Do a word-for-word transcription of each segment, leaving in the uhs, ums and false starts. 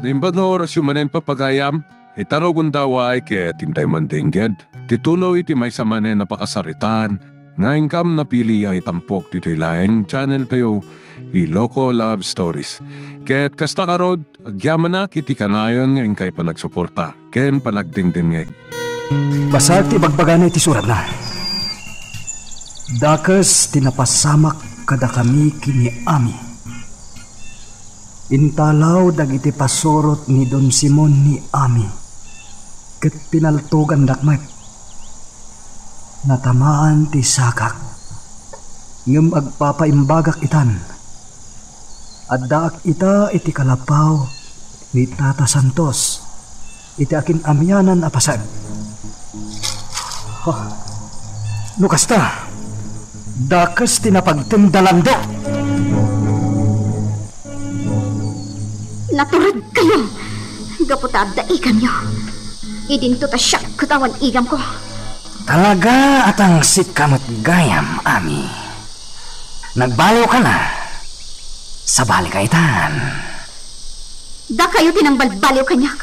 Naimbag nga orasyo manen, pagayam, ita rugonda, ket intay mandengngeg ti tuloy ti maysa manen a pakasaritaan nga inkam napili a itampok ditoy laeng channel tayo, Iloko Love Stories. Ket kasta ngarud, agyamanak iti kanayon nga inkay panagsuporta ken panagdengdengngeg. Basag ti ibagbagana iti suratna. Dakes ti napasamak kadakami ken ni Ami. Intalaw dagiti pasurot ni Don Simon ni Ami, ket pinaltogandak met. Natamaan ti sakak, ngem agpapaimbagak itan. Addaak ita iti kalapaw ni Tata Santos iti akin-amianan a paset. Oh, no kasta, dakes ti napagtendalanda. Naturedkayo! Gapu ta adda igamyo. Idinto ta siak ket awan igamko. Talaga a tangsitka met gayam, Ami. Nagbaliwka la. Sabalika itan. Dakayo ti nangbalbaliw kaniak.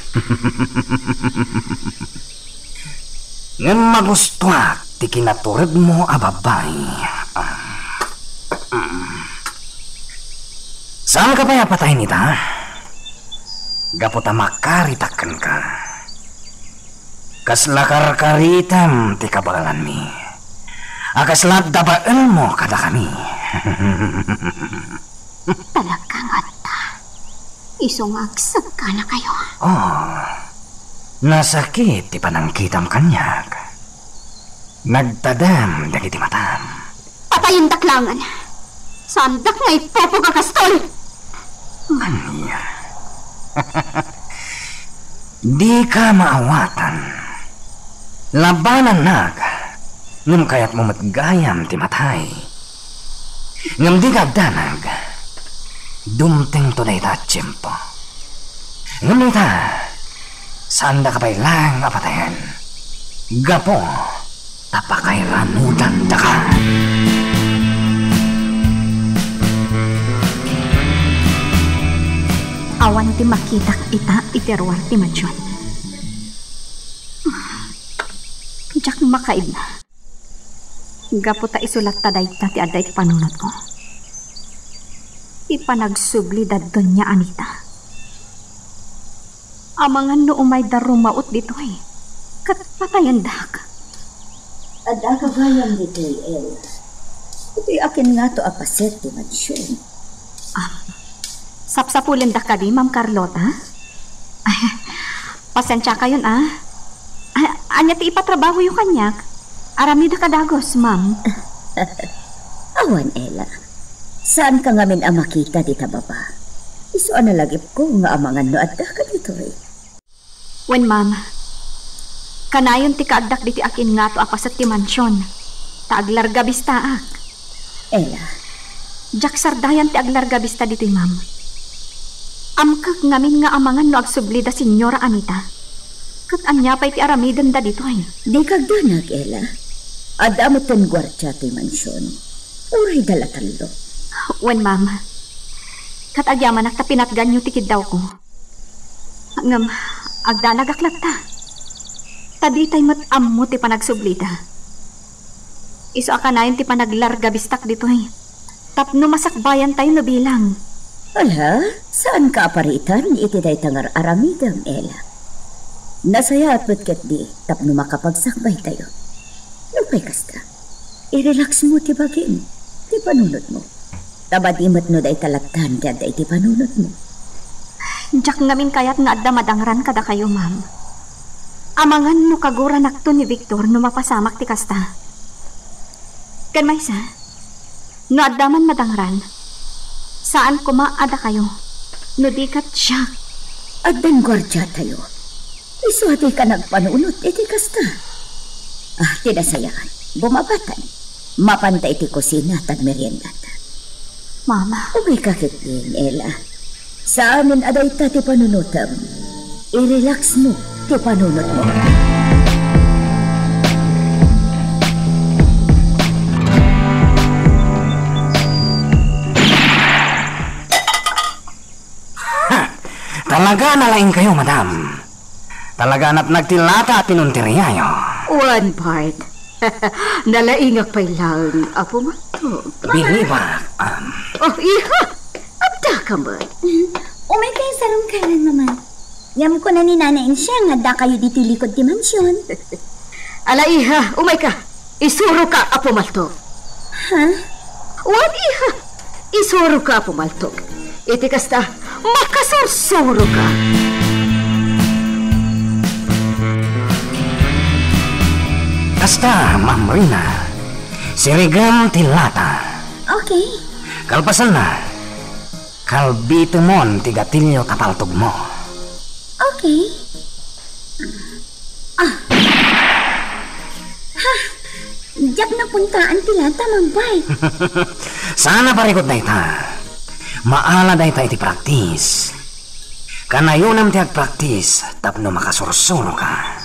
Ngem magustuak ti kinaturedmo a babbai. Ah. Mm. Saanka pay a patayen ita? Gapu ta makaritak kenka. Kasla karkaritem ti kabaelanmi a kasla adda baelmo kadakami. Talaga nga adda. Isu nga agsagganakayo. Oh, nasakit ti panangkitam kaniak. Nagtadem dagiti matam. Patayendak laengen. Saandak nga ipupuga kastoy. Ania? Dika maawatan. Labanannak, ngem kayatmo met gayam ti matay. Ngem dika agdanag, dumtengto dayta a tiempo. Ngem ita, saandaka pay laeng a patayen, gapu ta pakairanudandaka. Awan ti makitak ita iti ruar ti mansion. Diak makaibna. Gapu ta isu latta dayta ti adda iti panunotko. Ti panagsubli da Doña Anita. Amangan no umayda rumaut ditoy, ket patayendak. Addaka gayam ditoy, El. Itoy akin ngato a paset ti mansion. Ah, sapsapulenda kadi, Ma'am Carlota? Ay, pasensiakayon, ah. Ah, ania ti ipatrabahoyo kaniak? Aramidek a dagus, ma'am. Awan, Ella. Saanka ngamin a makita dita baba. Isu a nalagipko nga amangan no addaka ditoy. Wen, ma'am. Kanayon ti kaaddak ditoy akin ngato a paset ti mansion, ta aglarga bistaak. Ella. Diak sardayan ti aglarga bista ditoy, ma'am. Amkek ngamin nga amangan no agsubli da Señora Anita. Ket ania pay ti aramidenda ditoy? Dika agdanag, Ella. Adda metten guardia ti mansion. Urayda la tallo. Wen, ma'am. Ket agyamanak ta pinatganyo ti kiddawko. Ngem agdanagak latta. Ta ditay met ammo ti panagsublida. Isu a kanayon ti panaglarga bistak ditoy. Tapno masakbayantayo no bilang. Ala, saanka a paritan iti dayta nga ar-aramidem, Ella. Nasayaat met ketdi tapno makapagsakbaytayo. Nupay kasta, i-relax mo ti bagim, ti panunotmo. Ta madi met no dayta lattan ti adda iti panunotmo. Diak ngamin kayat nga adda madangran kadakayo, ma'am. Amangan no kaguranakto ni Victor no mapasamak ti kasta. Ken maysa, no adda man madangran, saan koma a dakayo, no di ket siak. Addan guardiatayo. Isu a dika nagpanunot iti kasta. Ah, ti nasayaat, bumabatan. Mapanta iti kusina ta agmeriendata. Mama. Umayka ketdin, Ella. Saanen a dayta ti panunotem. I-relax mo ti panunotmo. Talaga nalaingkayo, madam. Talaga natnag ti lata a pinunteriayo. Wen, Bart. Nalaingak pay laeng, Apo Maltog. Bilibak, am. Oh, iha! Adda ka met. Umay kayo sarungkaran, Mama. Ngem kuna ni Nana Insia nga adda kayo ditoy likod ti mansion. Ala, iha, umay ka. Isuro ka, Apo Maltog. Ha? Wen, iha. Isuro ka, Apo Maltog. Iti kasta, makasursuro ka. Kasta, Ma'am Rina, sirigem ti lata. Okay. Kalpasanna, kalbitemon ti gatilio ta paltogmo. Okay. Ah. Ha? Diak napuntaan ti lata, Mang Bart. Saan a parikut dayta. Maala dayta iti praktis. Kanayonam ti agpraktis tapno makasursuro ka.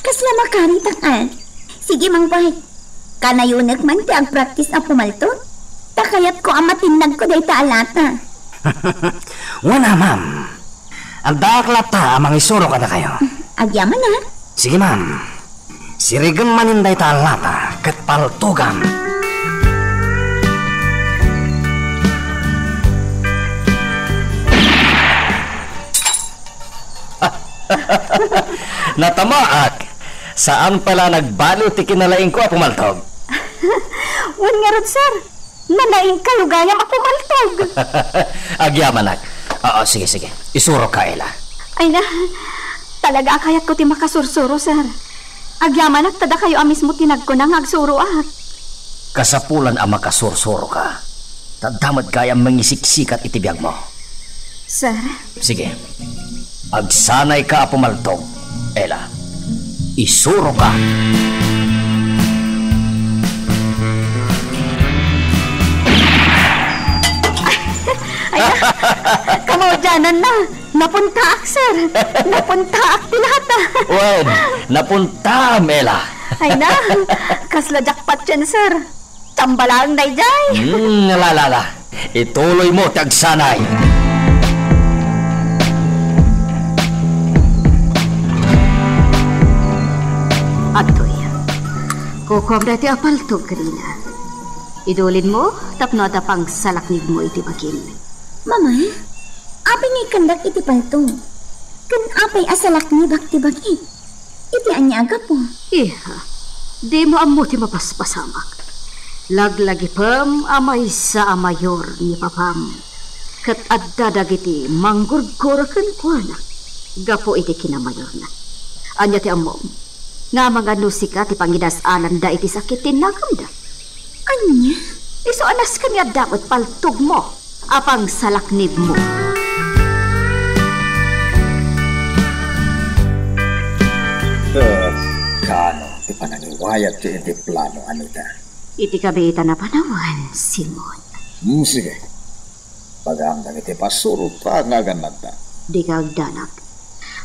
Kasla makaritak, ah. Sige, Mang Bart. Kanayonek man ti agpraktis a pumalto. Ta kayatko a matinnagko dayta a lata. Wen a, ma'am. Addaak latta a mangisuro kadakayo. Agyaman, ah. Sige, ma'am. Sirigem manen dayta a lata ket paltogam. Natamaak. Saan pay la nagbaliw ti kinalaingko a pumaltog. Wen ngarud, sir. Nalaingkayo gayam a pumaltog. Agyamanak. Oo, sige, sige. Isurok ka, Ella. Ay na, talaga a kayatko ti makasursuro, sir. Agyamanak ta dakayo a mismo ti nagkuna nga agsuroak. Kasapulan a makasursuro ka. Ta adda met gayam mangisiksikat iti biagmo. Sir? Sige. Agsanay ka a pumaltog, Ella. Isuro ka. Ay, kamaudianan na. Napuntaak, sir. Napuntaak ti lata. Wen, napuntaam, Ella. Ay na, kasla jackpot yan, sir. Tambalaeng daydiay. Hmm, la, la, la. Ituloy mo ti agsanay. Adtoy. Kukuam daytoy a paltog, Rina. Idulin mo tapno adda pangsalaknibmo iti bagim. Mama, apay nga ikkandak iti paltog? Ken apay a salaknibak ti bagik? Iti ania a gapu? Iha, dimo ammo ti mapaspasamak. Laglagipem a maysa a mayor ni papam, ket adda dagiti manggurgura kenkuana gapu iti kinamayorna. Ania ti ammom? Nga amangan no sika ti pangidas-alanda iti sakit ti nagemda? Ania? Isu a nasken nga adda met paltogmo a pangsalaknibmo. Eh, kaano ti panangiwayatyo iti plano, Anita? Iti kabiitan a panawen, Simon. Hmm, sige. Bagam dagiti pasurota nga agannadda. Dika agdanag.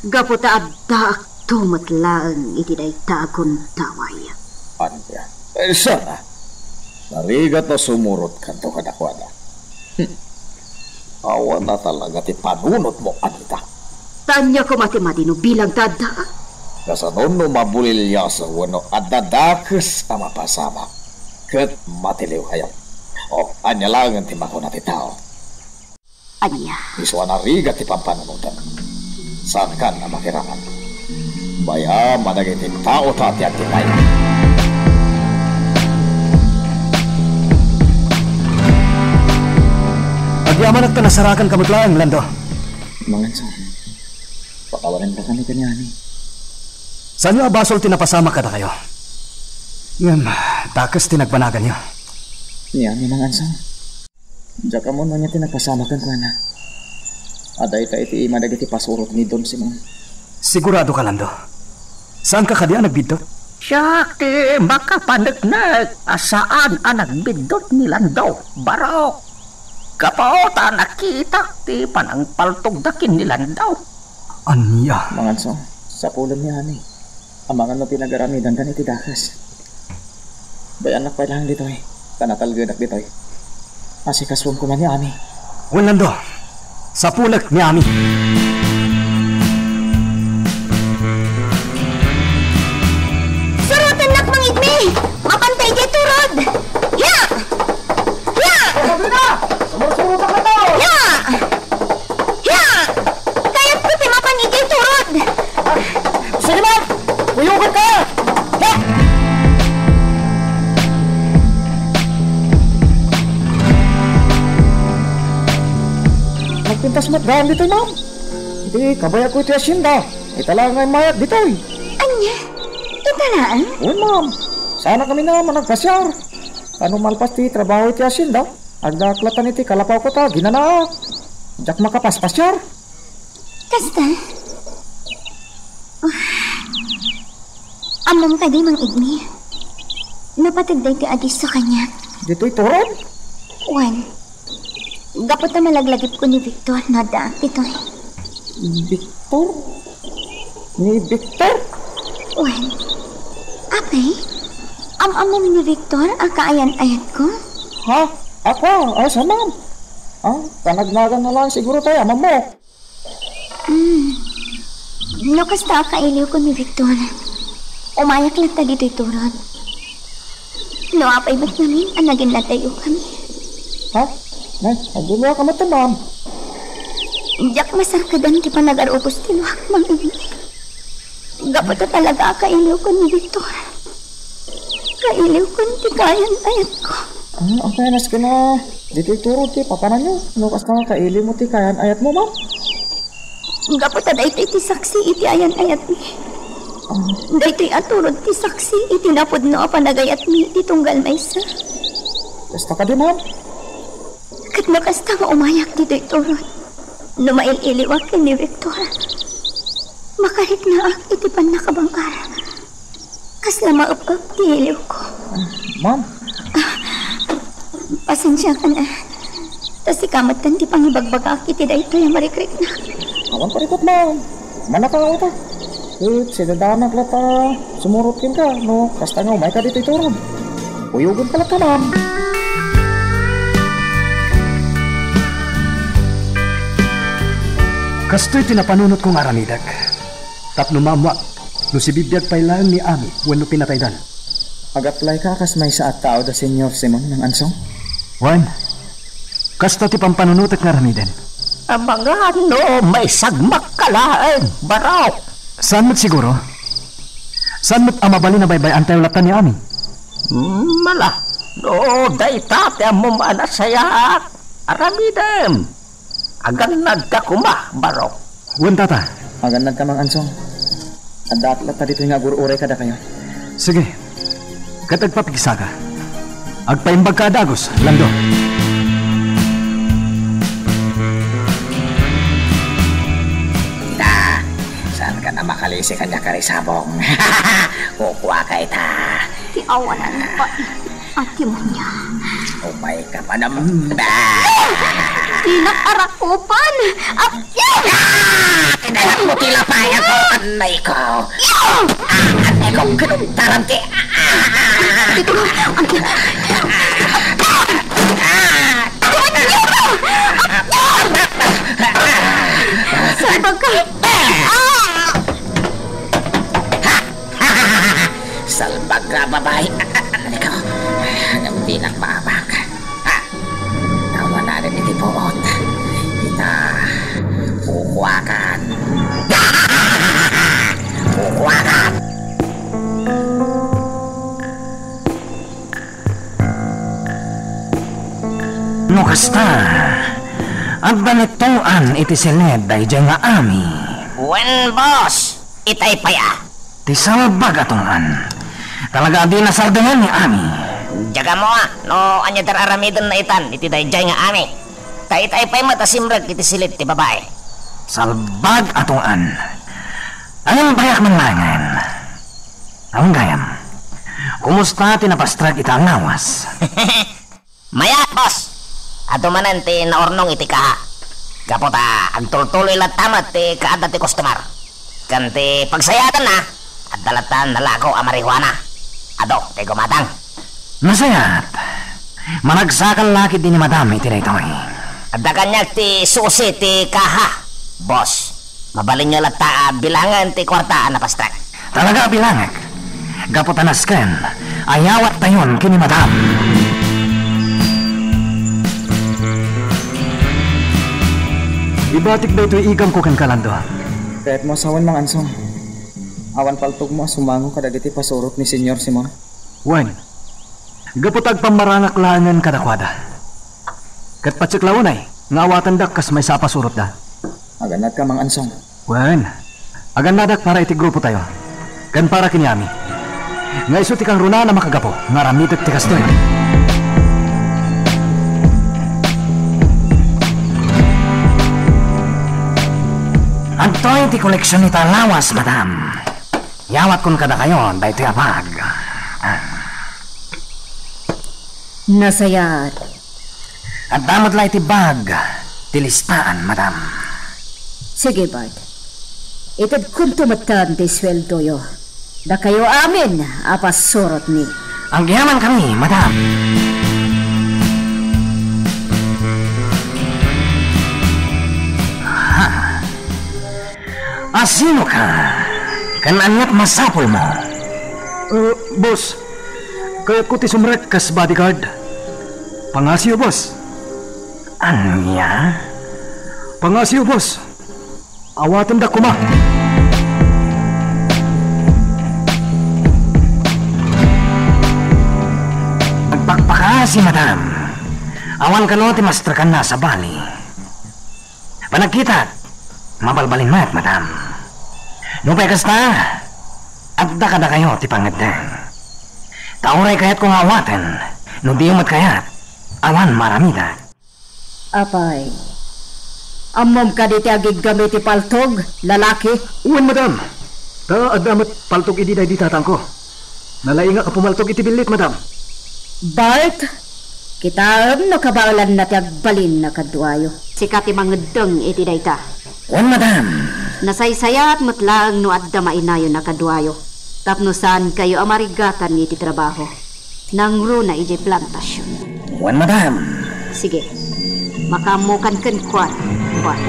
Gapu ta addaakto met laeng iti dayta a gundaway. Ania? Eh, sana. Narigat a sumurotkanto kadakuada. Hmm. Awan a talaga ti panunotmo, Anita. Ta ania koma ti madi no bilang ta addaak? Kasano no mabuliliaso wenno adda dakes a mapasamak ket matiliwkayo? O, ania laengen ti makuna ti tao? Ania? Isu a narigat ti pampanunotem. Saankan a makiraman. Bayam a dagiti tao ta ti agtinnay. Agyamanak ta nasarakan ka met laeng, Lando. Mangansa, pakawanennakami kaniani. Saanyo a basol ti napasamak kadakayo? Ngem, dakes ti nagbanaganyo. Ni Ani, Mangansa. Diak ammo no ania ti napasamak kenkuana. A dayta iti ima dagiti pasurot ni Don Simon. Sigurado ka, Lando? Saanka kadi a nagbiddut? Siak ti makapaneknek a saan a nagbiddut ni Lando, Barok. Gapu ta nakitak ti panangpaltogda ken ni Lando. Ania? Mangansa, sapulen ni Ani. Amangan no pinagaramidanda iti dakes. Bay-annak pay laeng ditoy, ta natalgedak ditoy. Asikasuem koma ni Ani. Wen, Lando, Sapulek ni Ami. Surotennak, Mang Igmi! Mapanta idiay turod! Ya! Ya! Sabrina! Sumursurotak na to! Ya! Ya! Kayatko ti mapan idiay turod! Sige, ma'am! Kuyogan ka! Ha? Nagpintas met gayam ditoy, ma'am. Iti kabayagko iti hacienda. Ita laeng nga immayak ditoy. Ania? Ita laeng? Wen, ma'am. Saan a kami a managpasiar. Ta no malpas ti trabaho iti hacienda, addaak latta iti kalapawko ta ginanaak. Diak makapaspasiar. Kasta? Ah, ammom kadi, Mang Igmi? Napateg daytoy a disso kaniak. Ditoy turod? Wen, gapu ta malaglagipko ni Victor no addaak ditoy. Victor? Ni Victor? Wen, apay? Am-ammom ni Victor a kaayan-ayatko? Ha? Ako? Ay, sa, ma'am. Ah, panagnagan na lang siguro tayo, ammom mo. Hmm. No kasta a kailiwko ni Victor, umayak latta ditoy turod. No apay met ngamin a naginnaddayokami? Ha? Nay, aguluaka met, ma'am. Diak masarkadan ti panagarubos ti luak, Mang Igmi. Gapu ta talaga a kailiwko ni Victor. Kailiwkon ti kaayan-ayatko. Ah, apay a nasken a ditoy turod ti papananyo? No kasta nga kailiwmo ti kaayan-ayatmo, ma'am? Gapu ta daytoy ti saksi iti ayan-ayatmi. Ah. Daytoy a turod ti saksi iti napudno a panagayatmi iti tunggal maysa. Kasta kadi, ma'am? Ket no kasta nga umayak ditoy turod, no mail-iliwak ken ni Victor, makariknaak iti pannakabang-ar. Kasla maep-ep ti iliwko. Ah, ma'am. Ah, pasensiakan, ah. Ta sika metten ti pangibagbagaak iti daytoy a marikriknak. Awan parikut, ma'am. Manakawatak. Ket sidadanak latta sumurot kenka no kasta nga umayka ditoy turod. Kuyogenka latta, ma'am. Kastoy ti napanunotko nga aramidek. Tapno maammoak no sibibiag pay laeng ni Ami wenno pinataydan. Agaplayka a kas maysa a tao da Señor Simon, Mang Ansong? Wen, kasta ti pampanunotek nga aramiden. Amangan no maisagmakka laeng, Barok. Saan met siguro? Saan met a mabalin a baybay-antayo latta ni Ami? Hmm, mala, no dayta ti ammom a nasayaat, aramidem. Agannadka koma, Barok. Wen, tata. Agannadka, Mang Ansong. Addaak latta ditoy nga agur-uray kadakayo. Sige. Ket agpapigsaka. Agpaimbagka a dagus, Lando. Ita, saanka a makalisi kaniak, Karisabong? Kukuaka ita. Ti awanan pa. Ati mo niya. Umay ka pa naman. Dinak arakupan. Apyat! Ah! Kinayat mo ti lapay ako. Anay ko. Ah, anay ko, kinuntaran ti. Ito, ang Salbag ka! Ah! Salbag nga babai. Ikaw, ngem dinak maabak. Ha? Awan na rin iti puot. Ita, kukuakan. Kukuakan. No kasta, adda ni Tuan iti siled daydiay nga Ami. Wen, boss, itay pay a. Ti salbag a Tuan. Talaga a dina sardengen ni Ami. Diak ammo a no ania ti ar-aramidenna itan iti daydiay nga Ami. Ta itay pay met a simrek iti siled ti babai. Salbag a Tuan. Agimbayak man laengen. Awan gayam. Kumusta ti napastrek ita a lawas? Mayat, boss! Adu manen ti naurnong iti kaha. Gapu ta agtultuloy latta met ti kaadda ti kustomar. Ken ti pagsayaatanna, adda latta nalago a marijuana. Adu ti gumatang. Nasayaat. Managsakan la ketdi ni Madam iti daytoy. Adda kaniak ti susi ti kaha, boss. Mabalinyo latta a bilangen ti kuarta a napastak. Talaga a bilangek. Gapu ta nasken, ayawattayon ken ni Madam. Ibatik daytoy igamko kenka, Lando. Kayatmo a sawen, Mang Ansong. Awan paltogmo a sumango kadagiti pasurot ni Señor Simon? Wen, gapu ta agpammarangak laengen kadakuada. Ket patsekla unay nga awatendak kas maysa a pasurotda. Agannadka, Mang Ansong? Wen, agannadak para iti grupotayo, ken para ken ni Ami. Nga isu ti kangrunaan a makagapu nga aramidek ti kastoy. Adtoy ti koleksion ita a lawas, madam. Yawatkon kadakayo daytoy a bag. Ah. Nasayaat. Adda met la iti bag ti listaan, madam. Sige, Bart. Itedkonto metten ti sueldoyo. Dakayo amin a pasurotmi. Agyamankami, madam. Ha? A sinoka? Ken ania ti masapulmo? Eh, boss, kayatko ti sumrek kas bodyguard. Pangasiyo, boss. Ania? Pangasiyo, boss. Awatendak koma. Agpakpakaasi, madam. Awan kano ti mastrekanna a sabali. Panagkitak, mabalbalin met, madam. Nupay kasta, adda kadakayo ti pangngeddeng. Ta uray kayatko nga awaten, no diyo met kayat, awan maaramidak. Apay, ammom kadi ti agiggam iti paltog, lalaki? Wen, madam. Ta adda met paltog idi daydi tatangko. Nalaingak a pumaltog iti billit, madam. Bart, kitaem no kabaelanna ti agbalin a kaduayo. Sika ti mangeddeng iti dayta. Wen, madam. Nasaysayaat met laeng no adda mainayon a kaduayo, tapno saankayo a marigatan iti trabaho. Nangruna idiay plantasion. Wen, madam. Sige. Makaammokan kenkuana, Bart.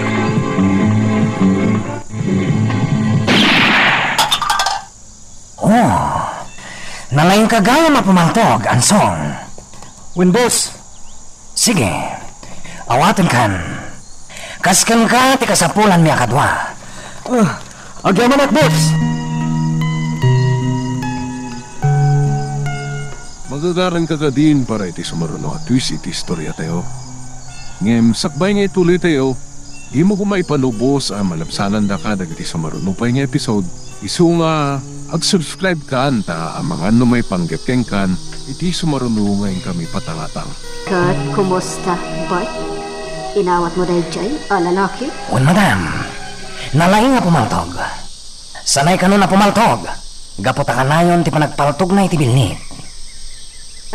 Oh, nalaingka gayam a pumaltog, Ansong. Wen, boss. Sige, awatenkan. Kas kenka ti kasapulanmi a kadua. Ah, agyamanak, boss. Magagaranka kadin para iti sumaruno a twist iti istoriatayo. Ngem sakbay nga ituloytayo, dimo koma ipalubos a malabsanandaka dagiti sumaruno pay nga episode. Isu nga, ag-subscribe kan ta amangan no maipanggep kenkan iti sumaruno nga inkami patangatang. Ket kumusta, Bart? Inawatmo daydiay a lalaki? Wen, madam. Nalaing a pumaltog. Sanay kano a pumaltog, gapu ta kanayon ti panagpaltogna iti billit.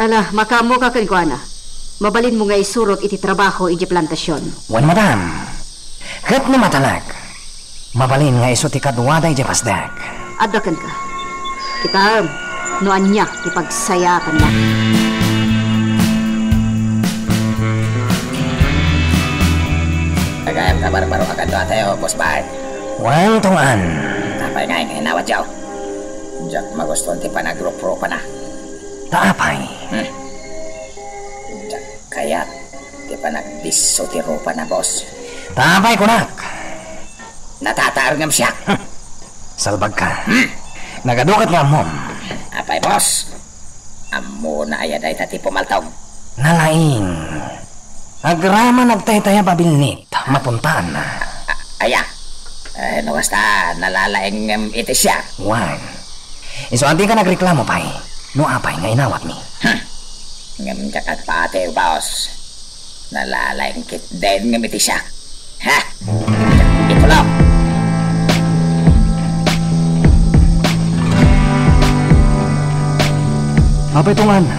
Ala, makaammoka kenkuana. Mabalinmo nga isurot iti trabaho idiay plantasion. Wen, madam. Ket no matalek, mabalin nga isu ti kaduada idiay pasdek. Adda kenka. Kitaem no ania ti pagsayaatanna. Agayam nga barbaro a kaduatayo, Boss Bart. Wen, Tong-an. Apay ngay nga inawatyo? Diak magustuan ti panagruprupana. Ta apay? Hmm. Diak kayat ti panagdisso ti rupana, boss. Ta apay kunak? Natataer ngem siak. Salbagka. Hmm. Nagadu ket nga ammom. Apay, boss? Ammona aya dayta ti pumaltog? Nalaing. Agraman agtaytayab a billit, mapuntaanna. A-, aya? Eh, no kasta, nalalaing ngem iti siak. Wen. Isu a dika nagreklamo pay, no apay nga inawatmi. Hmm. Ngem diak agpati, boss. Nalalaing ketdi ngem iti siak. Ha? Diak itulok. Apay Tong-an,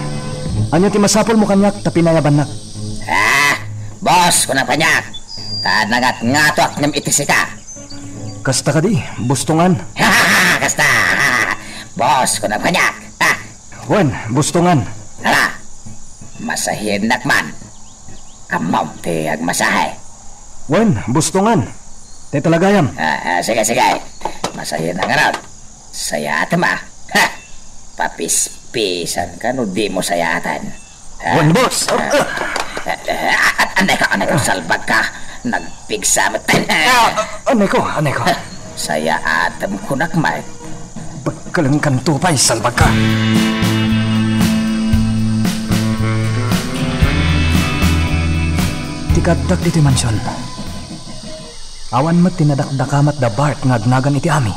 ania ti masapulmo kaniak ta pinayabannak? Ah, boss, kunak kaniak. Ta nangatngatoak ngem iti sika. Kasta kadi, Boss Tong-an? Kasta. Boss, kunak kaniak. Ah. Wen, Boss Tong-an. Ala, masahiennak man. Ammom ti agmasahe. Wen, bustongan. Ti talagayam. Ah, ah, sige, sige. Masayan na ngarud. Sayaatem, ah. Ha! Papispisanka no dimo sayaatan. Ha? Wen, boss. Ah, ah, ah, ah, anay ka, anay ka, salbag ka. Nagpigsa met. Ah, anay ko, anay ko. Sayaatem kunak met. Pagkalengkanto pay, salbag ka. Ti kaaddak ditoy mansion, awan met ti nadakdakamat da Bart nga agnagan iti Ami.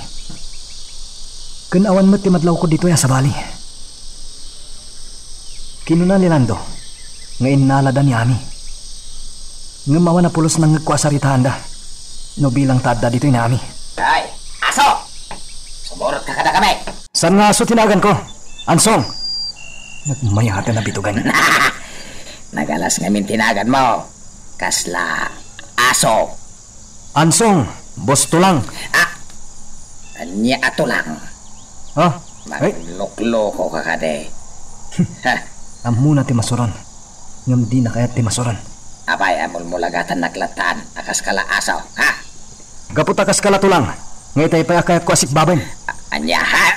Ken awan met ti madlawko ditoy a sabali. Kinuna ni Lando nga innalada ni Ami. Ngem awan a pulos nangngegko a saritaanda no bilang ta adda ditoy ni Ami. Ay, aso! Sumurot ka kadakami! Saan nga aso ti naganko? Ansong! Nagmayaten a bitugan. Nagalas ngamin ti naganmo. Kasla aso. Ansong, Boss Tulang. Ah, ania a tulang? Ha? Ay. Maglokloko ka kadi. Ha? Ammona ti masuron. Ngem dina kayat ti masuron. Apay a mulmulagatannak latta a kas kala aso, ha? Gapu ta kas kala tulang, nga itay pay a kayatko a sikbaben. A-, ania, ha?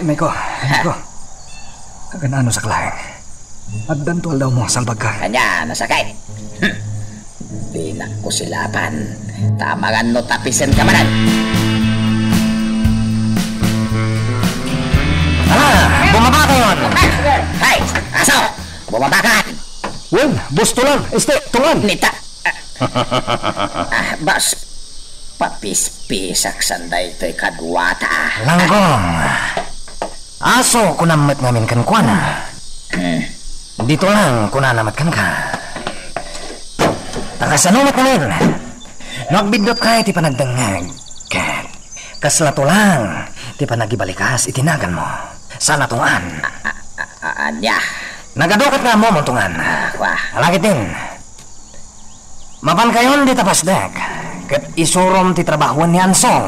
Anay ko, anay ko. Agan-anusak laeng. Addanto aldawmo, salbag ka. Ania, nasakit? Hmm. Dinak kusilapan. Ta amangan no tapisenka manen. Ala, bumaba kayon! Hay, aso! Bumaba ka! Wen, Boss Tulang, este, Tungan! Nita! Ah, boss, papispisak san daytoy kaduata. Langgong, aso kunam met ngamin kenkuana. Hmm. Dito lang, kunana met kenka. Ta kasano met ngamin? No agbiddut ka iti panagdengngeg, ket kasla tulang ti panagibalikas iti naganmo. Sana Tungan. A-, a-, a-, ania? Nagadu ket nga ammom, Tungan. Ah, kua. Alagidin. Mapankayon dita Pasdek, ket isurom ti trabahoen ni Ansong.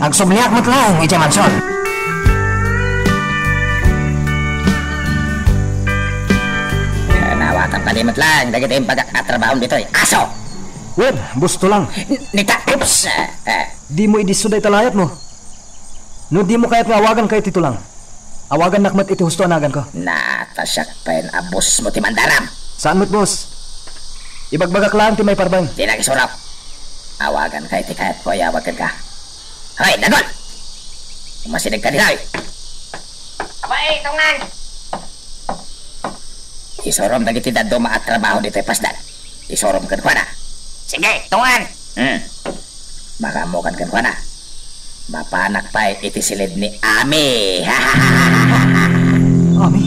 Agsubliak met laeng idiay mansion. Nawatam kadi met laeng dagiti imbagak a trabahom ditoy. Aso! Wen, Boss Tulang. N-, nita, oops! Eh, eh. Dimo idisso dayta layatmo. No dimo kayat nga awaganka iti tulang, awagannak met iti husto a naganko. Na, ta siak pay a bossmo ti mandaram. Saan met, boss. Ibagbagak laeng ti maiparbaen. Dinak isurok. Awaganka iti kayatko a iyawag kenka. Hoy, Dagol! Umasidegka ditoy. Apay, Tungan! Isurom dagiti dadduma a trabaho ditoy Pasdek. Isurom kenkuana. Sige, Tungan. Hmm. Makaammokan kenkuana. Mapanak pay iti silid ni Ami. Ami?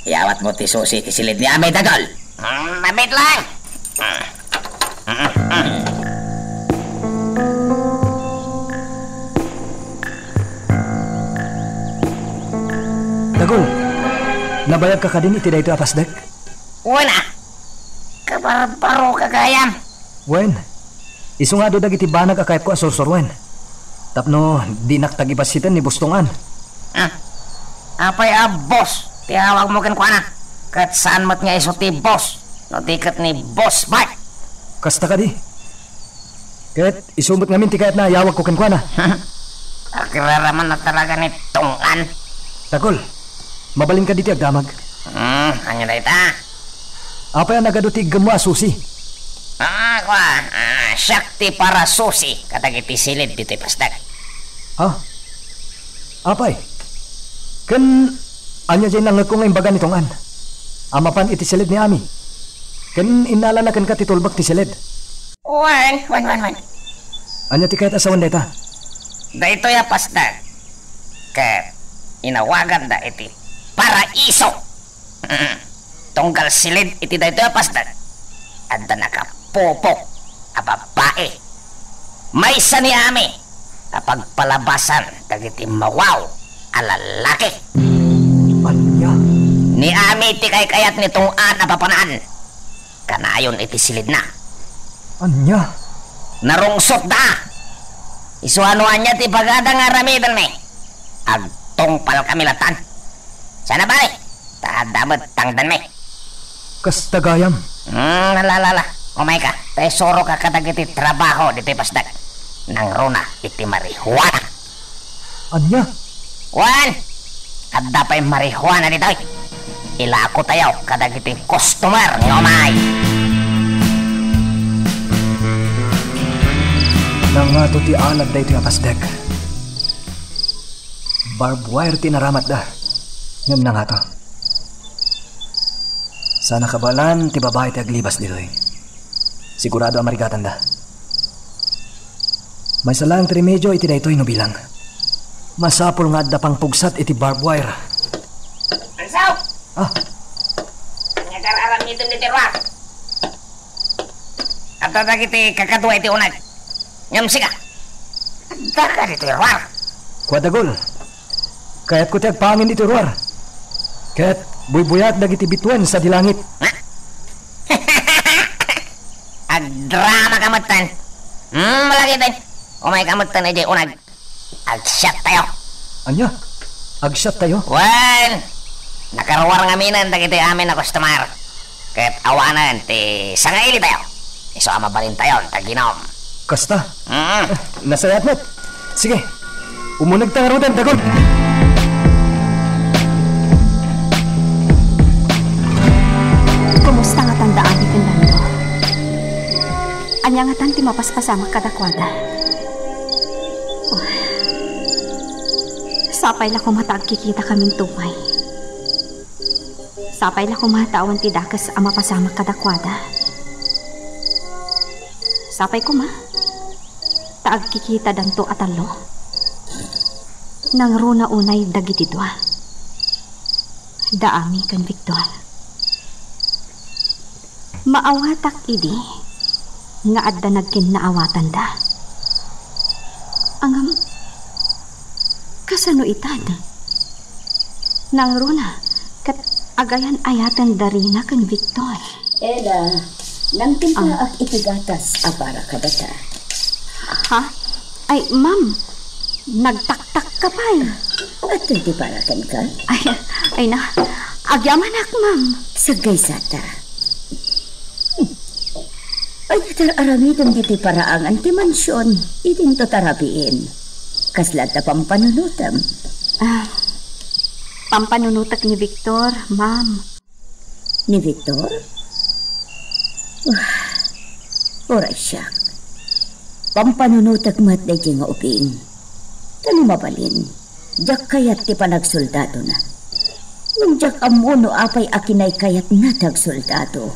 Iyawatmo ti susi iti silid ni Ami, Dagol. Hmm, mabit lang. Dagol, nabayagka kadin iti daytoy a Pasdek? Wen a, kabarbaroka gayam. Wen, isu nga adu dagiti banag a kayatko a sursuruen. Tapno dinak tagibassiten ni Boss Tungan. Hmm. Apay a boss ti awagmo kenkuana? Ket saan met nga isu ti boss, no di ket ni Boss Bart. Kasta kadi? Ket isu met ngamin ti kayatna a iyawagko kenkuana. Agiraraman a talaga ni Tungan. Dagol, mabalinka ditoy agdamag. Hmm, ania dayta? Apay a nagadu ti iggemmo a susi? Ah, kua, ah, siak ti parasusi kadagiti silid ditoy Pasdek. Ha? Apay? Ken ania diay nangngegko nga imbaga ni Tungan a mapan iti silid ni Ami? Ken innalana kenka ti tulbek ti silid. Wen, wen, wen, wen. Ania ti kayat a sawen dayta? Daytoy a Pasdek ket inawaganda iti paraiso. Tunggal silid iti daytoy a Pasdek, adda nakapupok a babbai. Maysa ni Ami a pagpalabasan dagiti mawaw a lalaki. Ania? Ni Ami ti kaykayat ni Tungan a papanan. Kanayon iti silidna. Ania? Narungsotda. Isu a no ania ti bagada nga aramidenmi, agtungpalkami lattan. Saan a bale, ta adda met tangdanmi. Kasta gayam. Hmm, ala, ala, ala. Umayka, ta isuroka kadagiti trabaho ditoy pasdak. Nangruna iti marihuana. Ania? Wen, adda pay marihuana ditoy. Ilakotayo kadagiti customer nga umay. Nangato ti alag daytoy a pasdak. Barbed wire ti naramatda. Ngem nangato. Sana kabaelan ti babai ti aglibas ditoy. Sigurado a marigatanda. Maysa laeng ti remedio iti daytoy no bilang. Masapul nga adda pangpugsat iti barbed wire. Ansaw! Ah. Ania ti ar-aramidem ditoy ruar? Adda dagiti kakadua iti uneg. Ngem sika, addaka ditoy ruar. Kua, Dagul. Kayatko ti agpangin iti ruar. Ket buybuyaat dagiti bituen sadi langit. Ha? Agdramaka metten. Hmm, malakiten. Umayka metten idiay uneg. Agsiattayo. Ania? Agsiattayo? Wen, nakaruar ngaminen dagiti amin a customer. Ket awanen ti sangailitayo. Isu a mabalintayon ti aginom. Kasta? Mm. Nasayaat met. Sige. Umunegta ngaruden, Dagul. Kumusta ngatan da Abi ken Lando? Ania ngatan ti mapaspasamak kadakuada? Oh. Sapay la koma ta agkikitakaminto pay. Sapay la koma ta awan ti dakes a mapasamak kadakuada. Sapay koma ta agkikitadanto a tallo. Nangruna unay dagiti dua, da Ami ken Victor. Maawatak idi nga adda nagkinnaawatanda. Ngem, kasano itan? Nangruna ket agayan-ayaten da Rina ken Victor. Ella, nangkintaak iti gatas a para kadata. Ha? Ay, ma'am, nagtaktak ka pay. Adtoy ti para kenka? Ay, ay na, agyamanak, ma'am. Saggaysata. Ay, tar-aramidem ditoy paraangan ti mansion, idinto ta rabiin. Kasla adda pampanunotem? Ah, pampanunotek ni Victor, ma'am. Ni Victor? Ah, uray siak. Pampanunotek met daydi nga ubing. Ta no mabalin, diak kayat ti panagsoldadona. Ngem diak ammo no apay a kinaykayatna ti agsoldado.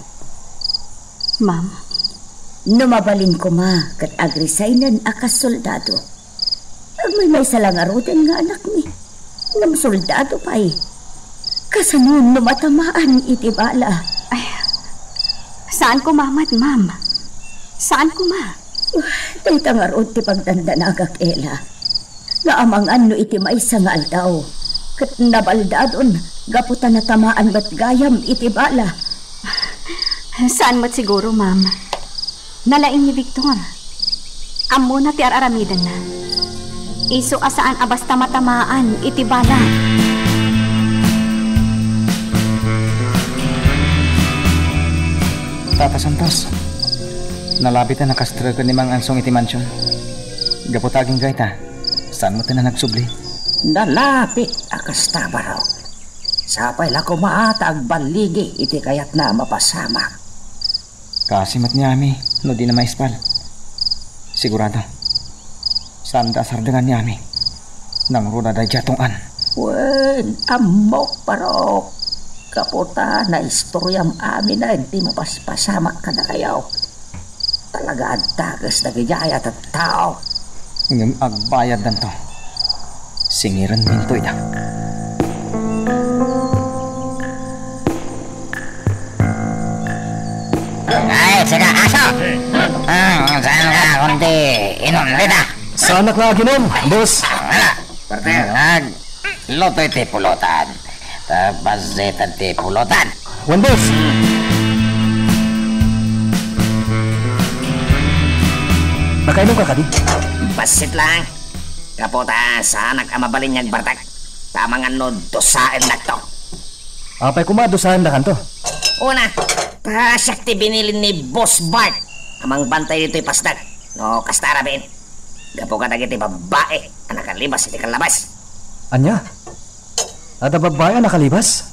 Ma'am. No mabalin koma ket agresignen a kas soldado. Agmaymaysa la ngaruden nga anakmi. Ngem soldado pay. Kasano no matamaan iti bala? Ay, saan koma met, ma'am. Saan koma. Dayta ngarud ti pagdandanagak, Ella. Nga amangan no iti maysa nga aldaw, ket nabaldadon gapu ta natamaan met gayam iti bala. Saan met siguro, ma'am. Nalaing ni Victor. Ammona ti ar-aramidenna. Isu a saan a basta matamaan iti bala. Tata Santos, nalabiten a kastreken ni Mang Ansong iti mansion. Gapu ta agingga ita, saan met a nagsubli? Nalabit a kasta, Barok. Sapay la koma ta agballigi iti kayatna a mapasamak. Kaasi met ni Ami no dina maispal. Sigurado, saanda a sardengan ni Ami. Nangruna daydiay a tungpaan. Wen, ammok, Barok. Gapu ta naistoriam aminen ti mapaspasamak kadakayo. Talaga a dakes dagidiay a tattao. Ngem agbayaddanto. Singirenminto ida. Ay, sika, aso! Ah, saan ka kundi inum dita? Saanak nga aginom, boss. Ala, partner. Aglutoy ti pulutan. Ta bassit ti pulutan. Wen, boss. Nakainom ka kadi? Bassit lang. Gapu ta saanak a mabalin nga agbartek. Ta amangan no dusaennakto. Apay koma dusaendakanto? Una, ta siak ti binilin ni Boss Bart a mangbantay ditoy pasdak. No, kasta a rabiin. Gapu kadagiti babbai a nakalibas iti kallabas. Ania? Adda babbai a nakalibas?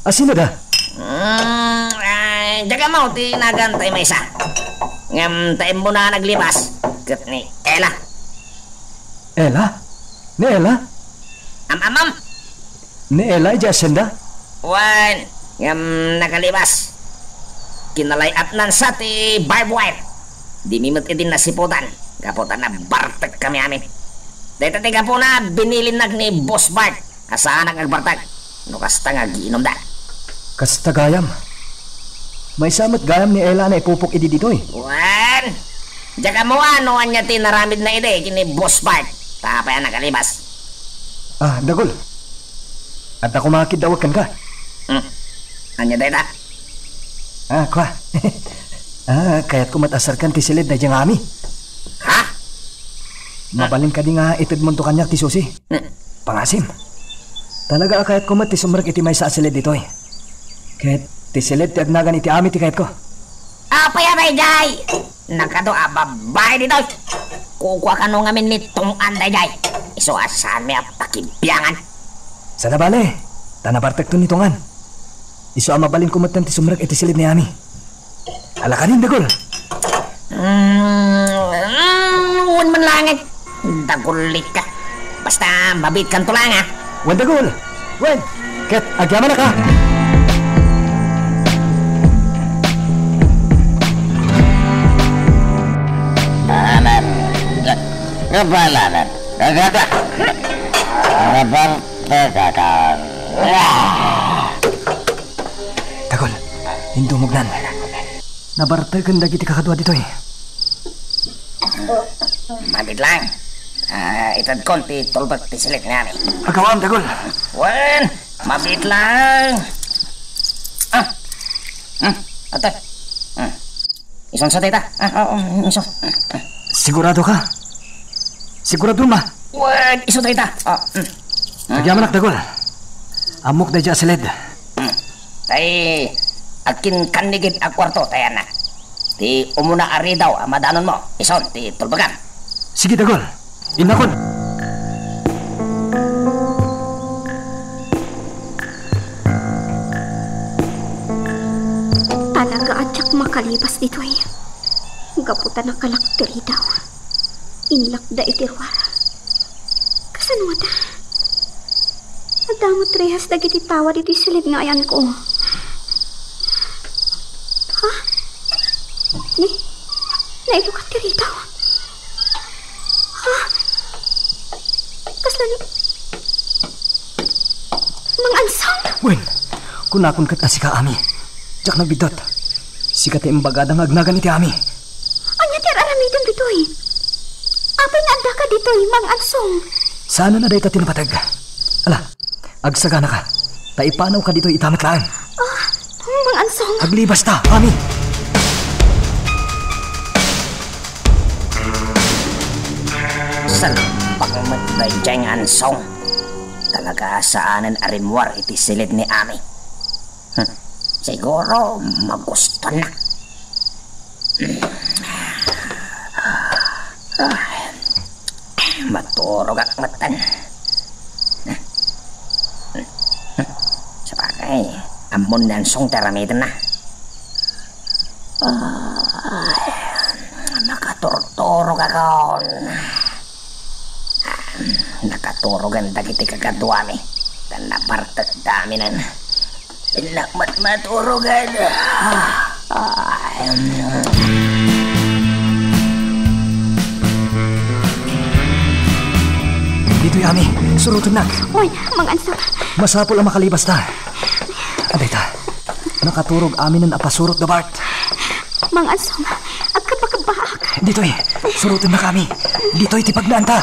A sino da? Hmm, ay, diak ammo ti nagan tay maysa. Ngem ta immuna a naglibas, ket ni Ella. Ella? Ni Ella? Am-amam. Ni Ella idiay asienda? Wen, ngem nakalibas. Kinalay-atnansa ti barbed wire. Dimi met idi nasiputan, gapu ta nabartek kami amin. Dayta ti gapuna binilinnak ni Boss Bart a saanak agbartek. No kasta nga agiinumda. Kasta gayam. Maysa met gayam ni Ella a naipupok idi ditoy. Wen, diak ammo no ania ti naramidna idi ken ni Boss Bart. Ta apay a nakalibas? Ah, Dagul. Adda koma kiddawek kenka. Hmm. Ania dayta? Ah, kua. Ah, kayatko met a serken ti siled daydiay nga ami. Ha? Mabalin kadi nga itedmonto kaniak ti susi? Hmm. Pangasim. Talaga a kayatko met ti sumrek iti maysa a siled ditoy. Ket ti siled ti agnagan iti ami ti kayatko. Apay a daydiay? Nagadu a babbai ditoy. Kukua kano ngamin ni Tong-an daydiay. Isu a saanmi a pakibiangan. Saan a bale, ta nabartekto ni Tong-an. Isu a mabalinko metten ti sumrek iti siled ni ami. Ala kanin, Dagul. Mm, mm, wen man langen. Dagulikka. Basta mabiitkanto lang, ha? Wen, Dagul. Wen, ket agyamanak, ha? Anan. Kabalanan. Kagata. Kapang pagkakaon. Dagul, indumognan. Nabarteken dagiti kakadua ditoy. Mabiit lang. Ah, itedkon ti tulbek ti siled ni ami. Agawam, Dagul. Wen, mabiit lang. Ah. Hmm, atoy. Hmm. Isunso dayta. Ah, oo, isunso. Sigurado ka? Sigurado ma? Wen, isu dayta. Ah, hmm. Agyamanak, Dagul. Ammok daydiay a siled. Hmm. Tay, agkinkannigid a kuarto, tay annak. Ti umuna a ridaw a madanonmo, ison ti tulbekam. Sige, Dagul. Innakon. Talaga a diak makalibas ditoy. Gapu ta nakalak ti ridaw. Inlakda iti ruar. Kasano ngata? Adda met rehas dagiti tawa ditoy siled nga ayanko. Ha? Ni, naibukat ti ridaw. Ha? Kasla ni Mang Ansong? Wen, kunakon ket a sika, Ami. Diak nagbiddut. Sika ti imbagada nga agnagan iti Ami. Ania ti ar-aramidem ditoy? Apay nga addaka ditoy, Mang Ansong? Saanen a dayta ti napateg. Ala, agsaganaka. Ta ipanawka ditoy ita met laeng. Ah, Mang Ansong. Aglibasta, Ami. Salbak met daydiay nga Ansong. Talaga saanen a rimmuar iti siled ni Ami. Hmm. Siguro magustuanna. Maturogak metten. Sabagay, ammon ni Ansong ti aramidenna. Ay, nakaturturogakon. Nakaturogan dagiti kakaduami. Ta nabartekda aminen. Innak met maturogan. Ay, mm. Ditoy, Ami. Surotennak. Wen, Mang Ansong. Masapul a makalibasta. Adayta. Nakaturog aminen a pasurot da Bart. Mang Ansong, agkabakabbaak. Ditoy, surotennak, Ami. Ditoy ti pagnaanta.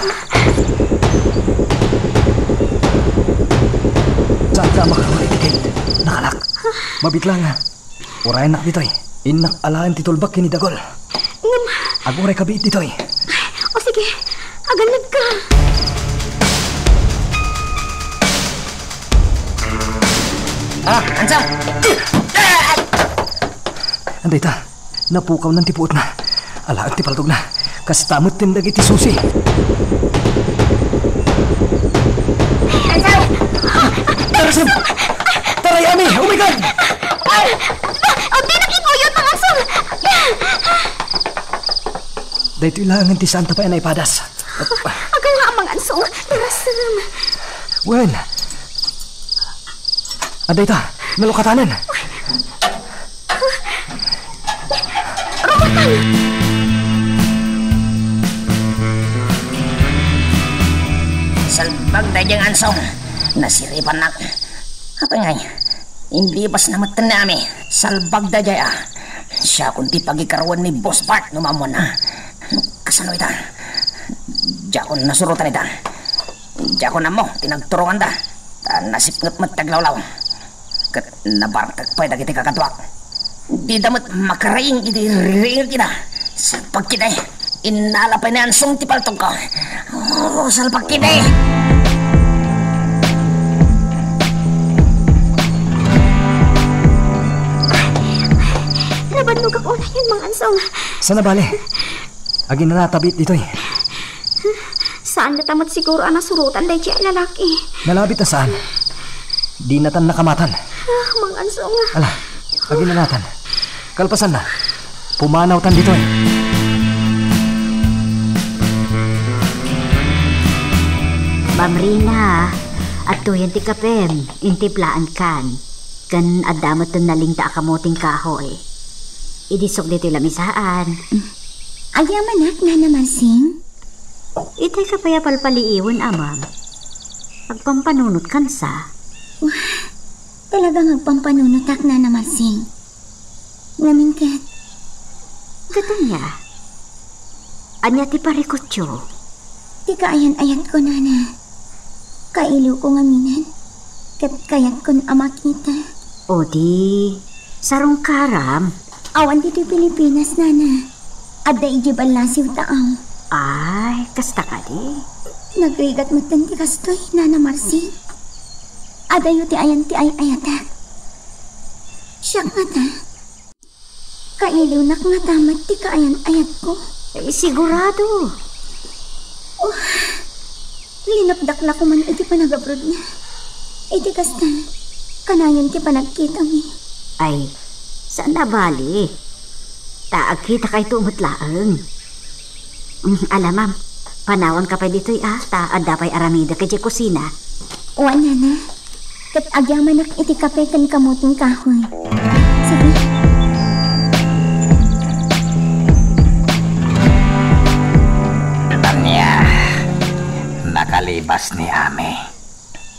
Saan ta a makaruar iti gate? Nakalak. Mabiit lang. Urayennak ditoy. Innak alaen ti tulbek ken ni Dagul. Ngem, aguray kabiit ditoy. O sige, agannadka. Ah, Ansong! Dayta, napukawnan ti puotna. Alaek ti paltogna. Kasta metten dagiti susi. Darasem! Taray, Ami! Oh my God! Ay! Ah, di nakikuyot, Mangansong! Daytoy laengen ti saanta pay a naipadas. Agaw nga, Mangansong! Darasem! Wen! Adda ita, nalukatanen. Salbag daydiay nga ansong. Nasiripannak. Apay ngay, inlibasna metten ni Ami. Salbag daydiay a. Siakon ti pagikaruan ni Boss Bart no maammoanna. Kasano ita? Diakon nasurotan ita. Diakon ammo ti nagturonganda. Ta nasipnget met ti aglawlaw. Ket nabartek pay dagiti kakaduak. Dida met makaraing iti riringek ida. Salbag ketdi. Innala pay ni Ansong ti paltogko. Oh, salbag ketdi. Nabannogak unay, Mangansong. Saan a bale? Aginanatabi ditoy. Saan ngata met siguro a nasurotan daydiay a lalaki. Nalabit a saan. Dinatan nakamatan. Ah, Mangansong. Ala, aginanatan. Kalpasanna, pumanawtan ditoy. Ma'am Rina, adtoyen ti kapem, intiplaankan. Ken adda met ti nalingta a kamuting kahoy. Idi sok ditoy lamisaan. Agyamanak, Nana Marsing? Itay ka pay a palpaliiwen, Amam. Agpampanunotkansa. Wah, talagang agpampanunotak, Nana Marsing. Ngamin ket. Ket ania? Ania ti parikutyo? Ti kaayan-ayatko, Nana. Kailiwko ngaminen. Ket kayatkon a makita. O di, sarungkaram. Awan ditoy Pilipinas, Nana. Adda idiay ballasiw taaw. Ay, kasta kadi? Nagrigat metten ti kastoy, Nana Marsing. Adayo ti ayan ti ay-ayatak. Siak ngata. Kailiwnak ngata met ti kaayan-ayatko. Eh, sigurado. Oh, linapdak la koman iti panagabrodna. Iti kasta, kanayon ti panagkitami. Ay, saan a bale. Ta agkitakayto met laeng. Mm, ala, ma'am, panawanka pay ditoy, a, ta adda pay aramidek idiay kusina. Wen, Nana. Ket agyamanak iti kape ken kamuting kahoy. Sige. Tania, nakalibas ni Ami.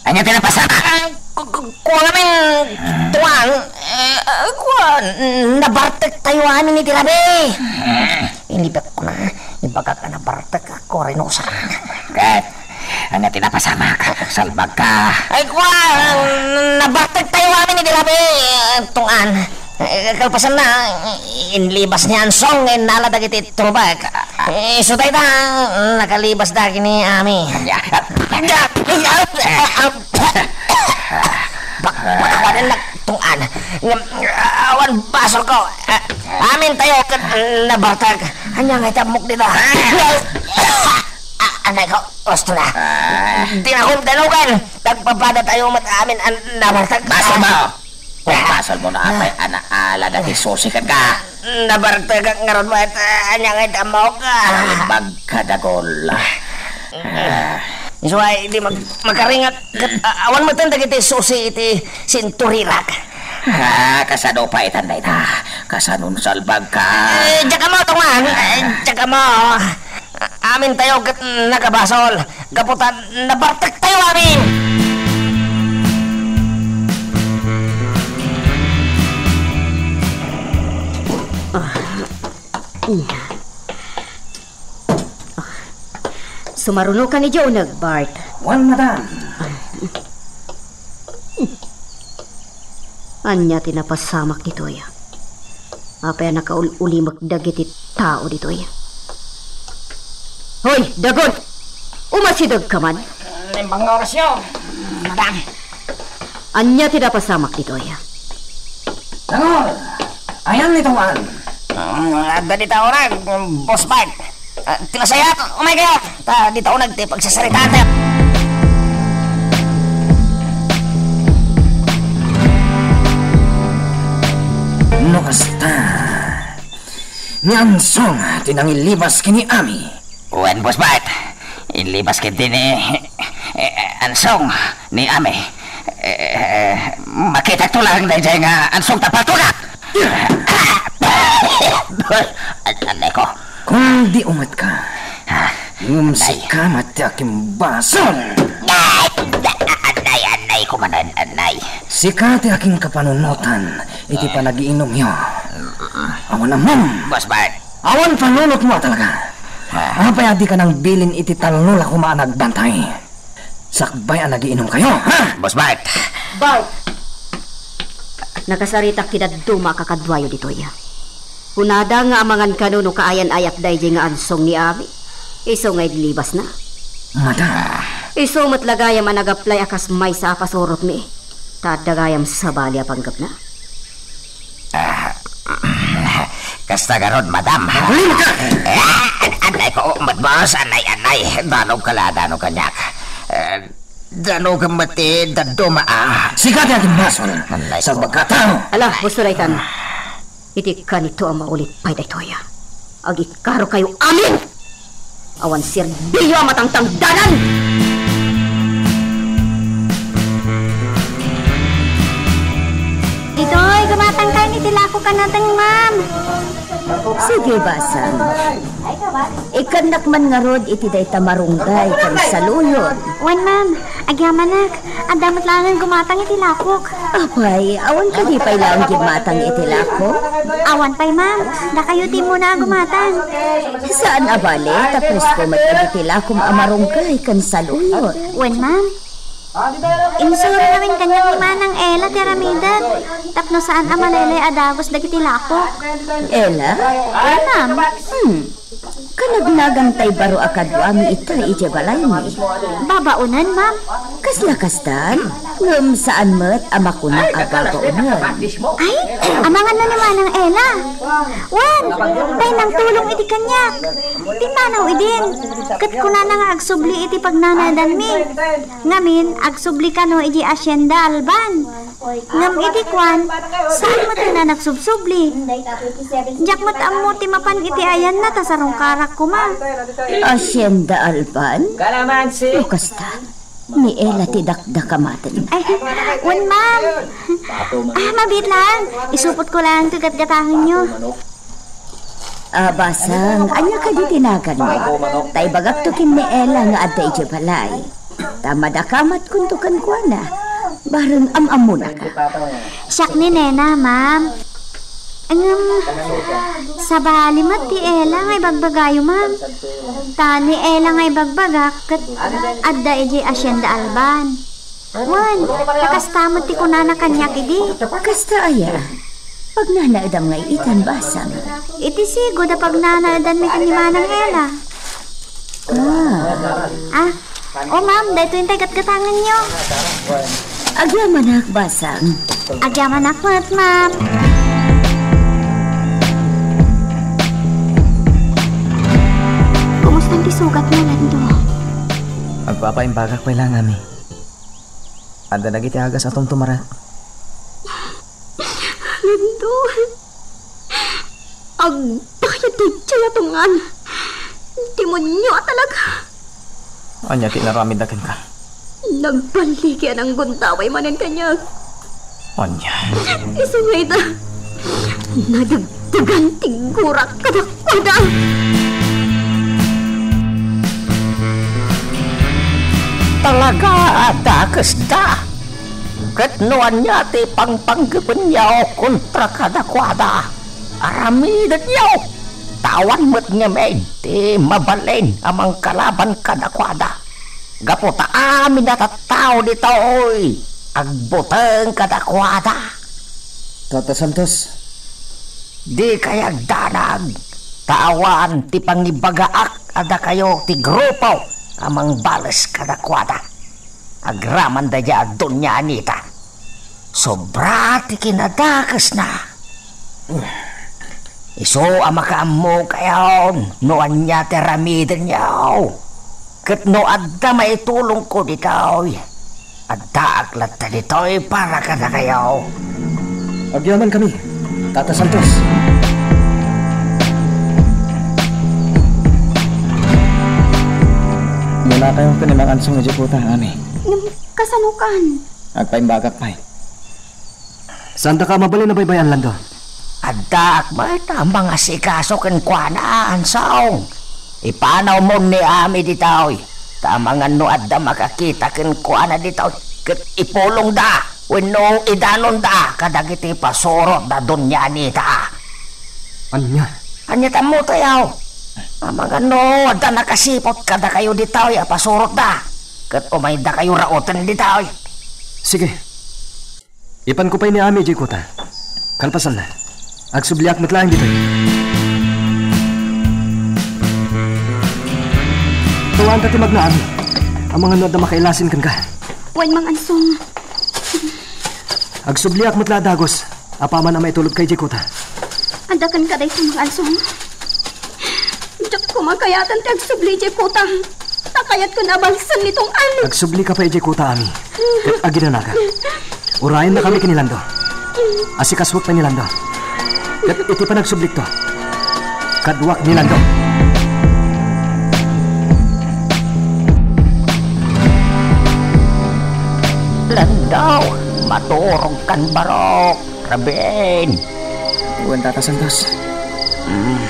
Ania ti napasamak? Ah, ku-, ku-, kuangamin, tuang, eh, ah, kuan, nabartek tayo amin iti rabii. Hmm. Inibakko na, ibagak a nabartek, ako rin usa. Ket, ania ti napasamak? Salbag ka. Ay, kuan, nabartek tayo amin iti rabii, tuang. Eh, kalpasanna, inlibas ni Ansong nga innala dagiti turbek. Eh, isu dayta, nakalibas dagiti Ami. Ya. Ya. Ya. Bak-, bakawanan nagtungad. Ngem, awan basolko. Amin tayo ket nabartek. Ania nga iti ammok dita? Ah, anay ko, gusto na. Ah. Di na kong danugan. Nagpapada tayo met amin a nabartek. Basol mo. Basol mo na apay a naala dagiti susi kenka. Nabartekak ngarud met, ania nga iti ammok? Naimbag ka, dagol. Ah. Isu ay, di mag-, makaringak, ket, ah, awan metten dagiti susi iti sinturirak. Ah, kasano pay itan dayta? Kasanon salbag ka? Eh, diak ammo, tuang. Eh, diak ammo. Amin tayo ket nakabasol. Gapu ta nabartek tayo amin. Ah, iya. Ah. Sumaruno ka ni Jonag, Bart. Wen, madam. Ania ti napasamak ditoy? Apay a nakaul-ulimek dagiti tao ditoy? Hoy, dagol! Umasidegka man! Naimbag nga orasyo, madam. Ania ti napasamak ditoy? Dagol! Ayan ni Tuan. Mm, adda dita uneg, Boss Bart. Ah, ti nasayaat, umay kayo. Ta dita uneg ti pagsasaritaan tayo. No kasta, ni Ansong ti nangilibas ken ni Ami. Wen, Boss Bart. Inlibas ketdi ni, eh, Ansong, ni Ami. Eh, makitakto lang daydiay nga Ansong ta paltudak. Ay, anay ko. Kung di umat ka, ngem sika met ti akimbasol. Ay, anay, anay ko manen, anay. Sika ti akin kapanunotan iti panagiinumyo. Awan ammom. Boss Bart. Awan panunotmo a talaga. Ah. Apay a dika nang bilin iti talno la koma a nagbantay? Sakbay a nagiinumkayo, ha? Boss Bart! Bart! Nakasaritak ti dadduma a kakaduayo ditoy. Kunada nga amangan kano no kaayan-ayat daydiay nga Ansong ni Ami. Isu nga inlibasna. Madam. Isu met la gayam a nag-apply a kas maysa a pasurotmi. Ta adda gayam sabali a panggepna. Ah, kasta garud, madam. Agulingka! Eh, an-, anay ko met, boss. Anay, anay. Danogka la, danog kaniak. Eh, danogem met ti dadduma, ah. Sika ti agimbasol. Anay ko. Salbagka a tao. Ala, boss, daytan. Iti kanito a maulit pay daytoy. Agikkarokayo amin! Awan serbio a matangtangdanan! Ditoy, gumatangkayo iti lakok a nateng, ma'am. Sige, basang. Ikkannak man ngarud iti dayta marunggay ken saluyot. Wen, ma'am. Agyamanak. Adda met laengen gumatang iti lakok. Apay, awan kadi pay laeng gimmatang iti lakok? Awan pay, ma'am. Dakayo ti immuna a gumatang. Saan a bale, ta presko met dagiti lakom a marunggay ken saluyot. Wen, ma'am. Insuro ngamin kaniak ni Manang Ela ti aramidek tapno saan a malaylay a dagus dagiti lakok. Ela? Wen, ma'am. Hmm. Kanagnagan tay baro a kaduami ita idiay balaymi. Babaonen, ma'am. Kasla kastan? Ngem saan met a makuna a babaonen. Ay, amangan no ni Manang Ela. Wen, tay nangtulong idi kaniak. Pimmanaw idin. Ket kunana nga agsubli iti pagnanaedanmi. Ngamin, agsubli kano idiay Hacienda Alban. Ngem iti kuan, saan met a nagsubsubli. Diak met ammo ti mapan iti ayanna ta sarungkarak koma. Hacienda Alban? Kalamansi. No kasta, ni Ela ti dakdakamaten. Ay, wen, ma'am. Ah, mabiit lang. Isupot ko lang ti gatgatangenyo. Ah, basang, ania kadi ti naganmo? Ta ibagakto ken ni Ela nga adda idiay balay. Ta madakamatkonto kenkuana. Bareng am-ammonaka. Siak ni Nena, ma'am. Ngem, sabali met ti Ela nga ibagbagayo, ma'am. Ta ni Ela nga ibagbagak ket adda idiay Hacienda Alban. Wen, ta kasta met ti kunana kaniak idi. Kasta aya? Pagnanaedam ngay itan, basang. Iti sigud a pagnanaedanmi ken ni Manang Ela. Ah. Ah, o ma'am, daytoy intay gatgatangenyo. Agyamanak, basang. Agyamanak met, ma'am. Kumusta ti sugatmo, Lando? Agpapaimbagak pay lang, Ami. Adda dagiti agas a tumtumarak. Lando, agbayag daydiay a tungan. Demonio a talaga. Ania ti inaramidda kenka? Nagballigi a nanggundaway manen kaniak. Ania? Isu nga ita, nadagdagan ti gurak kadakuada. Talaga a dakesda. Ket no ania ti pangpanggepenyo kontra kadakuada, aramidenyo. Ta awan met ngamin ti mabalin a mangkalaban kadakuada. Gapu ta amin a tattao ditoy agbuteng kadakuada. Tata Santos. Dikay agdanag, ta awan ti pangibagaak a dakayo ti grupo a mangbales kadakuada. Agraman daydiay a Doña Anita. Sobra ti kinadakesna. Isu a makaammokayon no ania ti aramidenyo. Ket no adda maitulongko ditoy, addaak latta ditoy para kadakayo. Agyamankami, Tata Santos. Muna kayo ken ni Mang Ansong idiay kuta, Ami. Ngem kasano kan? Agpaimbagak pay. Saandaka mabalin a baybay-an, Lando? Addaak met a mangasikaso kenkuana, Ansong. Ipanawmon ni Ami ditoy. Ta amangan no adda makakita kenkuana ditoy, ket ipulongda wenno idanonda kadagiti pasurotda, Doña Anita. Ania? Ania ti ammotayo? Amangan no adda nakasiput kadakayo ditoy a pasurotda, ket umaydakayo rauten ditoy. Sige. Ipanko pay ni Ami idiay kuta. Kalpasanna, agsubliak met laeng ditoy. Tuanta ti magna, Ami. Amangan no adda makailasin kenka. Wen, Mang Ansong. Agsubliak met la a dagus. Apaman a maitulodka idiay kuta. Adda kenka dayta, Mang Ansong. Diak koma kayatan ti agsubli idiay kuta. Ta kayatko a balsen ni Tong Alex. Agsublika pay idiay kuta, Ami. Ket aginanaka. Urayennakami ken ni Lando. Asikasuek pay ni Lando. Ket iti panagsublikto, kaduak ni Lando. Lando, maturogkan, barok. Rabin. Wen, Tata Santos. Hmm.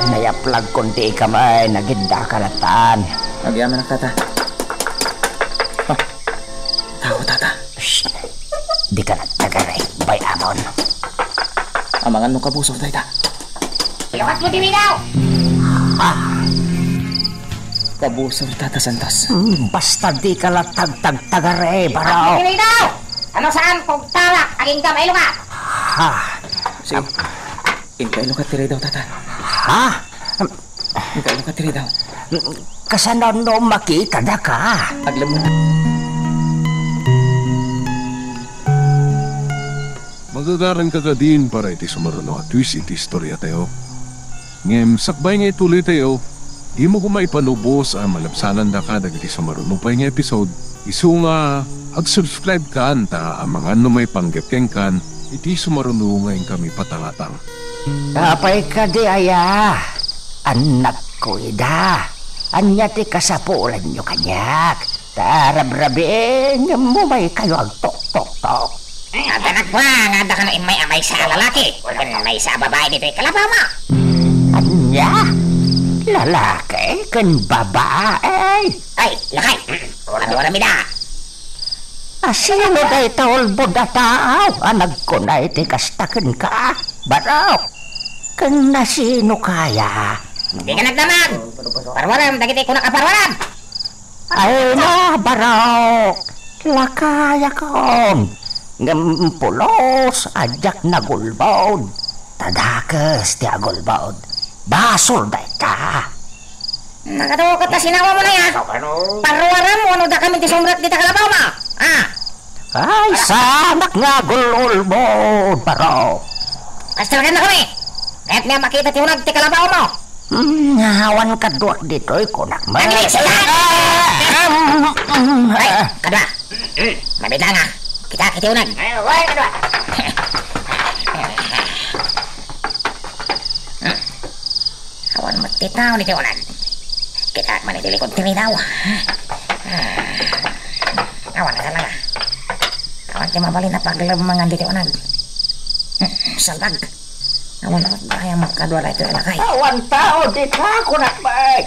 Nayaplagkon ti ikamay, nagidda kalatan. Agyamanak, Tata. Ah, tao, Tata. Shh. Dika nagtagaray, bay-amon. Amangan no kabusor dayta. Ilukat mo ti widaw! Ah. Kabusor, Tata Santos. Hmm, basta dika la tagtagtagare, baro. Ilukat mo ti widaw! Ano saan, pugtarak, agingga mailukat? Ha? Si, inka ilukat ti ridaw, Tata. Ha? Inka ilukat ti ridaw. Kasano no makita daka? Aglemmo. Magagaranka kadin para iti sumaruno a twist iti istoriatayo. Ngem sakbay nga ituloytayo, dimo koma ipanubos a malabsanandaka dagiti sumaruno pay nga episode, isu nga ag-subscribe kan ta amangan no maipanggep kenkan iti sumaruno nga inkami patangatang. Apay kadi aya? Annakko ida. Ania ti kasapulanyo kaniak? Ta rabrabiin, ngem umaykayo agtuktoktok. Ay, adda nagkua nga adda kano immay a maysa a lalaki ken maysa a babai ditoy kalabawmo. Ania? Lalaki ken babai? Ay, lakay! Ano aramida? A, sino dayta ulbod a tao a nagkuna iti kasta kenka, barok? Ken nasino kaya? Dika nagdamag! Paruarem dagiti kunak a paruarem! Ay na, barok! Lakayakon! Ngem pulos a diak nagulbod. Ta dakes ti agulbod. Basol dayta! Nagadu ket ta sinawamon aya? Paruarem wenno dakami ti sumrek dita kalabawmo? Ah! Ay, saanak nga agul-ulbod, barok! Kastelkannakami! Kayatmi a makita ti uneg ti kalabawmo! Hmm, awan kaduak ditoy, kunak met. Ay, kadua. Mabitanga. Kita, kiti uneg. Ay, kadua. Awan met ti tao ditoy uneg. Kita man iti likod ti ridaw. Awan a talaga. Awan ti mabalin a paglemmengan ditoy uneg. Salbag. Awan a gayam kadua daytoy a lakay. Awan tao dita, kunak met.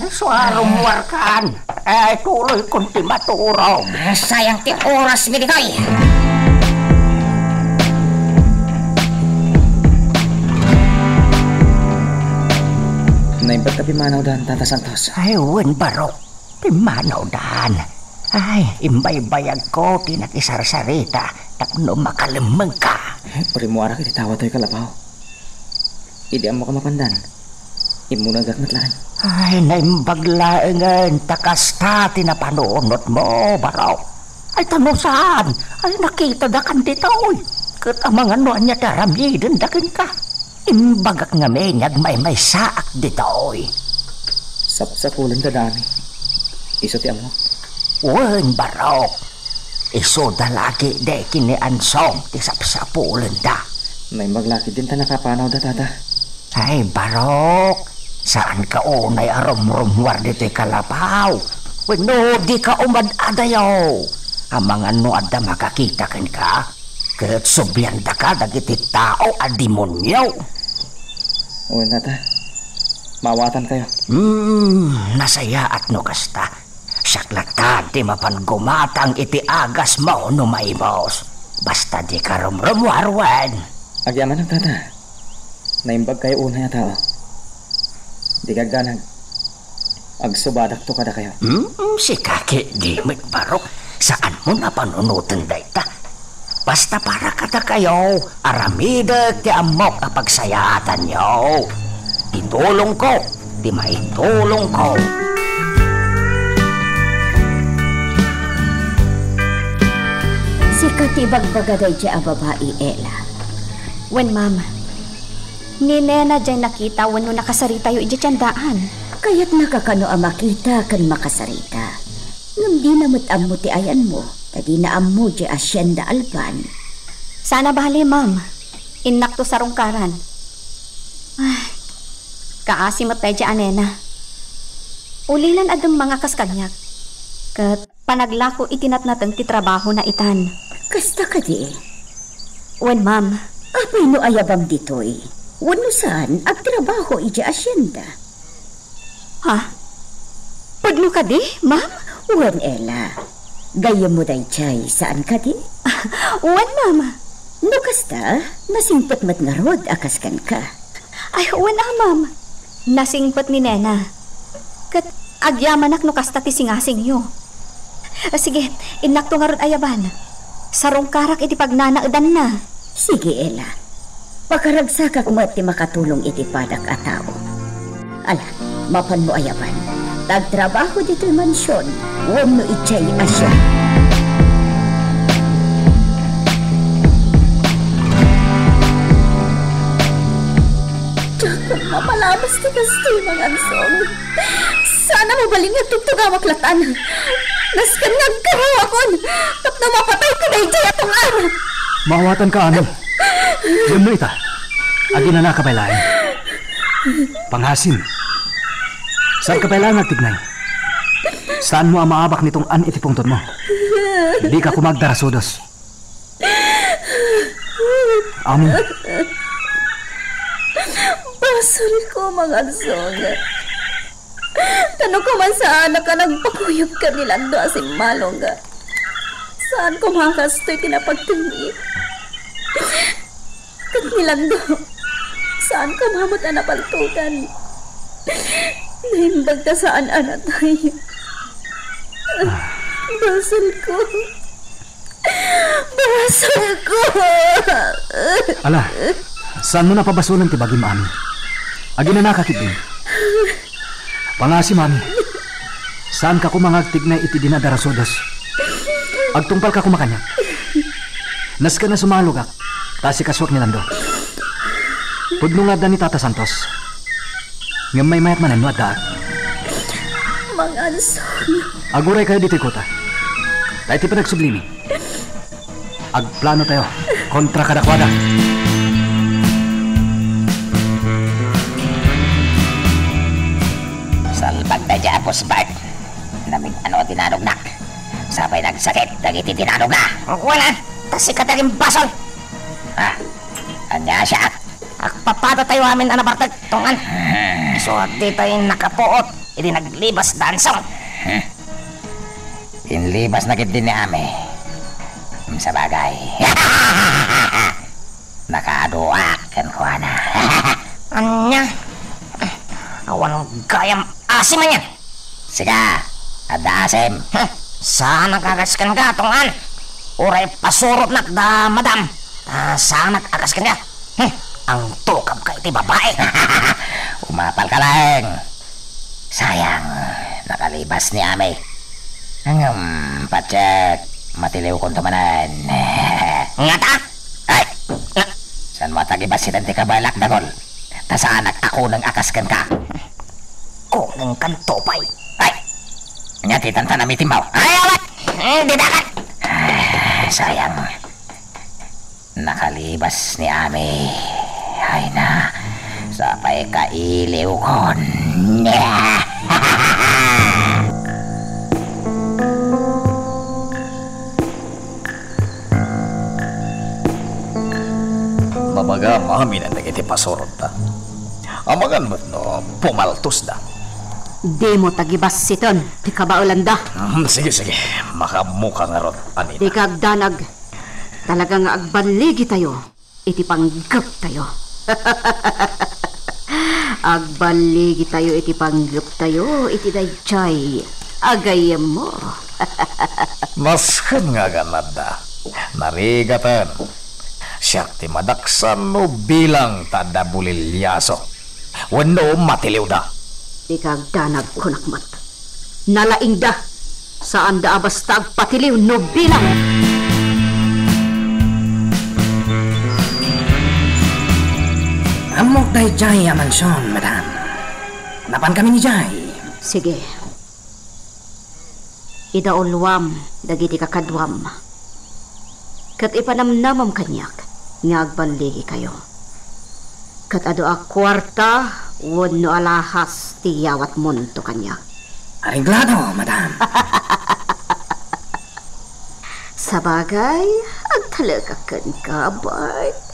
Suarummuarkan. Ay, tuloykon ti maturog. Ah, sayang ti orasmi ditoy. Naimbag ta pimmanawdan, Tata Santos. Ay, wen, barok. Pimmanawdan. Ay, imbaybayagko ti nakisarsarita tapno makalemmengka. Rimmuarak iti tao daytoy kalabaw. Idi ammoka mapandan, immunegak met laeng. Ay, naimbag laengen ta kasta ti napanunotmo, barok. Ay, ta no saan, ay, nakitadakan ditoy. Ket amangan no ania ti aramidenda kenka. Imbagak ngamin nga agmaymaysaak ditoy. Sapsapulenda dayta. Isu ti ammok. Wen, Barok. Isuda la ketdi ken ni Ansong ti sapsapulenda. Naimbag la ketdin ta nakapanawda, Tata. Ay, Barok, saanka unay a rumrumuar ditoy kalapaw wenno dika umad-adayo. Amangan no adda makakita kenka, ket subliandaka dagiti tao a demonio. Wen, Tata. Maawatankayo. Hmm, nasayaat no kasta. Siak latta ti mapan gumatang iti agasmo no maimos. Basta dika rumrumuar, wen. Agyamanak, Tata. Naimbagkayo unay a tao. Dika agdanag. Agsubadakto kadakayo. Hmm, sika ketdi met, Barok. Saanmon a panunoten dayta. Basta para kadakayo, aramidek ti ammok a pagsayaatanyo. Ti tulongko, ti maitulongko. Sika ti ibagbaga daydiay a babai, Ella. Wen, ma'am. Ni Nena diay nakita wenno nakasaritayo idiay tiendaan. Kayatnaka kano a makita ken makasarita. Ngem dina met ammo ti ayanmo, ta dina ammo diay Hacienda Alban. Saan a bale, ma'am. Innakto sarungkaran. Ay, kaasi met daydiay a Nena. Ulinan a dumngeg a kas kaniak. Ket panaglako iti natnateng ti trabahona itan. Kasta kadi? Wen, ma'am. Apay no ayabam ditoy? Wenno saan, agtrabaho idiay hacienda? Ha? Pudno kadi, ma'am? Wen, Ella. Gayyemmo daydiay, saan kadi? Wen, ma'am. No kasta, nasingpet met ngarud a kas kenka. Ay, wen a, ma'am. Nasingpet ni Nena. Ket agyamanak no kasta ti singasingyo. Ah, sige, innakto ngarud ayaban. Sarungkarak iti pagnanaedanna. Sige, Ella. Pakaragsakak met ti makatulong iti padak a tao. Ala, mapanmo ayaban. Tagtrabaho ditoy mansion wenno idiay hacienda. Diak mapalabas ti kastoy, Mang Ansong. Saan a mabalin nga tugtugawak latan. Nasken nga agkarrawakon tapno mapatayko daydiay a tungam. Maawatanka, Ami. Ngem no ita, aginanaka pay laeng. Pangasim. Saanka pay laeng agtignay. Saanmo a maabak ni tungam iti pungtotmo. Dika koma agdarasudos. Ami. Basolko, Mang Ansong. Ta no koma saanak a nagpakuyog ken ni Lando a simmalong, saan koma a kastoy ti napagtengmi. Ket ni Lando, saan koma met a napaltogan. Naimbag ta saan a natay. Basolko. Basolko. Ala, saanmo a pabasolen ti bagim, Ami. Aginanaka ketdin. Pangasim, Ami. Saanka koma nga agtignay iti dina darasudos. Agtungpalka koma kaniak. Nasken a sumalogak ta asikasuak ni Lando. Pudno nga adda ni Tata Santos. Ngem maymayat manen no addaak. Mang Ansong. Aguraykayo ditoy kuta. Ta iti panagsublimi, agplanotayo kontra kadakuada. Salbag daydiay a pusbag. Namig-ano ti tinanognak. Sapay nagsakit dagiti tinanogna. Wala, ta sika ti agimbasol. Ah, ania siak? Agpapadatayo amin a nabartek, Tungam. Hmm. Isu a ditay nakapuot idi naglibas da Ansong. Hmm. Inlibasna ketdi ni Ami. Hmm, sabagay. Nakaaduak kenkuana. Ania? Awan gayam asim ania? Sika, adda asim. Huh, saanak a kas kenka, Tungam. Uray pasurotnak da madam, ta saanak a kas kenka. Huh, angtukabka iti babai. Umapalka laeng. Sayang, nakalibas ni Ami. Ngem, patiek, matiliwkonto manen. Ngata? Ay, Tagibassiten ti kabaelak, Dagol. Ta saanak a kuneng a kas kenka. Kunengkanto pay. Ay! Ania ti tantanam iti immaw? Ay, awan! Eh, di dakan! Ah, sayang. Nakalibas ni Ami. Ay na, sapay kailiwkon. Mabagam amin dagiti pasurotta. Amangan met no pumaltosda. Dimo tagibassiten ti kabaelanda. Hmm, sige, sige. Makaammoka ngarud, Anita. Dika agdanag. Talaga nga agballigitayo iti panggeptayo. Agballigitayo iti panggeptayo iti daydiay a gayyemmo. Nasken nga aganadda. Narigaten. Siak ti madaksan no bilang ta adda buliliaso wenno matiliwda. Dika agdanag, kunak met. Nalaingda. Saanda a basta agpatiliw no bilang. Ammok daydiay a mansion, madam. Napaankami idiay. Sige. Idauluam dagiti kakaduam, ket ipanamnamam kaniak nga agballigikayo. Ket adu a kuarta wenno alahas ti yawatmonto kaniak. Areglado, madam. Sabagay, agtalekak kenka, Bart.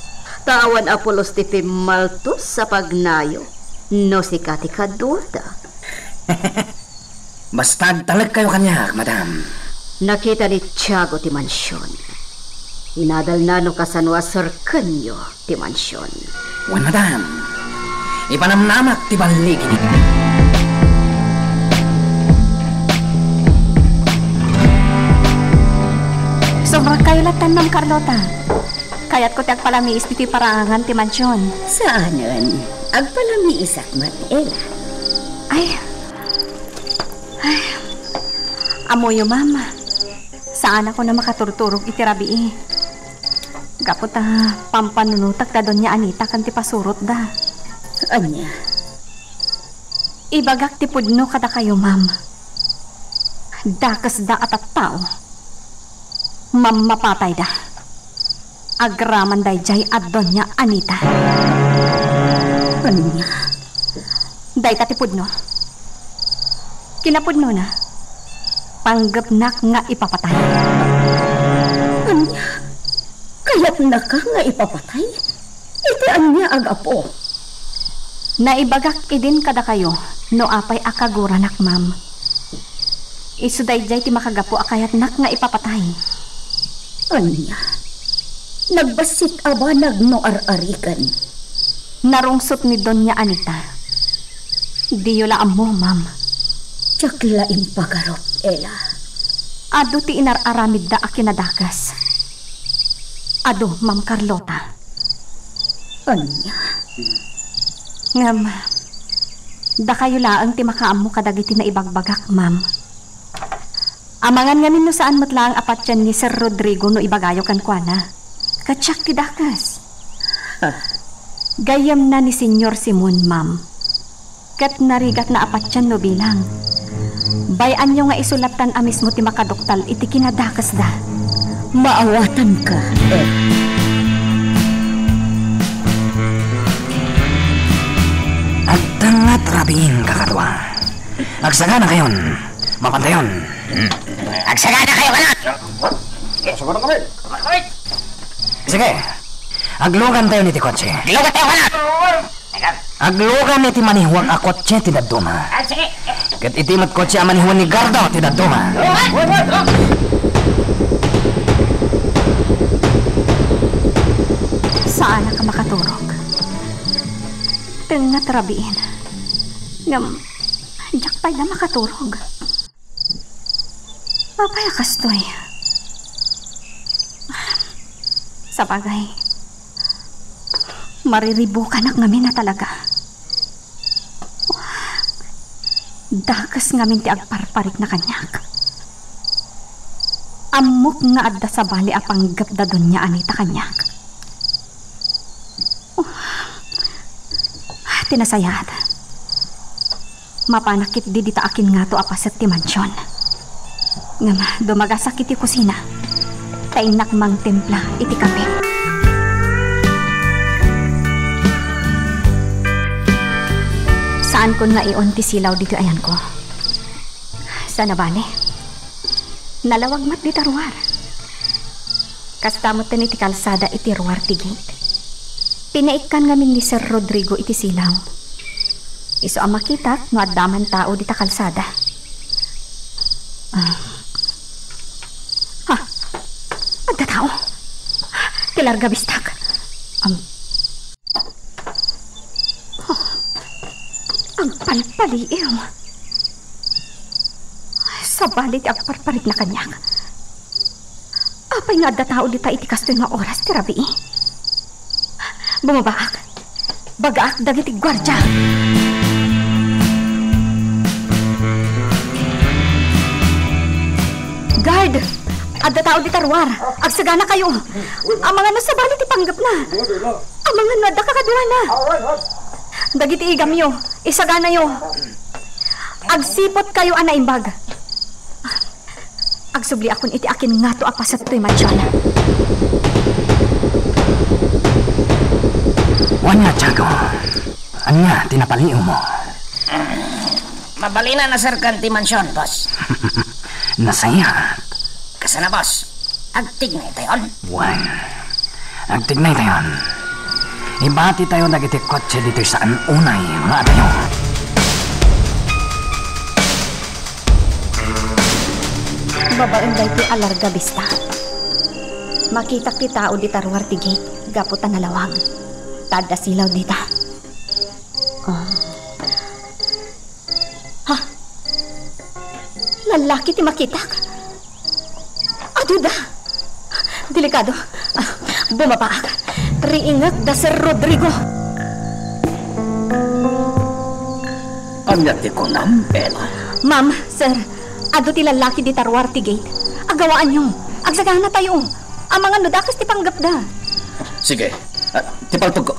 Ta awan a pulos ti pimmaltos a pagnayo no sika ti kaduada. Basta agtalekkayo kaniak, madam. Nakita ni Tiago ti mansion. Inadalna no kasano a serkenyo ti mansion. Wen, madam. Ipanamnamak ti balligi. Sobrakkayo latta, Ma'am Carlota. Kayatko ti agpalamiis ditoy paraangan ti mansion. Saanen. Agpalamiisak met, Ella. Ay, Ay, ammoyo, ma'am. Saanakon a makaturturog iti rabii. Gapu ta pampanunotak da Doña Anita ken ti pasurotda. Ania? Ibagak ti pudno kadakayo, ma'am. Dakesda a tattao. Mammapatayda. Agraman daydiay a Doña Anita. Ania? Dayta ti pudno. Kinapudnona, panggepnak nga ipapatay. Ania? Kayatnaka nga ipapatay? Iti ania a gapu? Naibagak idin kadakayo no apay a kaguranak, ma'am. Isu daydiay ti makagapu a kayatnak nga ipapatay. Ania? Nagbassit a banag no ar-ariken? Narungsot ni Doña Anita. Diyo la ammo, ma'am. Diak la impagarup, Ella. Adu ti inar-aramidda a kinadakes. Adu, Ma'am Carlota. Ania? Ngem, dakayo laeng ti makaammo kadagiti naibagbagak, ma'am. Amangan ngamin no saan met laeng a patien ni Sir Rodrigo no ibagayo kenkuana. Ket siak ti dakes. Ah. Gayyemna ni Señor Simon, ma'am. Ket narigatna a patien no bilang. Bay-anyo nga isu lattan a mismo ti makaduktal iti kinadakesda. Maawatanka, eh. Agtengngat rabiin, kakadua. Agsaganakayon. Mapantayon. Agsaganakayo, anak! Agsaganakayo. Sige. Aglugantayon iti kotse. Aglugantayo, anak! Aglugan iti manihuak a kotse ti dadduma. Ah, sige. Ket iti met kotse a manihuan ni Gardo ti dadduma. Saanak a makaturog. Tengngat rabiin. Ngem, diak pay da makaturog. Apay a kastoy? Sabagay, mariribukanak ngamin a talaga. Dakes ngamin ti agparparikna kaniak. Ammok nga adda sabali a panggep da Doña Anita kaniak. Ti nasayaat, mapanak ketdi dita akin ngato a paset ti mansion. Ngem dumagasak iti kusina, ta innak mangtimpla iti kape. Saankon nga ion ti silaw ditoy ayanko. Saan a bale, nalawag met dita ruar. Kasta metten iti kalsada iti ruar ti gate. Pinaikkan ngamin ni Sir Rodrigo iti silaw. Isu a makitak no adda man tao dita kalsada. Ah. Ha? Adda tao? Ti larga bistak. Am-, Agpalpaliiw. Sabali ti agparparitna kaniak. Apay nga adda tao dita iti kastoy nga oras ti rabii? Bumabaak. Bagaak dagiti guardia. Guard! Adda tao dita ruar. Agsaganakayo. Amangan no sabali ti panggepna. Amangan no adda kakaduana. Dagiti igamyo, isaganayo. Agsiputkayo a naimbag. Agsubliakon iti akin ngato a paset toy mansion. Wen nga, Tiago. Ania ti napaliiwmo? Mabalin a naserkan ti mansion, boss. Nasayaat. Kasano, boss? Agtignaytayon? Wen, agtignaytayon. Ibatitayo dagiti kotse ditoy saan unay nga adayo. Babaen daytoy a larga bista, makitak ti tao dita ruar ti gate gapu ta nalawag. Ta adda silaw dita. Ah. Ha? Lallaki ti makitak? Aduda! Delikado. Ah, bumabaak. Riingek da Sir Rodrigo. Ania ti kunam, Ella? Ma'am, sir, adu ti lallaki dita ruar ti gate. Agawaanyo. Agsaganatayo. Amangan no dakes ti panggepda. Sige. Ah, ti paltogko.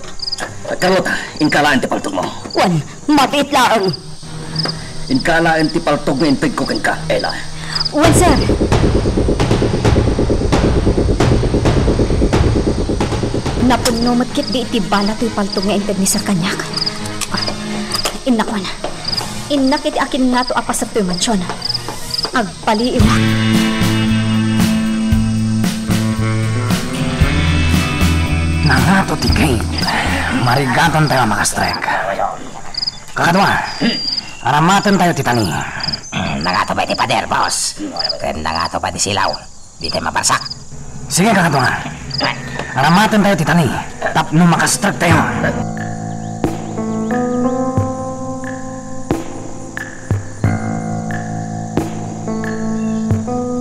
Ah, Carlota, inka laeng ti paltogmo. Wen, mabiit laeng. Inka laeng ti paltog nga intedko kenka, Ella. Wen, sir. Napunno met ketdi iti bala toy paltog nga inted ni sir kaniak. Ah, innak wen. Innak iti akin ngato a paset toy mansion. Agpaliiwak. Nangato ti gate. Marigatontayo a makastrek. Kakadua, aramatentayo ti tani. Nangato pay ti pader, boss. Ken nangato pay ti silaw. Ditoy mabarsak. Sige, kakadua. Aramatentayo ti tani tapno makastrektayo.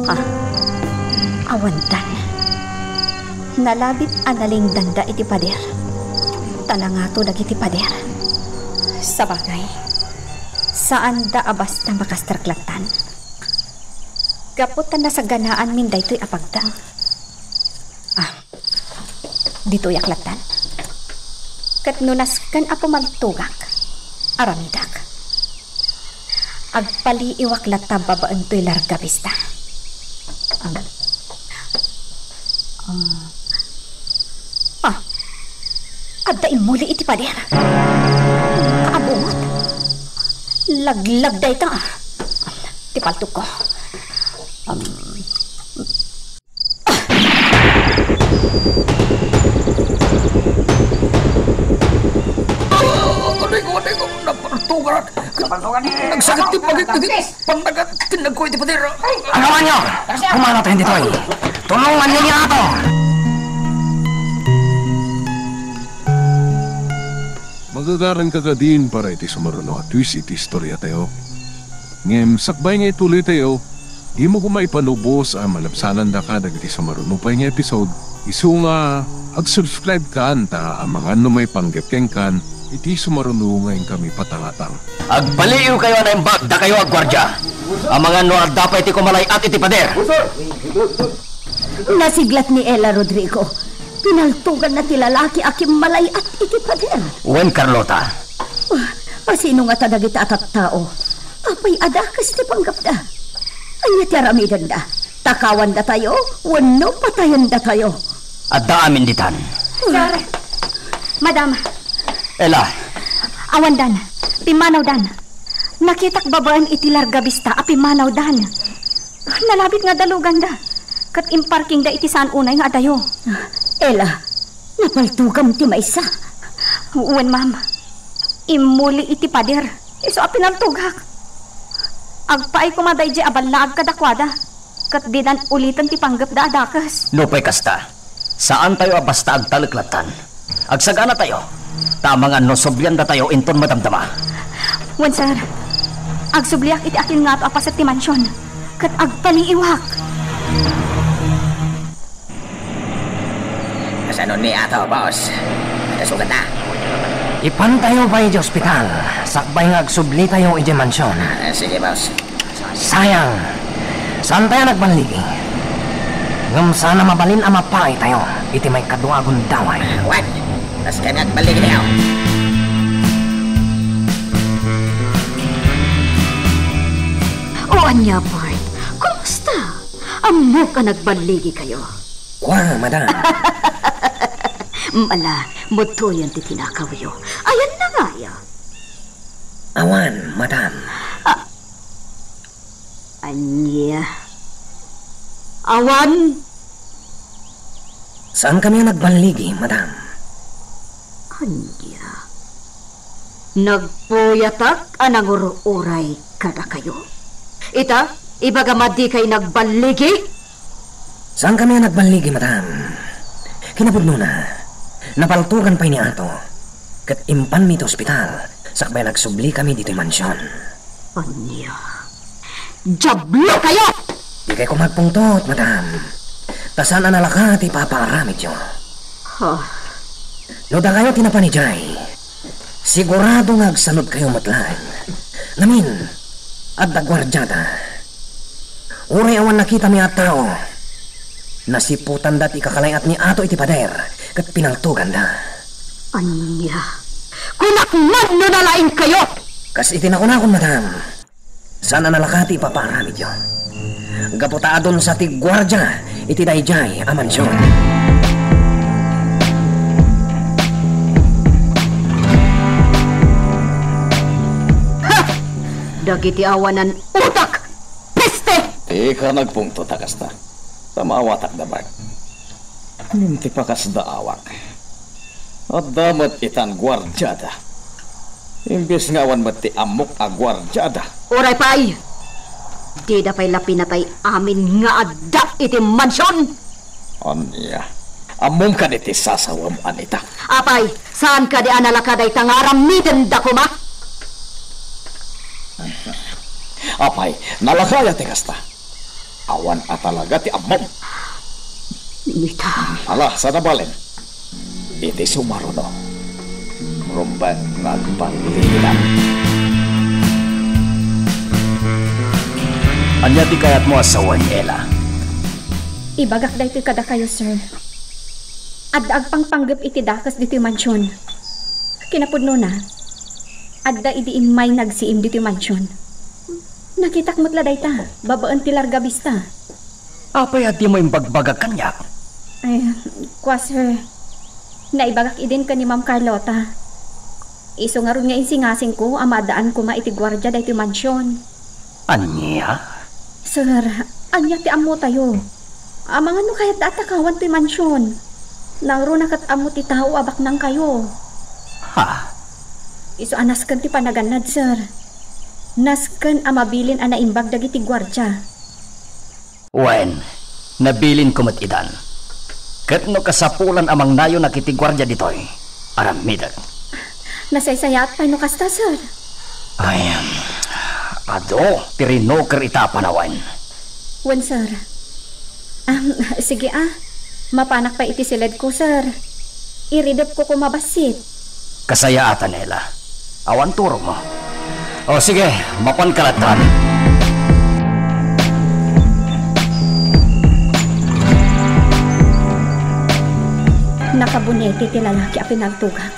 Ah, awandan. Nalabit a nalingdanda iti pader. Ta nangato dagiti pader. Sabagay, saanda a basta makastrek lattan. Gapu ta nasaganaanmin daytoy a pagdang. Ah, ditoyak lattan. Ket no nasken a pumaltogak, aramidak. Agpaliiwak latta babaen toy larga bista. Am, am, ah, adda immuli iti pader. Kaabungot. Laglag dayta. Ti paltogko. Am, Aray ko, aray ko, napartugan. Napartugan ni Nagsakit ti pagik-, Napartugan. Pandagat, tinagko iti pader. Agawanyo! Kumano tayo ditoy? Tulunganyo ni Ato! Magagaranka kadin para iti sumaruno a twist iti istoriatayo. Ngem sakbay nga ituloytayo, dimo koma ipalubos a malabsanandaka dagiti sumaruno pay nga episode, isu nga ag-subscribe kan ta amangan no maipanggep kenkan iti sumaruno nga inkami patangatang. Agpaliiwkayo a naimbag, dakayo a guardia. Amangan no adda pay ti kumalay-at iti pader. Nasiglat ni Ella Rodrigo. Pinaltuganna ti lalaki a kimmalay-at iti pader. Wen, Carlota, Asino ngata dagita a tattao? Apay a dakes ti panggepda? Ania ti aramidenda? Takawandatayo wenno patayendatayo? Adda amin ditan. Sir! Madam! Ella! Awandan. Pimmanawdan. Nakitak babaen iti larga bista a pimmanawdan. Nalabit nga daluganda. Ket imparkingda iti saan unay nga adayo. Ella, napaltogam ti maysa? Wen, ma'am. Immuli iti pader. Isu a pinaltogak. Agpaay koma daydiay a ballaag kadakuada. Ket didan uliten ti panggepda a dakes. Nupay kasta, saantayo a basta agtalek lattan. Agsaganatayo, ta amangan no subliandatayo inton madamdama. Wen, sir. Agsubliak iti akin ngato a paset ti mansion, ket agpaliiwak. Kasano ni ato, boss? Nakasugat na? Ipantayo pay iti ospital, sakbay nga agsublitayo iti mansion. Ah, sige, boss. Sayang, saantayo nagballigi. Ngem saan a mabalin a mapaaytayo iti maikadua a gundaway. Wen, kas kami agballigitayo. O ania, Bart? Kumusta? Ammok a nagballigikayo. Kua, madam. Ala, mutoyen ti tinakawyo. Ayanna ngaya? Awan, madam. Ah, ania? Awan? Saankami a nagballigi, madam. Ania? Nagpuyatak a nangur-uray kadakayo? Ita, ibagam a dikay nagballigi? Saankami a nagballigi, madam. Kinapudnona, napaltogan pay ni Ato, ket impanmi iti ospital, sakbay a nagsublikami ditoy mansion. Ania? Diablokayo! Dikay koma agpungtot, madam. Ta saan a nalaka ti ipapaaramidyo. Ha? No dakayo ti napan idiay, sigurado nga agsanudkayo met laeng. Ngamin, adda guardiada. Uray awan nakitami a tao, nasiputanda ti ikakalay-at ni Ato iti pader ket pinaltoganda. Ania? Kunak man no nalaingkayo! Kas iti nakunakon, madam, saan a nalaka ti ipapaaramidyo. Gapu ta adun sa ti guardia iti daydiay a mansion. Ha! Dagiti awanan utak! Peste! Dika nagpungtot a kasta. Ta maawatak da, Bart. Ngem ti pakasdaawak, adda met itan guardiada. Imbes nga awan met ti ammok a guardiada. Uray pay! Dida pay la pinatay amin nga adda iti mansion! Ania? Ammom kadi ti sasawem, Anita? Apay, saan kadi a nalaka dayta nga aramidenda koma? Apay, nalaka aya ti kasta? Awan a talaga ti ammom. Nita. Ala, saan a balen. Iti sumaruno, rumbeng nga agballigidan. Ania ti kayatmo a sawen, Ella? Ibagak daytoy kadakayo, sir. Adda agpangpanggep iti dakes ditoy mansion. Kinapudnona, adda idi immay nagsiim ditoy mansion. Nakitak met la dayta, babaen ti larga bista. Apay a dimo imbagbagak kaniak? Eh, kua, sir. Naibagak idin ken ni Ma'am Carlota. Isu ngarud nga insingasingko a maadaan koma iti guardia daytoy mansion. Ania? Sir, ania ti ammotayo? Amangan no kayatda a takawan toy mansion. Nangruna ket ammo ti tao a baknangkayo. Ha? Isu a nasken ti panagannad, sir. Nasken a mabilin a naimbag dagiti guardia. Wen, nabilinko met idan. Ket no kasapulan a mangnayonak iti guardia ditoy, aramidek. Nasaysayaat pay no kasta, sir. Ay, adu ti rinuker ita a panawen. Wen, sir. Am, sige, a. Mapanak pay iti siledko, sir. Iridepko koma bassit. Kasayaatan, Ella. Awan turogmo. O, sige, mapanka lattan. Nakabuneti ti lalaki a pinaltogak.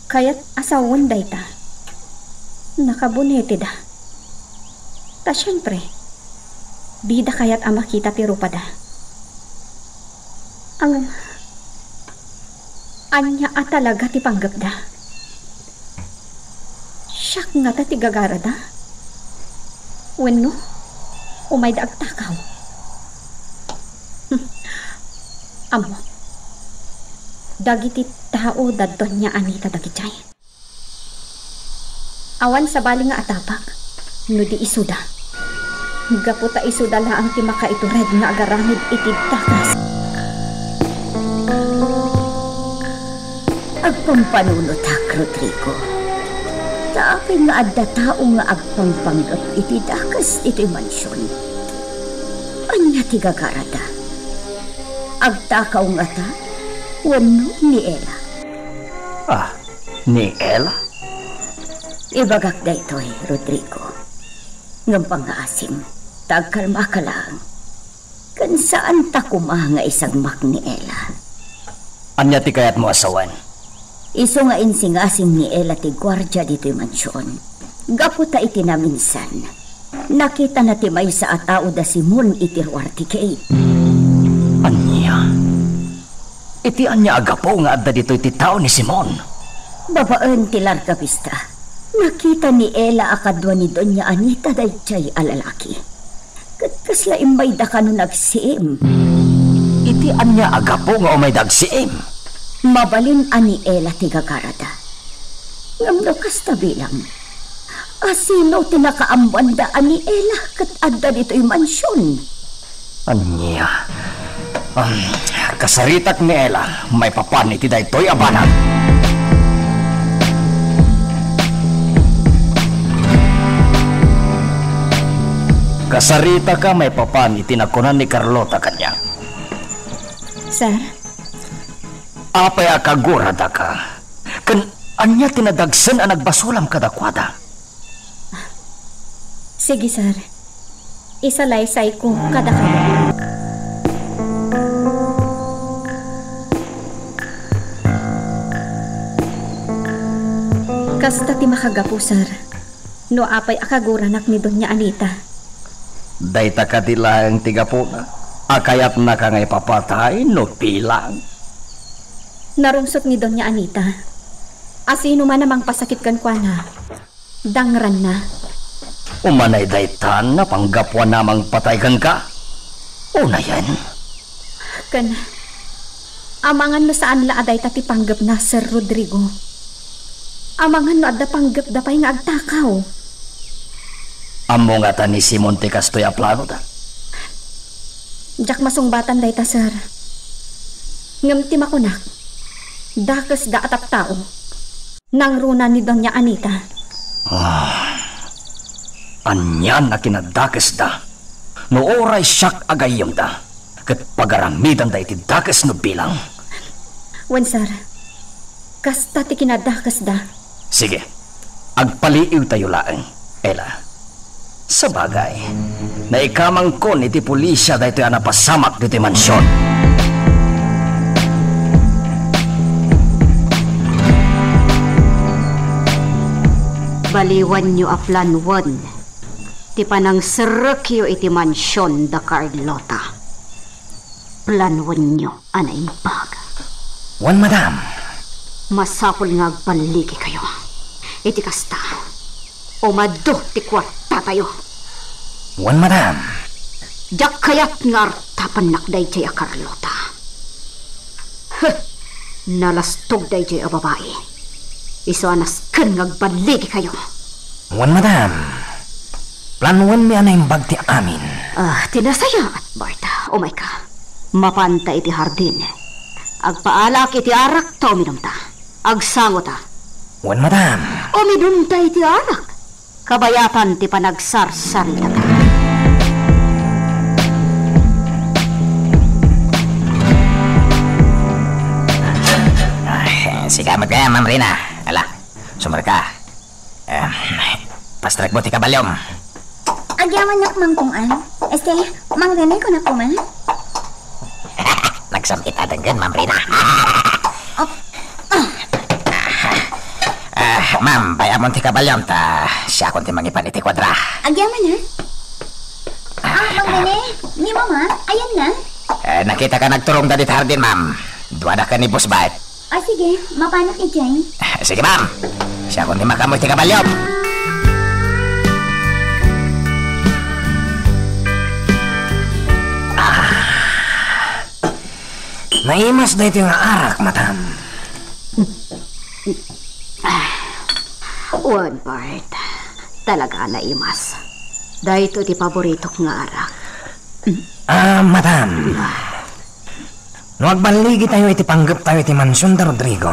Kayat a sawen dayta. Nakabunetida. Ta siempre, dida kayat a makita ti rupada. Ang, ania a talaga ti panggepda? Siak ngata ti gagarada? Wenno, umayda agtakaw? Ammok, dagiti tao da Doña Anita dagidiay. Awan sabali nga atapek no di isuda. Gapu ta isuda laeng ti makaitured nga agaramid iti dakes. Agpampanunotak, Rodrigo. Ta apay nga adda tao nga agpangpanggep iti dakes ditoy mansion? Ania ti gagarada? Agtakaw ngata wenno ni Ela? Ah, ni Ela? Ibagak daytoy, Rodrigo. Ngem pangngaasim, ta agkalmaka laeng. Ken saanta koma nga isagmak ni Ela. Ania ti kayatmo a sawen? Isu nga insingasing ni Ela ti guardia ditoy mansion. Gapu ta iti naminsan, nakitana ti maysa a tao da Simon iti ruar ti gate. Ania? Iti ania a gapu nga adda ditoy ti tao ni Simon? Babaen ti larga bista, nakita ni Ela a kadua ni Doña Anita daydiay a lalaki. Ket kasla immayda kano nagsiim. Iti ania a gapu nga umayda agsiim? Mabalin a ni Ela ti gagarada. Ngem no kasta bilang, asino ti nakaammoanda a ni Ela ket adda ditoy mansion? Ania? Um, kasaritak ni Ela maipapan iti daytoy a banag. Kasaritaka maipapan iti nakunan ni Carlota kaniak. Sir? Apay a kaguradaka? Ken ania ti nadagsen a nagbasolam kadakuada? Sige, sir. Isalaysayko kadakayo. Kasta ti makagapu, sir, no apay a kaguranak ni Doña Anita. Dayta kadi laeng ti gapuna a kayatnaka nga ipapatay no bilang? Narungsot ni Doña Anita. Asino man a mangpasakit kenkuana, dangranna. Umanay daytan a panggapuan a mangpatay kenka? Unayen. Ken, amangan no saan la a dayta ti panggepna, Sir Rodrigo. Amangan no adda panggepda pay nga agtakaw. Ammo ngata ni Simon ti kastoy a planoda? Diak masungbatan dayta, sir. Ngem ti makunak, dakesda a tattao. Nangruna ni Doña Anita. Ah, anian a kinadakesda? No uray siak a gayyemda, ket pagaramidanda iti dakes no bilang. Wen, sir. Kasta ti kinadakesda. Sige, agpaliiwtayo laeng, Ela. Sabagay, naikamangkon iti pulisia daytoy a napasamak ditoy mansion. Baliwanyo a planuan ti panangserrekyo iti mansion da Carlota. Planuanyo a naimbag. Wen, madam. Masapul nga agballigikayo. Iti kasta, umadto ti kuartatayo. Wen, madam. Diak kayat nga artapennak daydiay a Carlota. Huh! Nalastog daydiay a babai. Isu a nasken nga agballigikayo. Wen, madam. Planuanmi a naimbag ti amin. Ah, ti nasayaat, Marta. Umayka. Mapanta iti hardin. Agpaalak iti arak ta uminumta. Agsangota. Wen, madam. Uminumta iti arak. Kabayatan ti panagsarsarita. Ay, sika met kaya, Ma'am Rina. Ala, sumrek ka. Eh, pastrekmo ti kabaliom. Agyamanak, Mang Kung-an. Este, Mang Rene, kunak koma. Nagsam-it a denggen, Ma'am Rina. Op. Ah, Ma'am, bay-amon ti kabalyom ta siakon ti mangipan iti kuadra. Agyaman, ha? Ah, Mang Rene, ni Mama, ayanna? Eh, nakitaka nagturongda dita hardin, ma'am. Duada ken ni Boss Bart. Ah, sige, mapanok idiay. Eh, sige, ma'am. Siakon ti makaammo iti kabalyom. Ah. Naimas daytoy nga arak, madam. Wen, Bart. Talaga a naimas. Daytoy ti paboritok nga arak. Ah, madam. No agballigi tayo iti panggep tayo iti mansion da Rodrigo,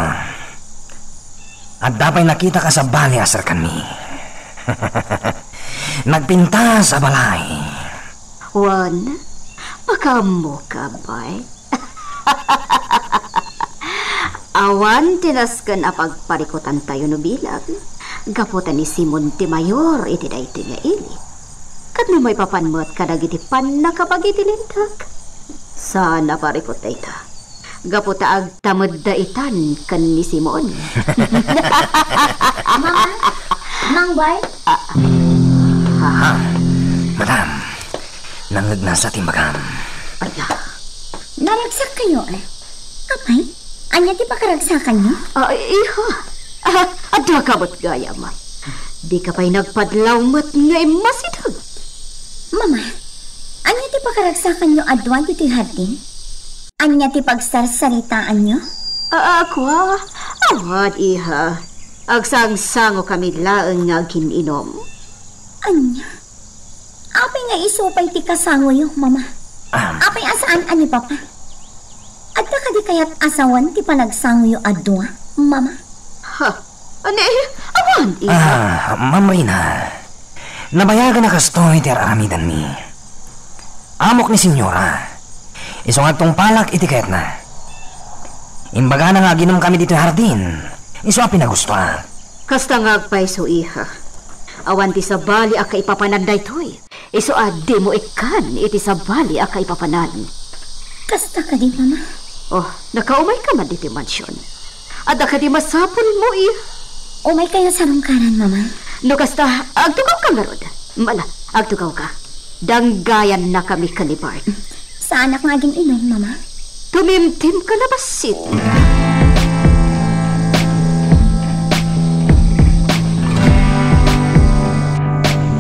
adda pay nakita ka sabali a serkanmi. Nagpintas a balay. Wen, makaammoka, Bart. Awan ti nasken a pagparikutantayo no bilang, gapu ta ni Simon ti mayor iti daytoy nga ili. Ket no maipapan met kadagiti pannakabagi ti linteg, saan a parikut dayta. Gapu ta agtamedda itan ken ni Simon. Mama, Mang Bart? Ah, ah. Ha, madam. Nangegnasa ti imbagam. Ala. Naragsak kayo, eh. Apay, ania ti pakaragsakanyo? Ah, iha. Ah, adda ka met gayam. Di ka pay nagpadlaw met nga immasideg. Mama, ania ti pakaragsakanyo a dua ditoy hardin? Ania ti pagsarsaritaanyo? Ah, ah, kua? Awan, iha. Agsangsangokami laeng nga agin-inom. Ania? Apay nga isu pay ti kasangoyo, Mama? Ah. Apay a saan a ni Papa? Adda kadi kayat a sawen ti panagsangoyo a dua, Mama? Ha? Ani? Awan, iha. Ah, Ma'am Rina, nabayagan a kastoy ti ar-aramidenmi. Amok ni Senyora. Isu nga agtungpalak iti kayatna. Imbagana nga aginomkami ditoy hardin. Isu a pinagustoak. Kasta nga agpayso, iha. Awan ti sabali a kaipapanan daytoy. Isu a dimo ikkan iti sabali a kaipapanan. Kasta kadi, Mama? Oh, nakaumayka man ditoy mansion. Adda kadi masapulmo, iha? Umaykayo sarungkaran, Mama. No kasta, agtugawka ngarud. Mala, agtugawka. Danggayannakami ken ni Bart. Saanak nga agin-inom, Mama. Tumimtim ka na bassit.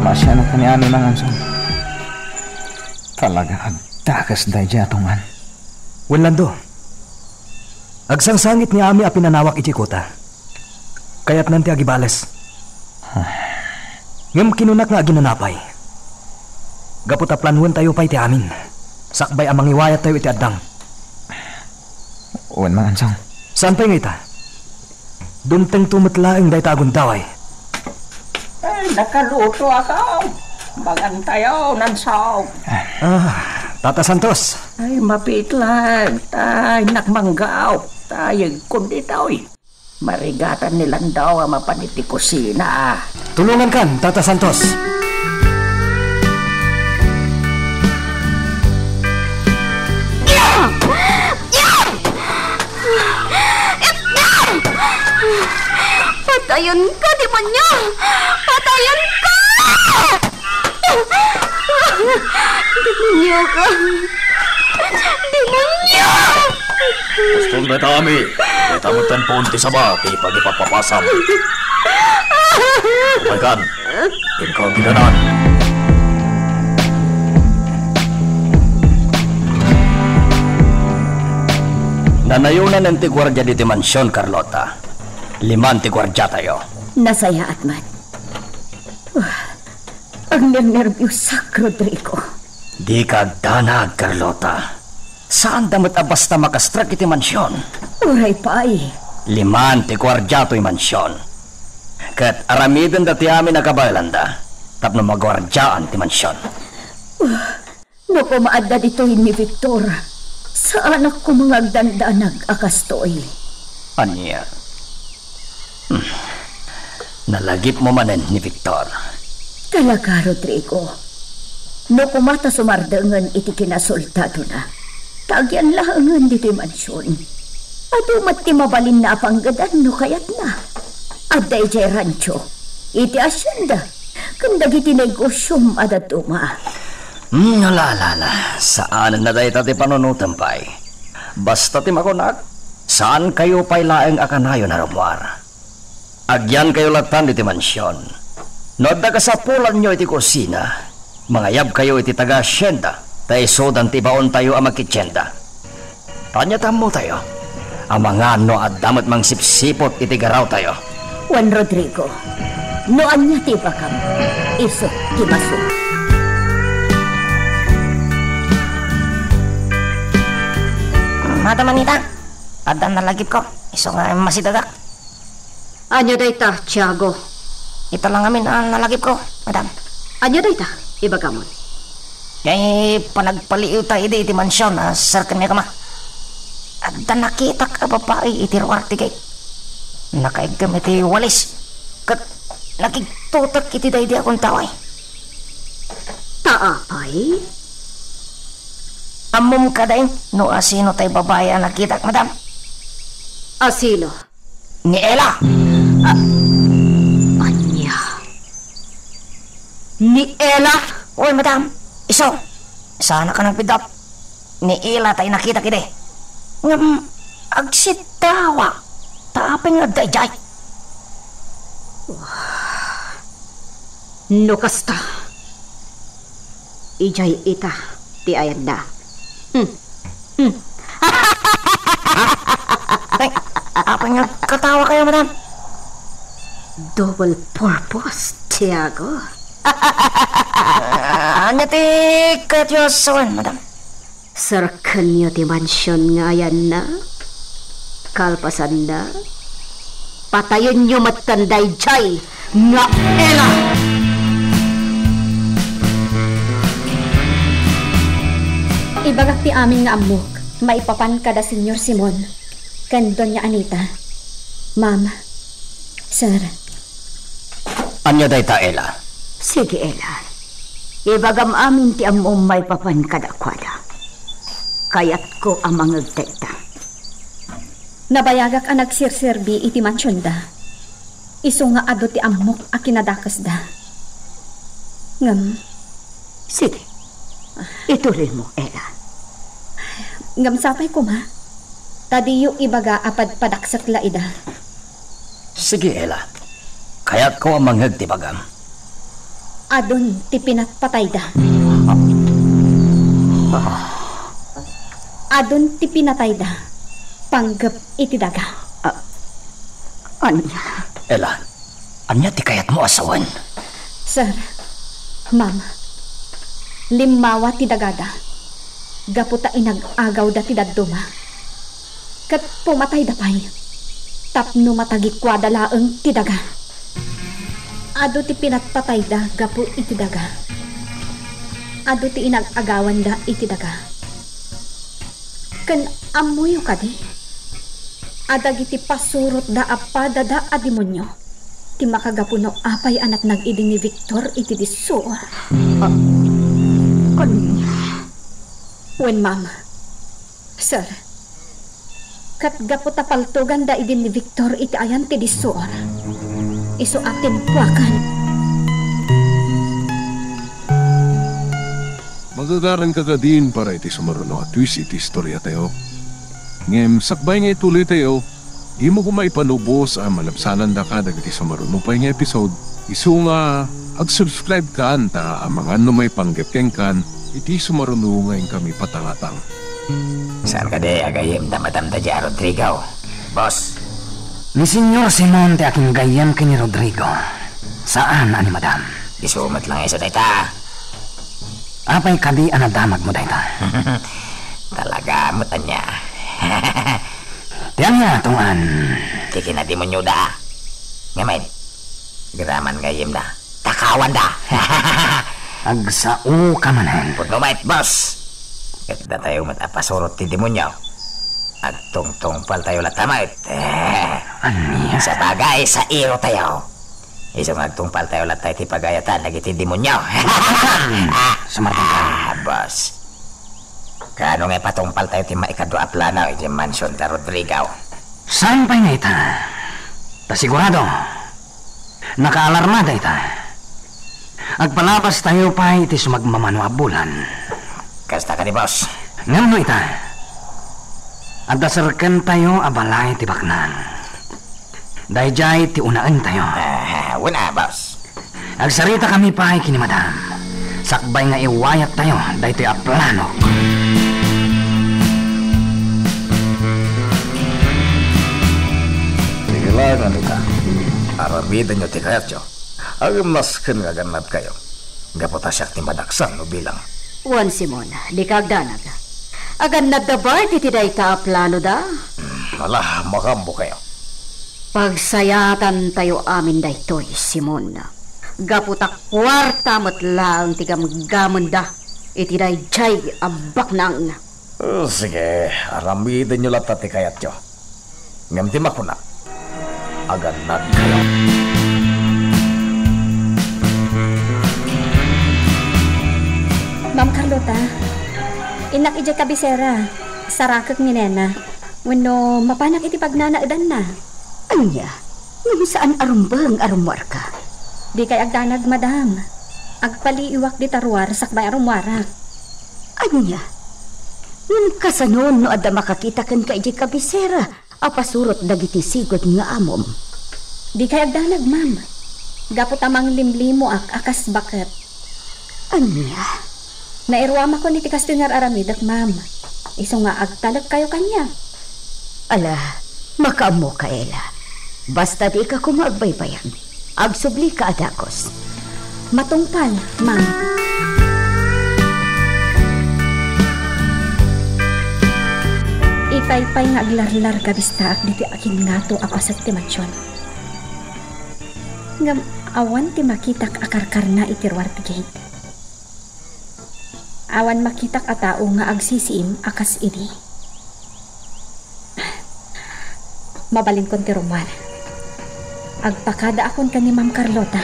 Maasianak ka ni Ami, Mang Ansong. Talaga, agdakes daydiay a tungan. Wen, Lando. Agsangsangit ni Ami a pinanawak idiay kuta. Kayatnan ti agibales. Ngem kinunak nga aginanapay. Gapu ta planuentayo pay ti amin. Sakbay a mangiwayattayo iti addang. Wen, Mang Ansong. Saan pay nga ita? Dumtengto met laeng dayta a gundaway. Ay, nakaluto ako. Mangantayo, Nansong. Ah, Tata Santos. Ay, mapitlag. Tay, nakmanggaw. Tay, kundi tayo. Marigatan ni Lando a mapan iti kusina. Tulongankan, Tata Santos. Patayenka, demonio! Patayenka! Demonio ka! Demonio! Baston dayta, Ami. Dayta met ti puon ti saba ti pagipapapasam. Umaykan. Inka agidanan. Nanayonan ti guardia ditoy mansion, Carlota. Liman ti guardiatayo. Nasayaat met. Wah, agnernerbiusak, Rodrigo. Dika agdanag, Carlota. Saanda met a basta makastrek iti mansion. Uray pay. Liman ti guardia toy mansion. Ket aramidenda ti amin a kabaelanda tapno maguardiaan ti mansion. Wah, No koma adda ditoy ni Victor, saanak koma nga agdandanag a kastoy. Ania? Hmm. Nalagipmo manen ni Victor. Talaga, Rodrigo. No koma ta sumardengen iti kinasoldadona, ta agyan laengen ditoy mansion. Adu met ti mabalinna a panggedan no kayatna. adda idiay rancho, iti hacienda, ken dagiti negosyom a dadduma. Hmm, ala, ala, ala. Saan na dayta ti panunotem pay. Basta ti makunak, saankayo pay laeng a kanayon a rummuar. Agyankayo latan iti mansion. No adda kasapulanyo iti kusina, mangayabkayo iti taga-hacienda, ta isudan ti baontayo a makitienda. Ania ti ammotayo? Amangan no adda met mangsipsiput iti garawtayo. Juan Rodrigo, no ania ti ibagam, isu ti masunod. Madam Anita, adda nalagipko, isu nga masidadak. Ania dayta, Tiago? Ita la ngamin a nalagipko, madam. Ania dayta? Ibagamon. Kay panagpaliiwta idi iti mansion a serken ni Roma. Adda nakitak a babai iti ruar ti gate. Nakaigkem iti walis ket nakigtutek iti daydi a kuntaway. Ta apay? Ammom kadi no asino tay babai a nakitak, madam? Asino? Ni Ella. Ah, ania? Ni Ella? Oy, madam. Isu. Saanak a nagbiddut. Ni Ella tay nakitak idi. Ngem, agsiddawak. Ta apay nga adda idiay? No kasta, idiay ita ti ayanna. Hmm. Hmm. Ay, apay nga katawa kayo, madam? Double purpose, Tiago. Ah, ania ti kayatyo a sawen, madam? Serkenyo ti mansion nga ayanna. Kalpasanna, patayenyo metten daydiay nga Ella! Ibagak ti amin nga ammok maipapan kada Señor Simon ken Doña Anita. Ma'am, sir. Ania dayta, Ella? Sige, Ella. Ibagam amin ti ammom maipapan kadakuada. Kayatko a mangngeg dayta. Nabayagak a nagserserbi iti mansionda. Isu nga adu ti ammok a kinadakesda. Ngem, sige. Ituloymo, Ella. Ngem sapay koma, ta diyo ibaga a padpadaksek la ida. Sige, Ella. Kayatko a mangngeg ti ibagam. Adun ti pinatpatayda. Adun ti pinatayda panggep iti daga. Ah, ania? Ella, ania ti kayatmo a sawen? Sir, ma'am, limmawa ti dagada gapu ta inag-agawda ti dadduma. Ket pumatayda pay tapno matagikuada laeng ti daga. Adu ti pinatpatayda gapu iti daga. Adu ti inag-agawanda iti daga. Ken ammoyo kadi a dagiti pasurotda a padada a demonio ti makagapu no apay a natnag idi ni Victor iti dissuor? Ah, ania? Wen, ma'am. Sir, ket gapu ta paltoganda idi ni Victor iti ayan ti dissuor, isu a timpuakan. Magagaranka kadin para iti sumaruno a twist iti istoriatayo. Ngem sakbay nga ituloytayo, dimo koma ipanubos a malabsanandaka dagiti sumaruno pay nga episode. Isu nga ag-subscribe kan ta amangan no maipanggep kenkan iti sumaruno nga inkami patangatang. Saan kadi a gayyemda madam daydiay a Rodrigo, boss? Ni Señor Simon ti akin gayyem ken ni Rodrigo. Saan a ni madam. Isu met la nga isu dayta. Apay kadi a nadamagmo dayta? Talaga met ania? Ti ania, tungan? Ti kinademonioda. Ngamin, diraman gayyemda. Takawanda. Agsaoka manen. Pudno met, boss. Ket datayo met a pasurot ti demonio. Agtungtungpaltayo latta met. Eh. Ania? Sabagay, sairo tayo. Isu nga agtungpaltayo latta iti pagayatan dagiti demonio. Sumartengka. Ah, boss. Kaano nga ipatungpaltayo ti maikadua a plano iti mansion da Rodrigo? Saan pay nga ita? Ta sigurado, Nakaalarma dayta. Agpalabastayo pay iti sumagmamano a bulan. Kasta kadi, boss. Ngem no ita, adda serkentayo a balay ti baknang. Daydiay ti unaentayo. Ah, wen a, boss. Agsaritakami pay ken ni Madam. Sakbay nga iwayattayo daytoy a planok. Sige la, Anita. Aramidenyo ti kayatyo. Agmasken nga agannadkayo. Gapu ta siak ti madaksan no bilang. Wen, Simon, dika agdanag. Agannadda bardi iti dayta a planoda? Hmm, ala, makaammokayo. Pagsayatantayo amin daytoy, Simon. Gapu ta kuarta met laeng ti gamgamenda iti daydiay a baknang. Oh, sige, aramidenyo latta ti kayatyo. Ngem ti makunak, agannadkayo. Ma'am Carlota, innak idiay kabisera. Sarakek ni Nena. Wenno mapanak iti pagnanaedanna. Ania? Ngem saan a rumbeng a rummuarka? Dikay agdanag, madam. Agpaliiwak dita ruar sakbay a rummuarak. Ania? Ngem kasano no adda makakita kenka idiay kabisera a pasurot dagiti sigud nga amom? Dikay agdanag, ma'am. Gapu ta manglimlimoak a kas baket. Ania? Nairuamakon iti kastoy nga ar-aramidek, ma'am. Isu nga agtalekkayo kaniak. Ala, makaammoka, Ella. Basta dika koma agbaybayag. Agsublika a dagus. Matungpal, ma'am. Itay pay nga aglarlarga bistaak ditoy aginngato a paset ti mansion. Ngem awan ti makitak a karkarna iti ruar ti gate. Awan makitak a tao nga agsisiim a kas idi. Mabalinkon ti rummuar. Agpakadaakon ken ni Ma'am Carlota,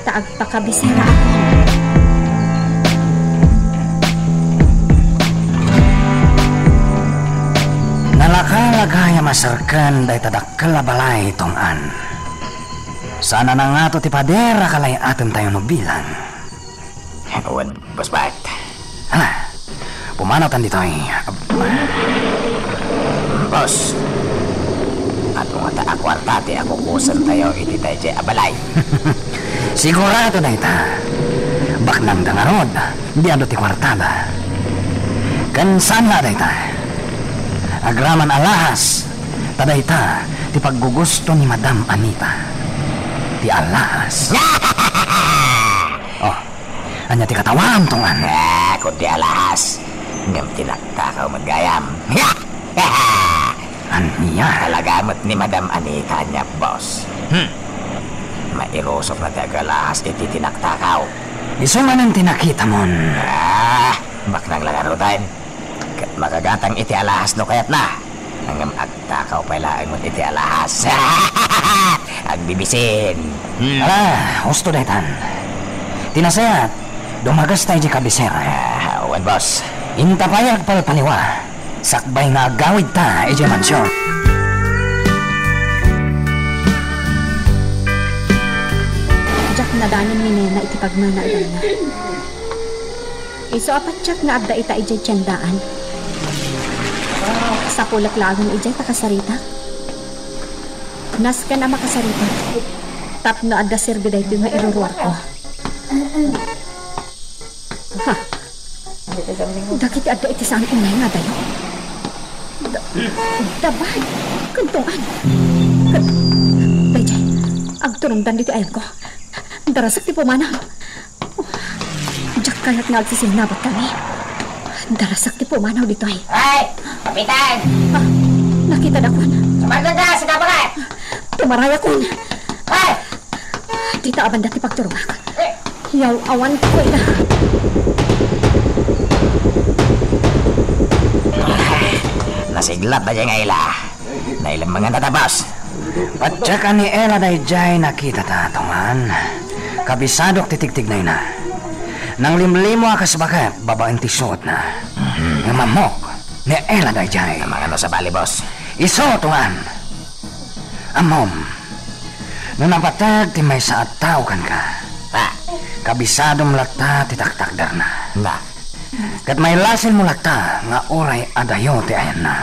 ta agpakabiseraakon. Nalakalaka a maserken dayta dakkel a balay, Tong-an. Saan a nangato ti pader a kalay-atentayo no bilang. Wen, Boss Bart. Hala, pumanawtan ditoy. Boss, adu ngata a kuarta ti akukusentayo iti daydiay a balay? Sigurado dayta. Baknangda ngarud, di adu ti kuartada. Ken saan nga dayta? Agraman alahas, ta dayta ti paggugusto ni Madam Anita. Ti alahas. Oh, ania ti katawaam, Tong-an? Ah, kundi alahas. Ngem tinaktakaw met gayam. Ania? Talaga met ni Madam Anita ania, boss. Hmm. Mairusok na ti agalahas iti tinaktakaw. Isu manen ti nakitamon. Ah, baknang la ngaruden. Ket makagatang iti alahas no kayatna. Ngem agtakaw pay laeng met iti alahas. Agbibisin. Hmm. Ala, husto daytan. Ti nasayaat, dumagasta idiay kabisera. Ah, wen, boss. Inta pay agpalpaliwa. Sakbay nga agawidta idiay mansion. Diak nadanon ni Nena iti pagnanaedanna. Isu a patiek nga adda ita idiay tiendaan. Sapulek laengen idiay ta kasaritak. Nasken a makasaritak tapno adda serbi daytoy nga iruruarko. Ha? Dagiti adda iti saan unay nga adayo. Da-, Dabay, ken Tong-an. Ket, daydiay, agturongdan ditoy ayongko. Darasek ti pumanaw. Diak kayat nga agsisinnabat kami. Darasek ti pumanaw ditoy. Ay, Kapitan! Ah, nakitadakon. Sumardo ka, sinabakan! Tumarayakon. Ay! Dita a banda ti pagturongak. Eh! Yaw-awan ko ila. Nasiglat daydiay nga ila. Nailemmengan ta, boss. Patiek a ni Ella daydiay nakitata, Tong-an. Kabisadok ti tigtignayna. Nanglimlimo a kas baket babaen ti suotna. Mhm. Ngem ammok, ni Ella daydiay. Amangan no sabali, boss. Isu, Tong-an. Ammom, No napateg ti maysa a tao kenka, ah, kabisadom latta ti taktakderna. Na. Ket mailasinmo latta nga uray adayo ti ayanna.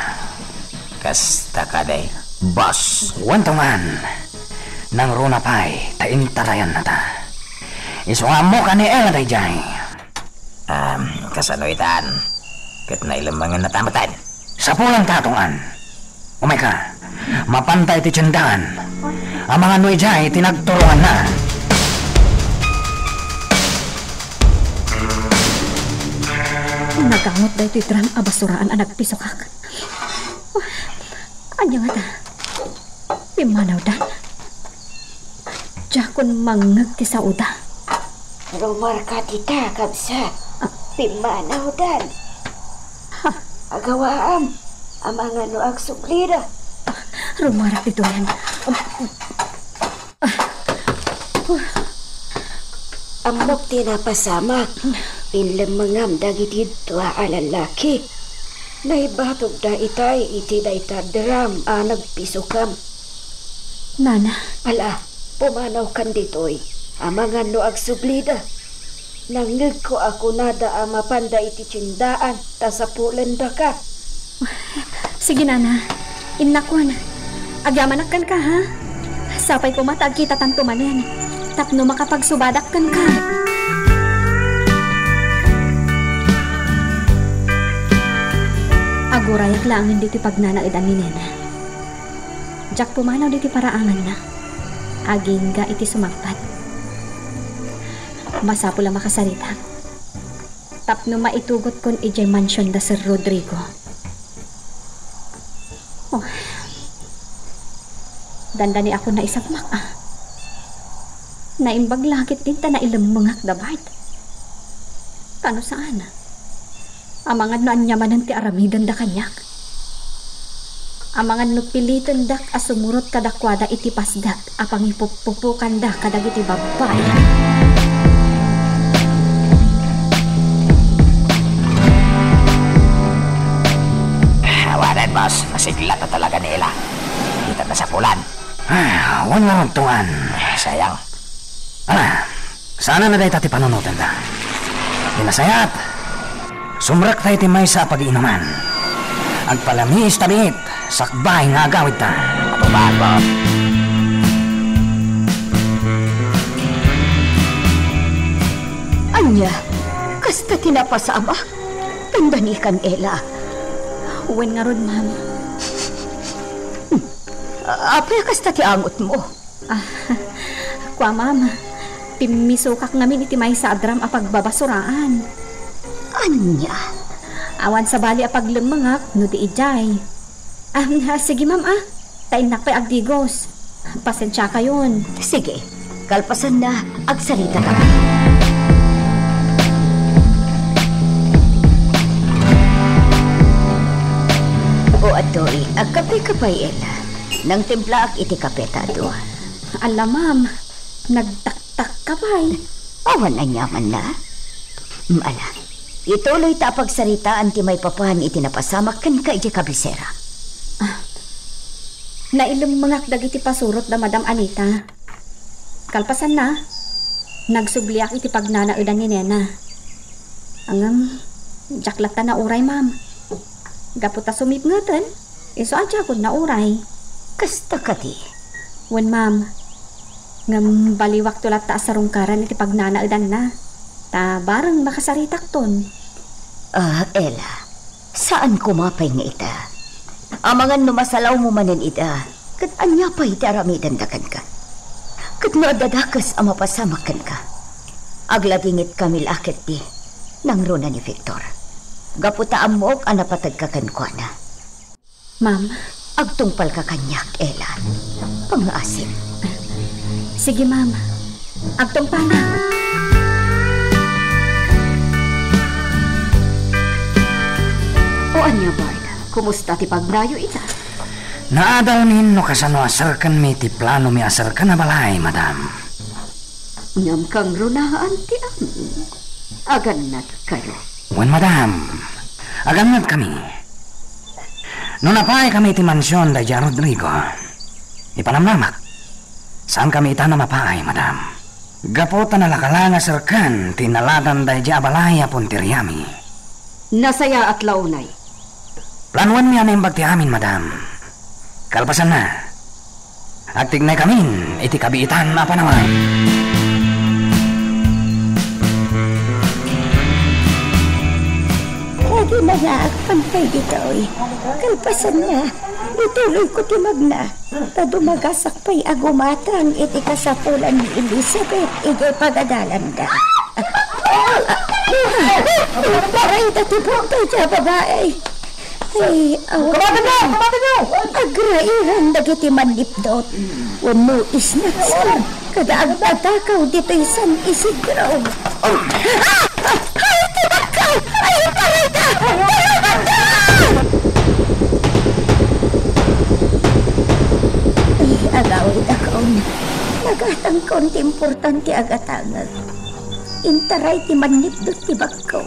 Kasta kadi, boss. Wen, Tungan, nangruna pay ta intarayannata. Isu nga ammok a ni Ella daydiay. Um, kasano itan? Ket nailemmengennata metten. Sapulanta, Tungan. Umayka, mapanta iti tiendaan. Amangan no idiay ti nagturonganna. Nagangot daytoy drum a basuraan a nagpisokak. Ania ngata? Pimmanawdan? Diakon mangngeg ti saoda. Rumarka dita, kabsat. Ah. Pimmanawdan. Ha? Agawaam. Amangan no agsublida. Ah, rumarak ditoyen. Ammok ti napasamak. Pinlemmengam dagiti dua a lallaki. Naibatogda itay iti dayta drum a nagpisokam. Nana. Ala, pumanawkan ditoy. Amangan no agsublida. Nangngegko a kunada a mapanda iti tiendaan ta sapulendaka. Sige, Nana. Innakon. Agyamanak kenka, ha? Sapay koma ta agkitatanto manen tapno makapagsubadak kenka. Agurayak laengen ditoy pagnanaedan ni Nena. Diak pumanaw ditoy paraanganna. Agingga iti sumangpet. Masapul a makasaritak tapno maitugotkon idiay mansion da Sir Rodrigo. Oh. Dandaniakon naisagmak, ah. Naimbag la ketdin ta nailemmengak da Bart. Ta no saan, amangan no ania manen ti aramidenda kaniak. Amangan no pilitendak a sumurot kadakuada iti pasdek a pangipuppupokanda kadagiti babbai. Awanen, boss. Masigla ta talaga ni Ella. Dita kasapulan. Ah, wen ngarud, Tungan. Sayang. Ala, saan a dayta ti panunotenda. Ti nasayaat, sumrekta iti maysa a pagiinuman. Agpalamiis ta biit, sakbay nga agawidta. Apo, apo. Ania? Kasta ti napasamak? Tandanikan, Ella. Wen ngarud, ma'am. Apay a kasta ti angotmo? Ah, kua, ma'am. Pimmisokak ngamin iti maysa a drum a pagbabasuraan. Ania? Awan sabali a paglemmengak no di idiay. Ah, sige, ma'am, ah. Ta innak pay agdigos. Pasensiakayon. Sige, kalpasanna, agsaritakami. O, adtoy, agkape ka pay, Ella. Nangtimplaak iti kape ta adu. Ala, ma'am, nagtaktak ka pay. Awan aniamanna. Mm, ala, ituloyta a pagsaritaan ti maipapan iti napasamak kenka idiay kabisera. Ah, nailemmengak dagiti pasurot da Madam Anita. Kalpasanna, nagsubliak iti pagnanaedan ni Nena. Ngem, diak latta nauray, ma'am. Gapu ta sumipngeten, isu a diakon nauray. Kasta kadi? Wen, ma'am. Ngem baliwakto latta a sarungkaran iti pagnanaedanna. Ta bareng makasaritakton. Ah, Ella, saan koma pay nga ita. Amangan no masalawmo manen ida, ket ania pay ti aramidenda kenka? Ket no adda dakes a mapasamak kenka, agladingitkami la ketdi nangruna ni Victor. Gapu ta ammok a napategka kenkuana. Ma'am. Agtungpalka kaniak, Ella. Pangngaasim. Sige, ma'am. Agtungpalak. O ania, Bart? Kumusta ti pagnayo ita? Naadalmin no kasano a serkenmi ti planomi a serkan a balay, madam. Ngem kangrunaan ti amin. Agannadkayo. Wen, madam. Agannadkami. No napaykami iti mansion daydiay a Rodrigo, ipanamnamak. Saankami itan a mapaay, madam. Gapu ta nalaka la nga serkan ti nalatan daydi a balay a puntiriyami. Nasayaat la unay. Planuanmi a naimbag ti amin, madam. Kalpasanna, agtignaykamin iti kabiitan a panawen. Kadi na nga agpantay ditoy. Kalpasanna, ituloyko ti magna. Ta dumagasak pay a gumatang iti kasapulan ni Elizabeth idiay pagadalanda. Parayda ti buok dayta a babai. Ay, awan. Agrairang dagiti mannipdot wenno snatcher kada agtatakaw ditoy San Isidro. Ah! Ay, tibakka! Ay, parayda! Ay, agawidakon. Nagatangkon ti importante a gatangek. Intaray ti mannipdot ti bagko.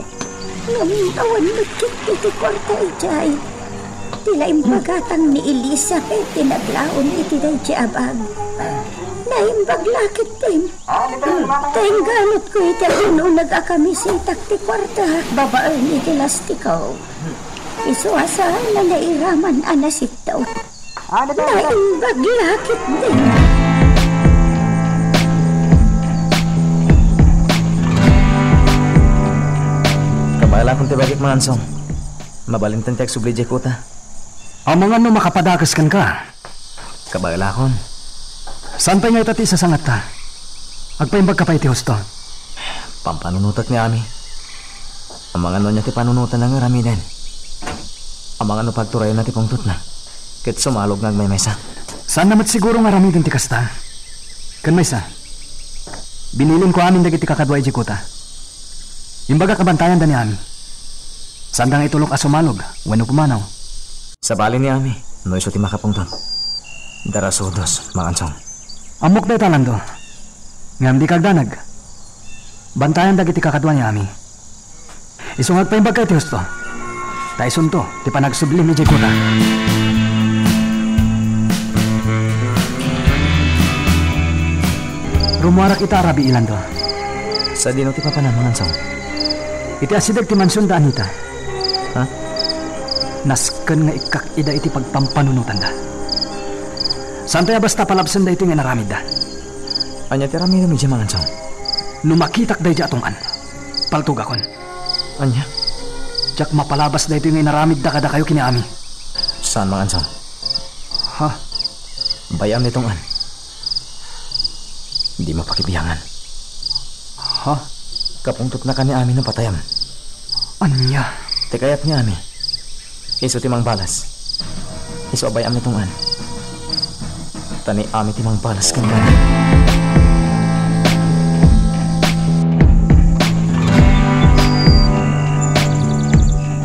Ngem awan met ketdi ti kuarta idiay. Ti la impagatang ni Elizabeth ti naglaom iti daydi a bag. Naimbag la ketdin. Ta ingganutko iti agununeg a kamisetak ti kuarta babaen iti lastiko. Isu a saan a nairaman a nasipto. Naimbag la ketdin. Kabaelakon ti bagik, Mangansong. Mabalinten ti agsubli idiay kuta. Amangan no makapadakes kenka. Kabaelakon. Saan pay nga ita ti isasangatta? Agpaimbagka pay iti husto. Pampanunotek ni Ami. Amangan no ania ti panunotanna nga aramiden. Amangan no pagturayenna ti pungtotna ket sumalog nga agmaymaysa. Saanna met siguro nga aramiden ti kasta. Ken maysa, binilinko amin dagiti kakadua idiay kuta. Imbagak a bantayanda ni Ami. Saanda nga itulok a sumalog wenno pumanaw. Sabali ni Ami, no isu ti makapungtot. Darasudos, Mangansong. Ammok dayta, Lando. Ngem dika agdanag. Bantayan dagiti kakadua ni Ami. Isu nga agpaimbagka iti husto. Ta isunto ti panagsublim idiay kuta. Rummuarak ita a rabii, Lando. Sadino ti papanam, Mangansong? Iti asideg ti mansion da Anita. Ha? Nasken nga ikkak ida iti pagpampanunotanda. Saantayo a basta palabsen daytoy nga inaramidda. Ania ti aramidem idiay, Mangansong? No makitak daydi a tunggan, paltogakon. Ania? Diak mapalabas daytoy nga inaramidda kadakayo ken ni Ami. Saan, Mangansong? Ha? Bay-am ni tunggan. Dimo pakibiangan. Ha? Kapungtotna ken ni Ami no patayam. Ania? Ti kayat ni Ami, isu ti mangbalas. Isu a bay-am ni tunggan. Ta ni Ami ti mangbalas kenkuana.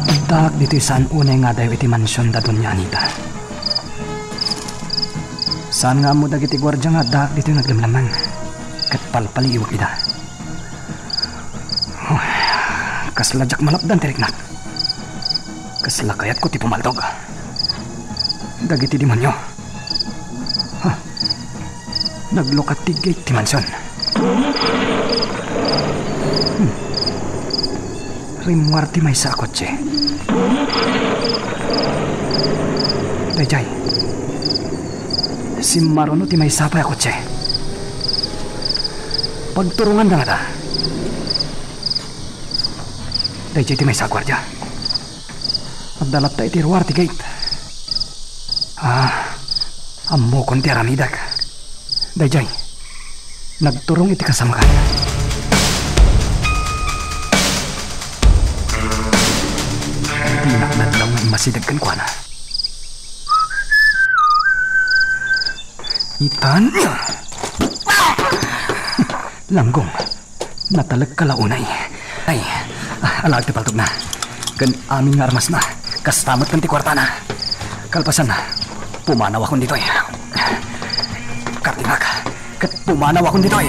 Addaak ditoy saan unay nga adayo iti mansion da Doña Anita. Saan nga ammo dagiti guardia nga addaak ditoy nga aglemlemmeng ket palpaliiwek ida. Huh, kasla diak malapdan ti riknak. Kasla kayatko ti pumaldog. Dagiti demonio. Ha? Naglukat ti gate ti mansion. Hmm. Rimmuar ti maysa a kotse. Daydiay. Simmaruno ti maysa pay a kotse. Pagturonganda ngata. Daydiay ti maysa a guardia. Adda latta iti ruar ti gate. Ah, ammokon ti aramidek. Daydiay, nagturong iti kasamakan. Dinak nadlaw nga immasideg kenkuana. Itan. Langgong. Natalekka la unay. Ay, ah, alaag ti paltogna. Ken amin nga armasna. Kasta met ken ti kuartana. Kalpasanna, pumanawakon ditoy. Kardinak, ket pumanawakon ditoy.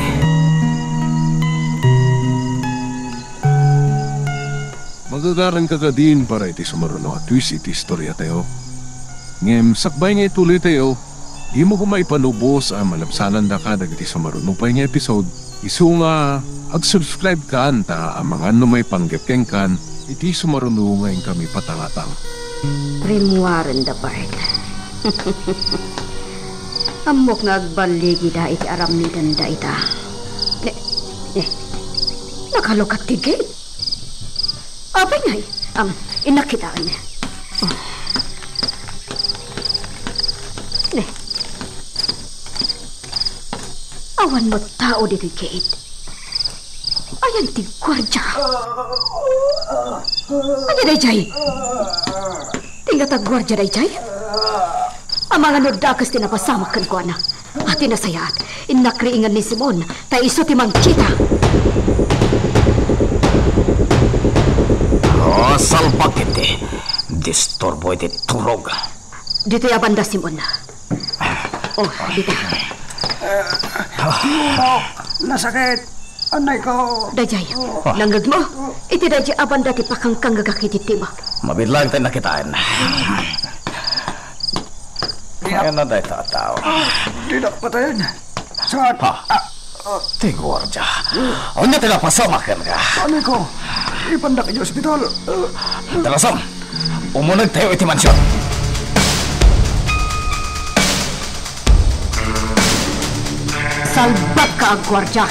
Magagaranka kadin para iti sumaruno a twist iti istoriatayo. Ngem sakbay nga ituloytayo, Dimo koma ipanubos a malabsanandaka dagiti sumaruno pay nga episode, isu nga ag-subscribe kan ta amangan no maipanggep kenkan iti sumaruno nga inkami patangatang. Rimmuaren da, Bart. Ammok nga agballigida iti aramidenda ita. Ne, ne, nakalukat ti gate. Apay ngay, am, innak kitaen. Oh. Ne. Awan met tao ditoy gate. Ayan ti guardia. Ania daydiay? Ti ngata guardia daydiay? Amangan no dakes ti napasamak kenkuana. A, ti nasayaat, innak riingen ni Simon, ta isu ti mangkita. Oh, salbag iti disturbo iti turog. Ditoy a banda, Simon. Oh, dita. Nasakit. Anay ko. Daydiay, nangngegmo? Iti daydiay a banda ti pakangkangngegak iti tima. Mabilang tayo nakitaan. Ayan na dayta a tao. Ah, dinak patayen. Saan? Ha? Ah, ah. Ti guardia. Ania ti napasamak kenka? Anay ko, ipandak iti ospital. Dalasom, umuneg tayo iti mansyon. Salbag ka, a guardia.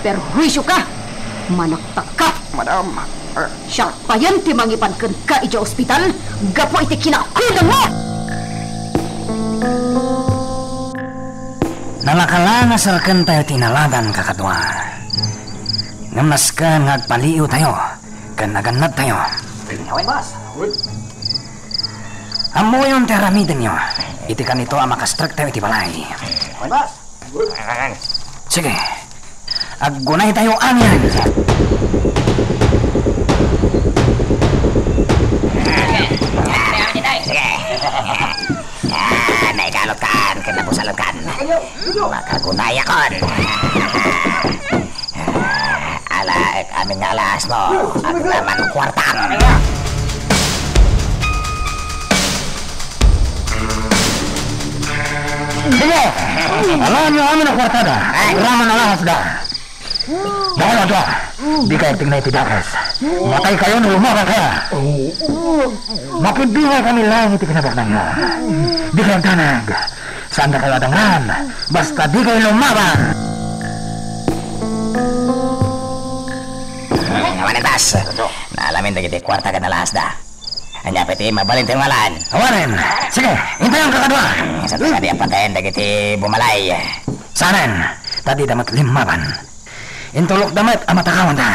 Perhuisyo ka. Manaktak ka. Madam, ah, Siak payen ti mangipan kenka idiay ospital gapu iti kinakulongmo! Nalaka la nga serkentayo ti inaladan, kakadua. Ngem nasken nga agpaliiwtayo ken agannadtayo. Awen, boss. Ammoyon ti aramidenyo iti kanito a makastrektayo iti balay. Awen, boss. Sige. Aggunaytayo amin. Sige. Ah, naikalot kan, ken nabusalot kan. Makagunayakon. Ah, alaek amin nga alahasmo. Agnaman kuartam. Sige! Alaenyo amin a kuartada. Ay. Agraman alahasda. Dakayo a dua, dikay agtingna iti dakes. Mataykayo no lumabankayo. Makibingaykami laeng iti kinabaknangyo. Dikay agdanag. Saandakayo a dangran. Basta dikay lumaban. Awanen, boss. Naalamin dagiti kuarta ken alahasda. Ania pay ti mabalintayo nga alaen? Awanen. Sige, intayon, kakadua. Saan kadi a patayen dagiti bumalay? Saanen, ta dida met limmaban. Intulokda met a matakawanta.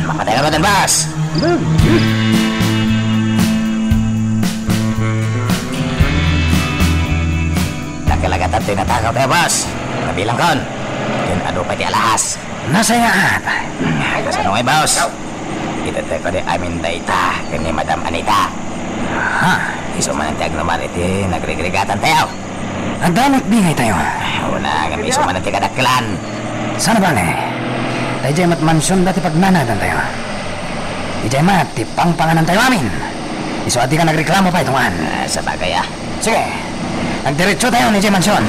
Mapatay ngaruden, boss. Dakkel a gatad ti natakawtayo, boss. Nabilangkon. Ken adu pay ti alahas. Nasayaat. Kasano ngay, boss? Itattayo kadi amin dayta ken ni Madam Anita. Ha? Isu manen ti agnuman iti nagrigrigatantayo. Adda met bingaytayo. Una, ngem isu manen ti kadakkelan. Saan a bale? Daydiay met mansionda ti pagnanadantayo. Idiay met ti pangpanganantayo amin. Isu a dika nagreklamo pay, tungan. Ah, sabagay, ah. Sige, agdiretsotayon idiay mansion.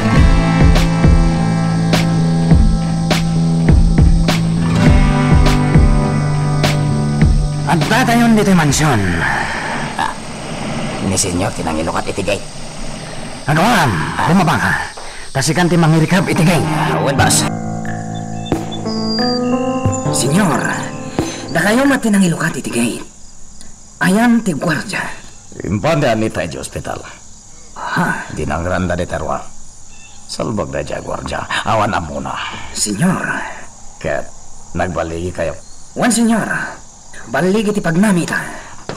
Addatayon ditoy mansion. Ah, ni Senyor ti nangilukat iti gate. Aguam, ah, bumaba ka. Ta sikan ti mangirikab iti gate. Ah, wen, boss. Senyor, dakayo met ti nangilukat iti gate. Ayan ti guardia. Impan ni Anita idiay ospital. Ha? Dinangranda dayta a rua. Salbag daydiay a guardia. Awan ammona. Senyor. Ket nagballigikayo. Wen, senyor. Balligi ti pagnami ita.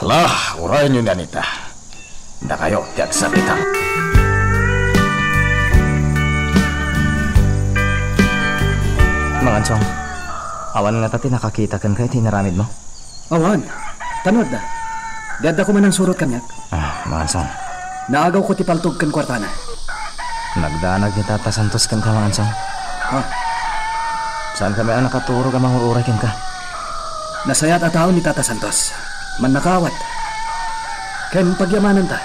Ala, urayonyo ni Anita. Dakayo ti agsakita. Mangansong, awan ngata ti nakakita kenka iti inaramidmo? Awan. Tano adda. Di adda koma nangsurot kaniak. Ah, Mangansong. Naagawko ti paltog ken kuartana. Nagdanag ni Tata Santos kenka, Mangansong. Ha? Saankami a nakaturog a mangur-uray kenka. Nasayaat a tao ni Tata Santos. Mannakaawat. Ken pagyamananta.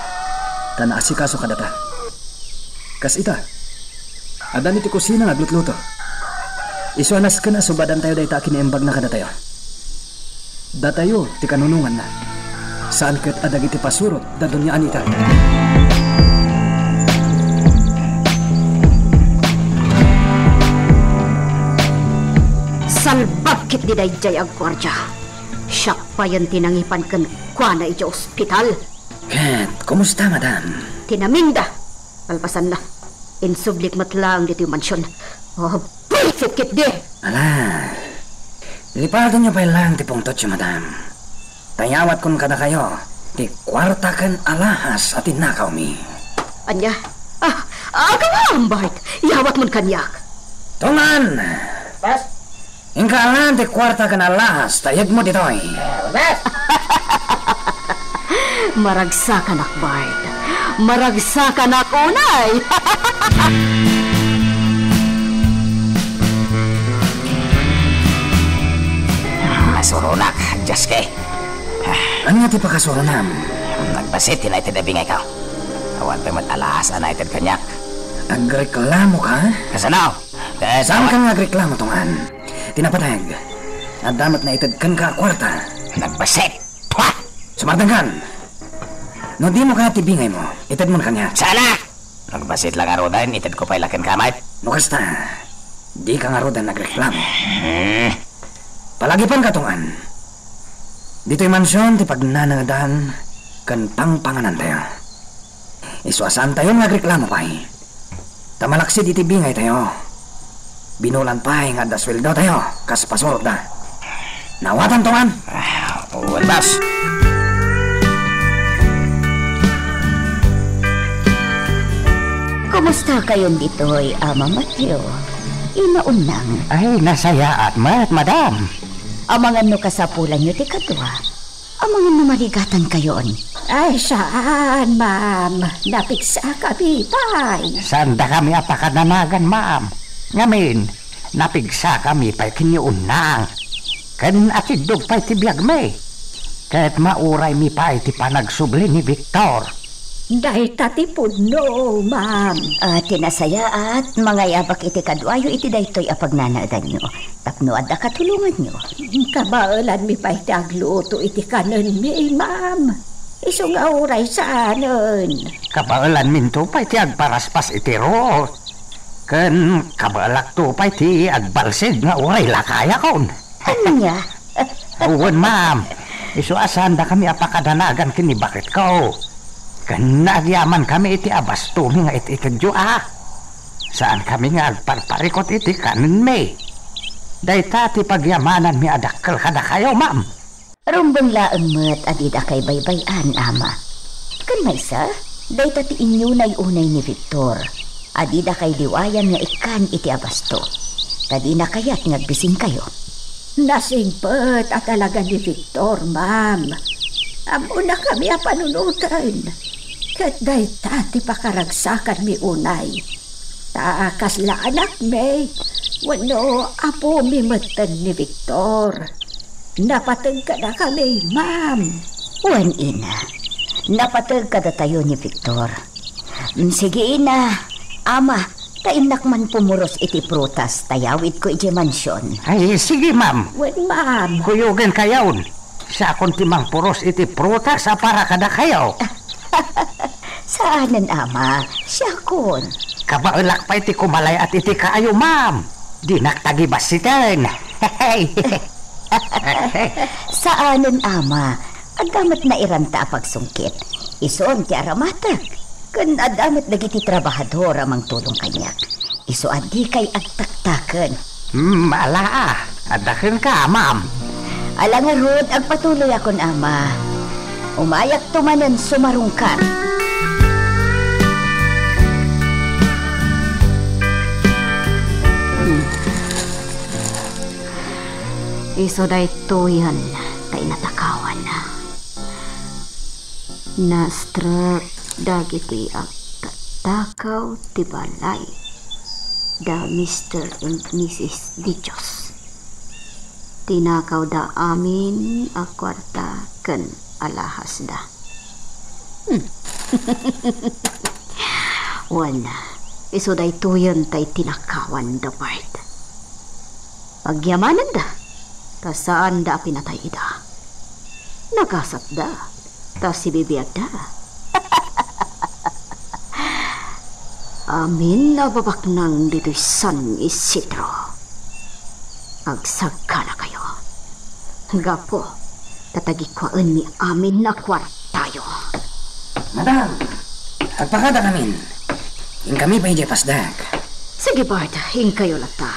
Ta naasikaso kadata. Kas ita, Addan iti kusina nga aglutluto. Isu a nasken a subadantayo dayta a kinaimbagna kadatayo. Datayo ti kanunonganna. Saan ket a dagiti pasurot da Doña Anita. Salbag ketdi daydiay a guardia. Siak payen ti nangipan kenkuana idiay ospital. Ket kumusta, madam? Tinaminda. Kalpasanna, insublik met laeng ditoy mansion. Oh, buisit ketdi! Ala, lipatenyo pay laeng ti pungtotyo, madam. Ta iyawatkon kadakayo ti kuarta ken alahas a tinnakawmi. Ania? Ah, agawam, Bart! Iyawatmon kaniak! Tong-an! Bas? Inka alan ti kuarta ken alahas ta iyegmo ditoy. Bas! Maragsakanak, Bart. Maragsakanak unay! Masuronak, Jaske. Ania ti pakasuronam? Nagbassit ti naited a bingayko. Awan pay met alahas a naited kaniak. Agreklamo ka? Kasano? Kas- Saan ka nga agreklamo, Tong-an? Ti napateg, adda met naited kenka a kuarta. Nagbassit! Pah! Sumardengkan! No dimo kayat ti bingaymo, itedmon kaniak. Saan a! Nagbassit la ngaruden, itedko pay la kenka met. No kasta, dika ngaruden agreklamo. Hmm. Palagipanka, Tong-an. Ditoy mansion ti pagnanaedan ken pangpanganantayo. Isu a saantayo nga agreklamo pay. Ta malaksid iti bingaytayo, binulan pay nga adda sueldotayo kas pasurotda. Naawatan, Tong-an? Ah, wen, bas. Kumusta kayon ditoy, Ama Mateo? Inaunang. Ay, nasayaat met, madam. Amangan no kasapulanyo ti kadua. Amangan no marigatan kayon. Ay, saan, ma'am. Napigsakami pay. Saandakami a pakadanagan, ma'am. Ngamin, napigsakami pay ken ni Unang. Ken atiddog pay ti biagmi. Ket mauraymi pay ti panagsubli ni Victor. Dayta ti pudno, ma'am. Ah, ti nasayaat, mangayabak iti kaduayo iti daytoy a pagnanaedanyo. Tapno adda katulonganyo. Kabaelanmi pay ti agluto iti kanenmi, ma'am. Isu nga uray saanen. Kabaelanminto pay ti agparaspas iti ruot. Ken kabaelakto pay ti agbalsig nga uray lakayakon. Ania? Wen, ma'am. Isu a saandakami a pakadanagan ken ni baketko. Ken nagyamankami iti abastomi nga it-itedyo a. Saankami nga agparparikut iti kanenmi. Dayta ti pagyamananmi a dakkel kadakayo, ma'am. Rumbeng laeng met a didakay baybay-an, Ama. Ken maysa, dayta ti inyunay unay ni Victor a didakay liwayan nga ikkan iti abasto, ta dina kayat nga agbisinkayo. Nasingpet a talaga ni Victor, ma'am. Ammonakami a panunoten. Ket dayta ti pakaragsakanmi unay. Ta kasla anakmi, wenno apomi metten ni Victor. Napateg kadakami, ma'am. Wen, ina, napateg kadatayo ni Victor. Mm, sige, ina, ama, ta innak man pumuros iti prutas ta yawidko idiay mansion. Ay, sige, ma'am. Wen, ma'am. Kuyogenkayon. Siakon ti mangpuros iti prutas a para kadakayo. Saanen, ama. Siakon. Kabaelak pay ti kumalay-at iti kaayo, ma'am. Dinak tagibassiten. Saanen, ama. Adda met nairanta a pagsungkit. Isun ti aramatek. Ken adda met dagiti trabahador a mangtulong kaniak. Isu a dikay agtaktaken. Hmm, ala, adda kenka, ma'am. Ala ngarud, agpatuloyakon, ama. Umayakto manen sumarungkar. Hmm. Isu daytoyen ta inatakawan. Nastrek dagiti agtatakaw ti balay da Mister and Missus Dichos. Tinakawda amin a kuarta ken alahasda. Hmm. Wen, Isu daytoyen ti tinakawan da Bart. Agyamananda, ta saanda a pinatay ida. Nagasatda, ta sibibiagda. Amin a babaknang ditoy San Isidro. Agsagkanakayo. Gapu ta tagikuaenmi amin a kuartayo. Madam, agpakadakamin. Inkami pay idiay pasdak. Sige, Bart, inkayo latta.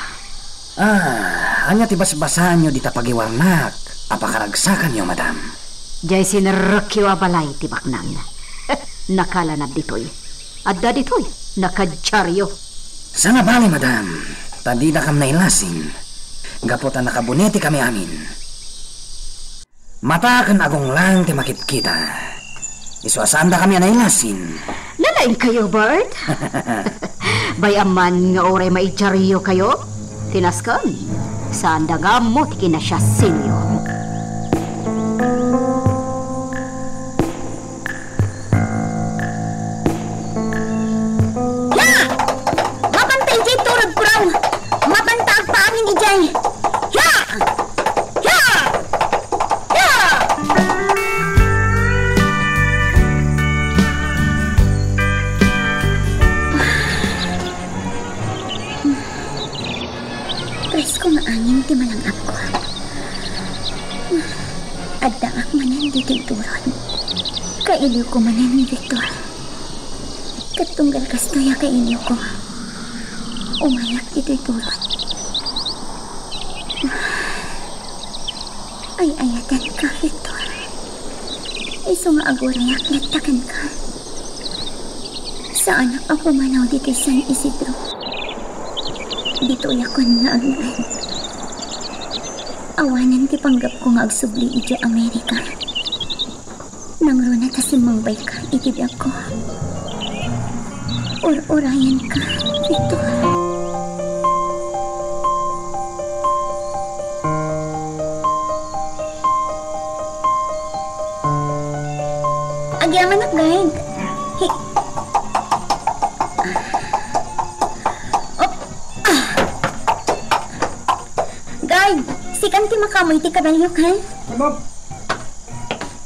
Ah, ania ti basbasaanyo dita pagiwarnak a pakaragsakanyo, madam? Diay sinerrekyo a balay ti baknang. Nakalana ditoy. Adda ditoy, nakadiario. Saan a bale, madam, ta didakam nailasin. Gapu ta nakabunetekami amin. Mata ken agong laeng ti makitkita. Isu a saandakami a nailasin. Nalaingkayo, Bart? Bay-am man nga uray maidiariokayo? Ti nasken, saanda nga ammo ti kinasiasinyo. Ya! Mapanta idiay turod, kuraw! Mapanta agpaangin idiay! Ya! Ya! Ya! Presko nga angin ti malang-apko. Addaak manen ditoy turod. Kailiwko manen ni Victor. Ket tunggal kastoy a kailiwko, umayak ditoy turod. Ay-ayatenka, Victor. Isu nga agurayak latta kenka. Saanak a pumanaw ditoy San Isidro. Ditoyakon nga agnaed. Awanen ti panggepko nga agsubli idiay Amerika. Nangruna ta simmangbayka iti biagko. Ur-urayenka, Victor. Agyamanak, guard. Hi- Op-, ah. Guard, sikan ti makaammo iti kabalio, kan? Ma'am.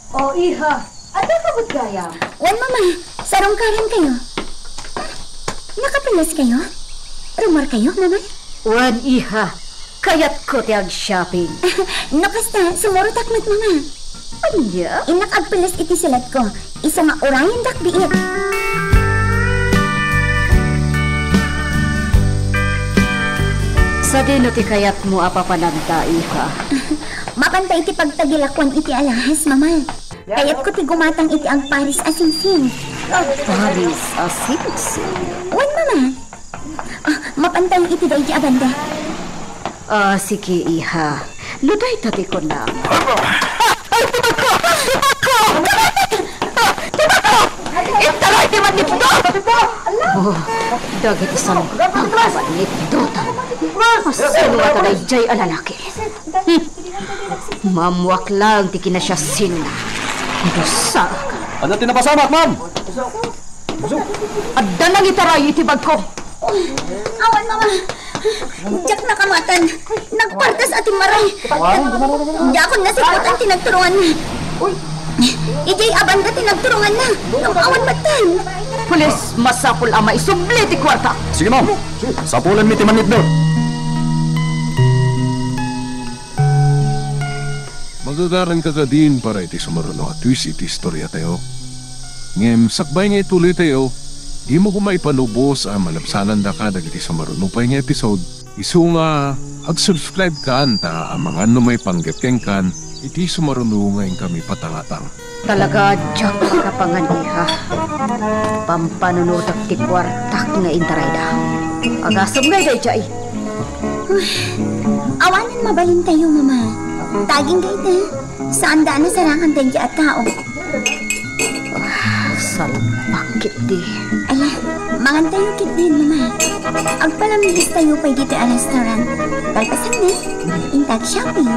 O, iha, adda ka met gayam? Wen, Mama. Sarungkarankayo. Nakapeles kayo? Rumor kayo, Mama? Wen, iha. Kayatko ti ag-shopping. No kasta, sumurotak met, Mama. Ania? Innak agpeles iti sulatko. Isu nga urayendak biit. Sadino ti kayatmo a papananta, iha? Mapanta iti pagtagilakuan iti alahas, Mama. Kayatko ti gumatang iti agparis a singsing. Agparis a singsing? Wen, Mama. Ah, mapantayo iti daydi a banda. Ah, sige, iha. No dayta ti kunam. Ay, tibagko! Tibagko! Tibagko! Intaray ti manipdo! Oh, dagiti salbag a manipdo ta. Asino nga daydiay a lalaki? Hmm. Maammoak laeng ti kinasiasinna. Dusaak. Adda ti napasamak, ma'am? Adda nangitaray iti bagko. Awan, Mama. Diak nakamatan. Nagpartas a timmaray. Diakon nasikutan ti nagturonganna. Idiay a banda ti nagturonganna. Ngem awan met tan. Pulis, masapul a maisubli ti kuarta. Sige, ma'am. Sapulenmi ti manitdo. Magagaranka kadin para iti sumaruno a twist iti istoriatayo. Ngem sakbay nga ituloytayo, dimo koma ipanubos a malabsanandaka dagiti sumaruno pay nga episode. Isu nga, ag-subscribe-kanto ta amangan no maipanggep kenkan iti sumaruno nga inkami patangatang. Talaga, diak makapangan, iha. Pampanunotek ti kuartak nga intarayda. Agasem nga daydiay. Uy, awanen mabalintayo, Mama. Dagingga ita, saanda a nasarangan daydiay a tao. Ah, salbag ketdi. Ala, mangantayo ketdin, Mama. Agpalamistayo pay ditoy a restaurant. Kalpasanna, inta ag-shopping.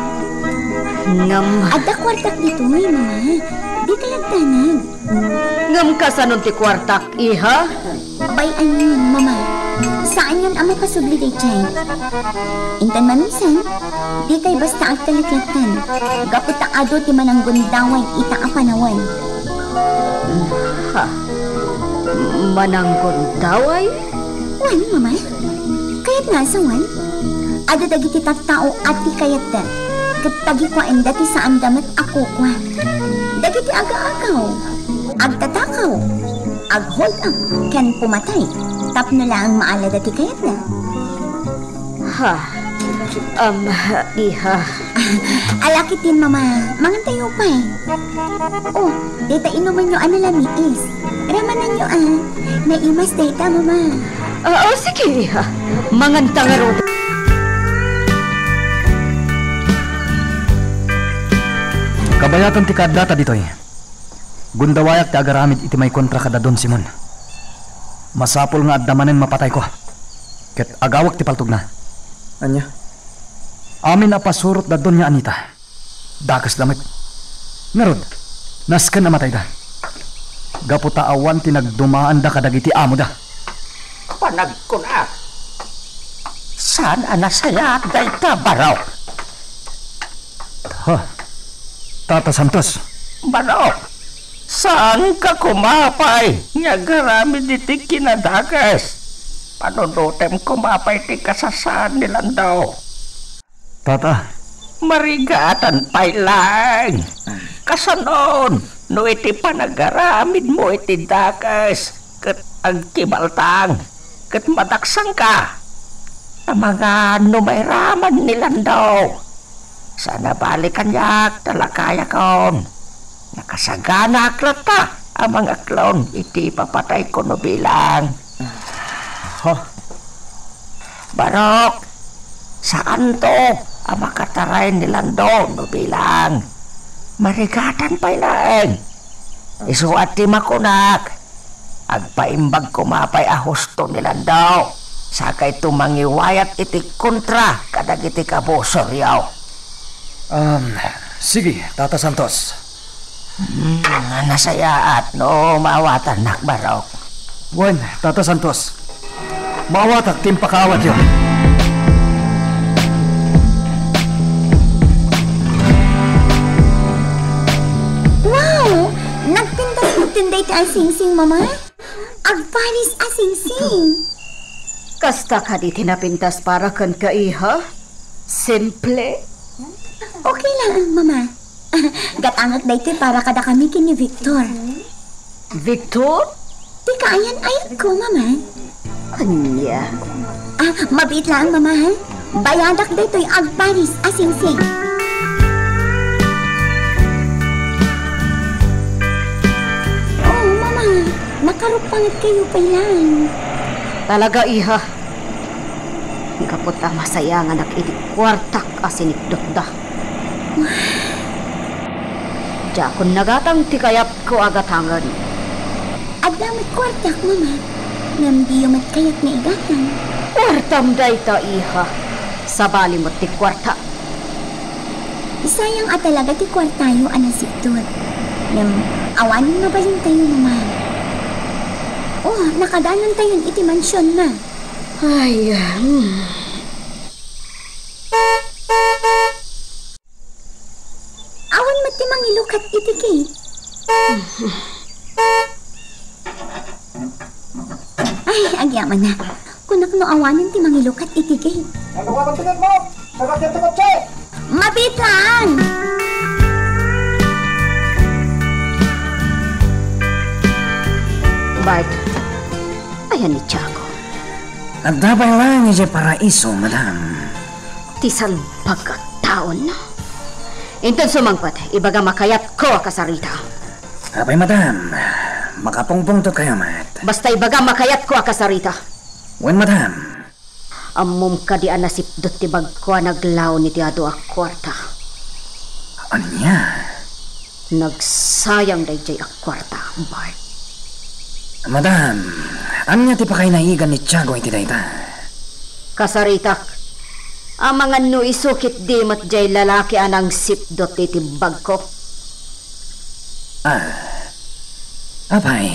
Ngem adda kuartak ditoy, Mama. Dika la Ngem kasanon ti kuartak, iha? Bay-anyon, Mama. Saanyon a mapasubli daydiay. Inton mamisan, dikay basta agtaleklattan. Gapu ta adu ti mananggundaway ita a panawen. Ha? Mananggundaway? Wen, Mama. Kayatna a sawen? Adu dagiti tattao a ti kayatda, ket tagikuaenda ti saanda met a kukua. Dagiti agaagaw, agtatakaw, aghold up, ken pumatay tapno laeng maalada ti kayatda. Ha? Um, iha. Ala ketdin, Mama. Mangantayo pay. Oh, dayta inumenyo a nalamiis. Ramananyo, a. Naimas dayta, Mama. Ah, oh, sige, iha. Manganta ngarud. Kabayatan ti kaaddata ditoy. Gundawayak ti agaramid iti maikontra kada Don Simon. Masapul nga adda manen mapatayko. Ket agawek ti paltogna. Ania? Amin a pasurot da Doña Anita. Dakesda met. Ngarud, nasken a matayda. Gapu ta awan ti nagdumaanda kadagiti amoda. Panagkunak. Saan a nasayaat dayta, Barok? Ha? Tata Santos. Barok, saanka koma pay nga agaramid iti kinadakes? Panunotem koma pay ti kasasaan ni Landao. Tata. Marigatan pay laeng. Kasanon no iti panagaramidmo iti dakes ket agkibaltang ket madaksangka? Amangan no mairaman ni Landao. Saan a bali kaniak ta lakayakon. Nakasaganaak latta a mangaklon iti ipapatayko no bilang. Ha? Barok, saanto a makataray ni Landao no bilang. Marigatan pay laeng. Isu a ti makunak, agpaimbag koma pay a husto ni Landao, sakayto mangiwayat iti kontra kadagiti kabusoryo. Um, sige, Tata Santos. Hmm, nasayaat no maawatannak, Barok. Wen, Tata Santos. Maawatak ti impakaawatyo. Wow! Nagpintas-, nagpintas-, dayta a singsing, Mama? Agparis a singsing. Kasta kadi ti napintas para kenka, iha? Simple? Okay lang, Mama. Gatangek daytoy para kadakami ken ni Victor. Victor? Ti kaayan-ayatko, Mama. Ania? Ah, mabiit laeng, Mama, ha? Bayadak daytoy agparis a singsing. Oh, Mama, makaruppangetkayo pay laeng. Talaga, iha. Gapu ta masayanganak iti kuartak a sinikdotda. Diakon nagatang ti kayatko a gatangen. Adda met kuartak, Mama. Ngem diyo met kayat nga igatang. Kuartam dayta, iha. Sabali met ti kuartak. Sayang a talaga ti kuartayo a nasipdot. Ngem awanen mabalintayo, Mama. Oh, nakadanontayon iti mansion, Ma. Ay, ah, hmm. Awan met ti mangilukat iti gate. Ay, agyamanak. Kunak no awanen ti mangilukat iti gate. Nagawa ti gate mo! Sarap yan ti kotse! Mabiit lang! Bart, ayan ni Tiago. Adda pay laeng idiay paraiso, madam. Ti salbag a taon. Inton sumangpet, ibagam a kayatko a kasarita. Apay, madam, makapungpungtokayo met. Basta ibagam a kayatko a kasarita. Wen, madam. Ammom kadi a nasipdot ti bagko a naglaon iti adu a kuarta? Ania? Nagsayang daydiay a kuarta, Bart. Madam, ania ti pakainayigan ni Tiago iti dayta? Kasaritak, amangan no isu ketdi met diay lalaki a nangsipdot iti bagko. Ah, Apay,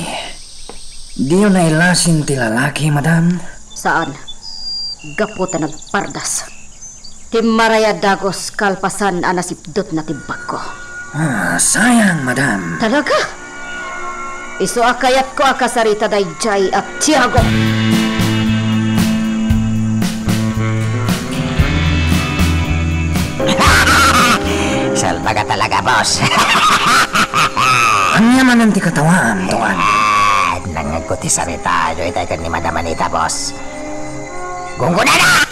diyo nailasin ti lalaki, madam? Saan. Gapu ta nagpardas. Timmaray a dagus kalpasan a nasipdutna ti bagko. Ah, sayang, madam. Talaga? Isu a kayatko a kasarita daydiay a Tiago. Salbaga talaga, boss. Ania manen ti katawaam, Tuan? Ah, nangngegko ti saritayo itay ken ni Madam Anita, boss. Gunggonana!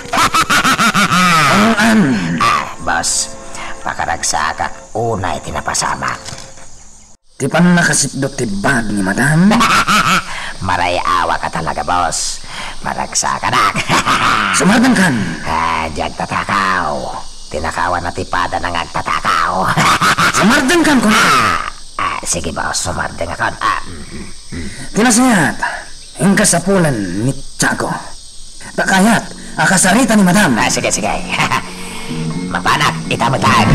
Ang-an! Ah, boss, pakaragsakak unay ti napasamak. Ti pannakasipdut ti bag ni Madam? Marayawaka talaga, boss. Maragsakanak. Sumardengkan! Ah, di agtatakaw. Tinakawan na ti pada nga agtatakaw. Sumardengkan, kunak! Ah, ah, sige, boss, sumardengakon. Ah, mm, mm, mm. Ti nasayaat, inka sapulen ni Tiago. Ta kayat a kasarita ni Madam. Ah, sige, sige. Mapanak, ita met laeng.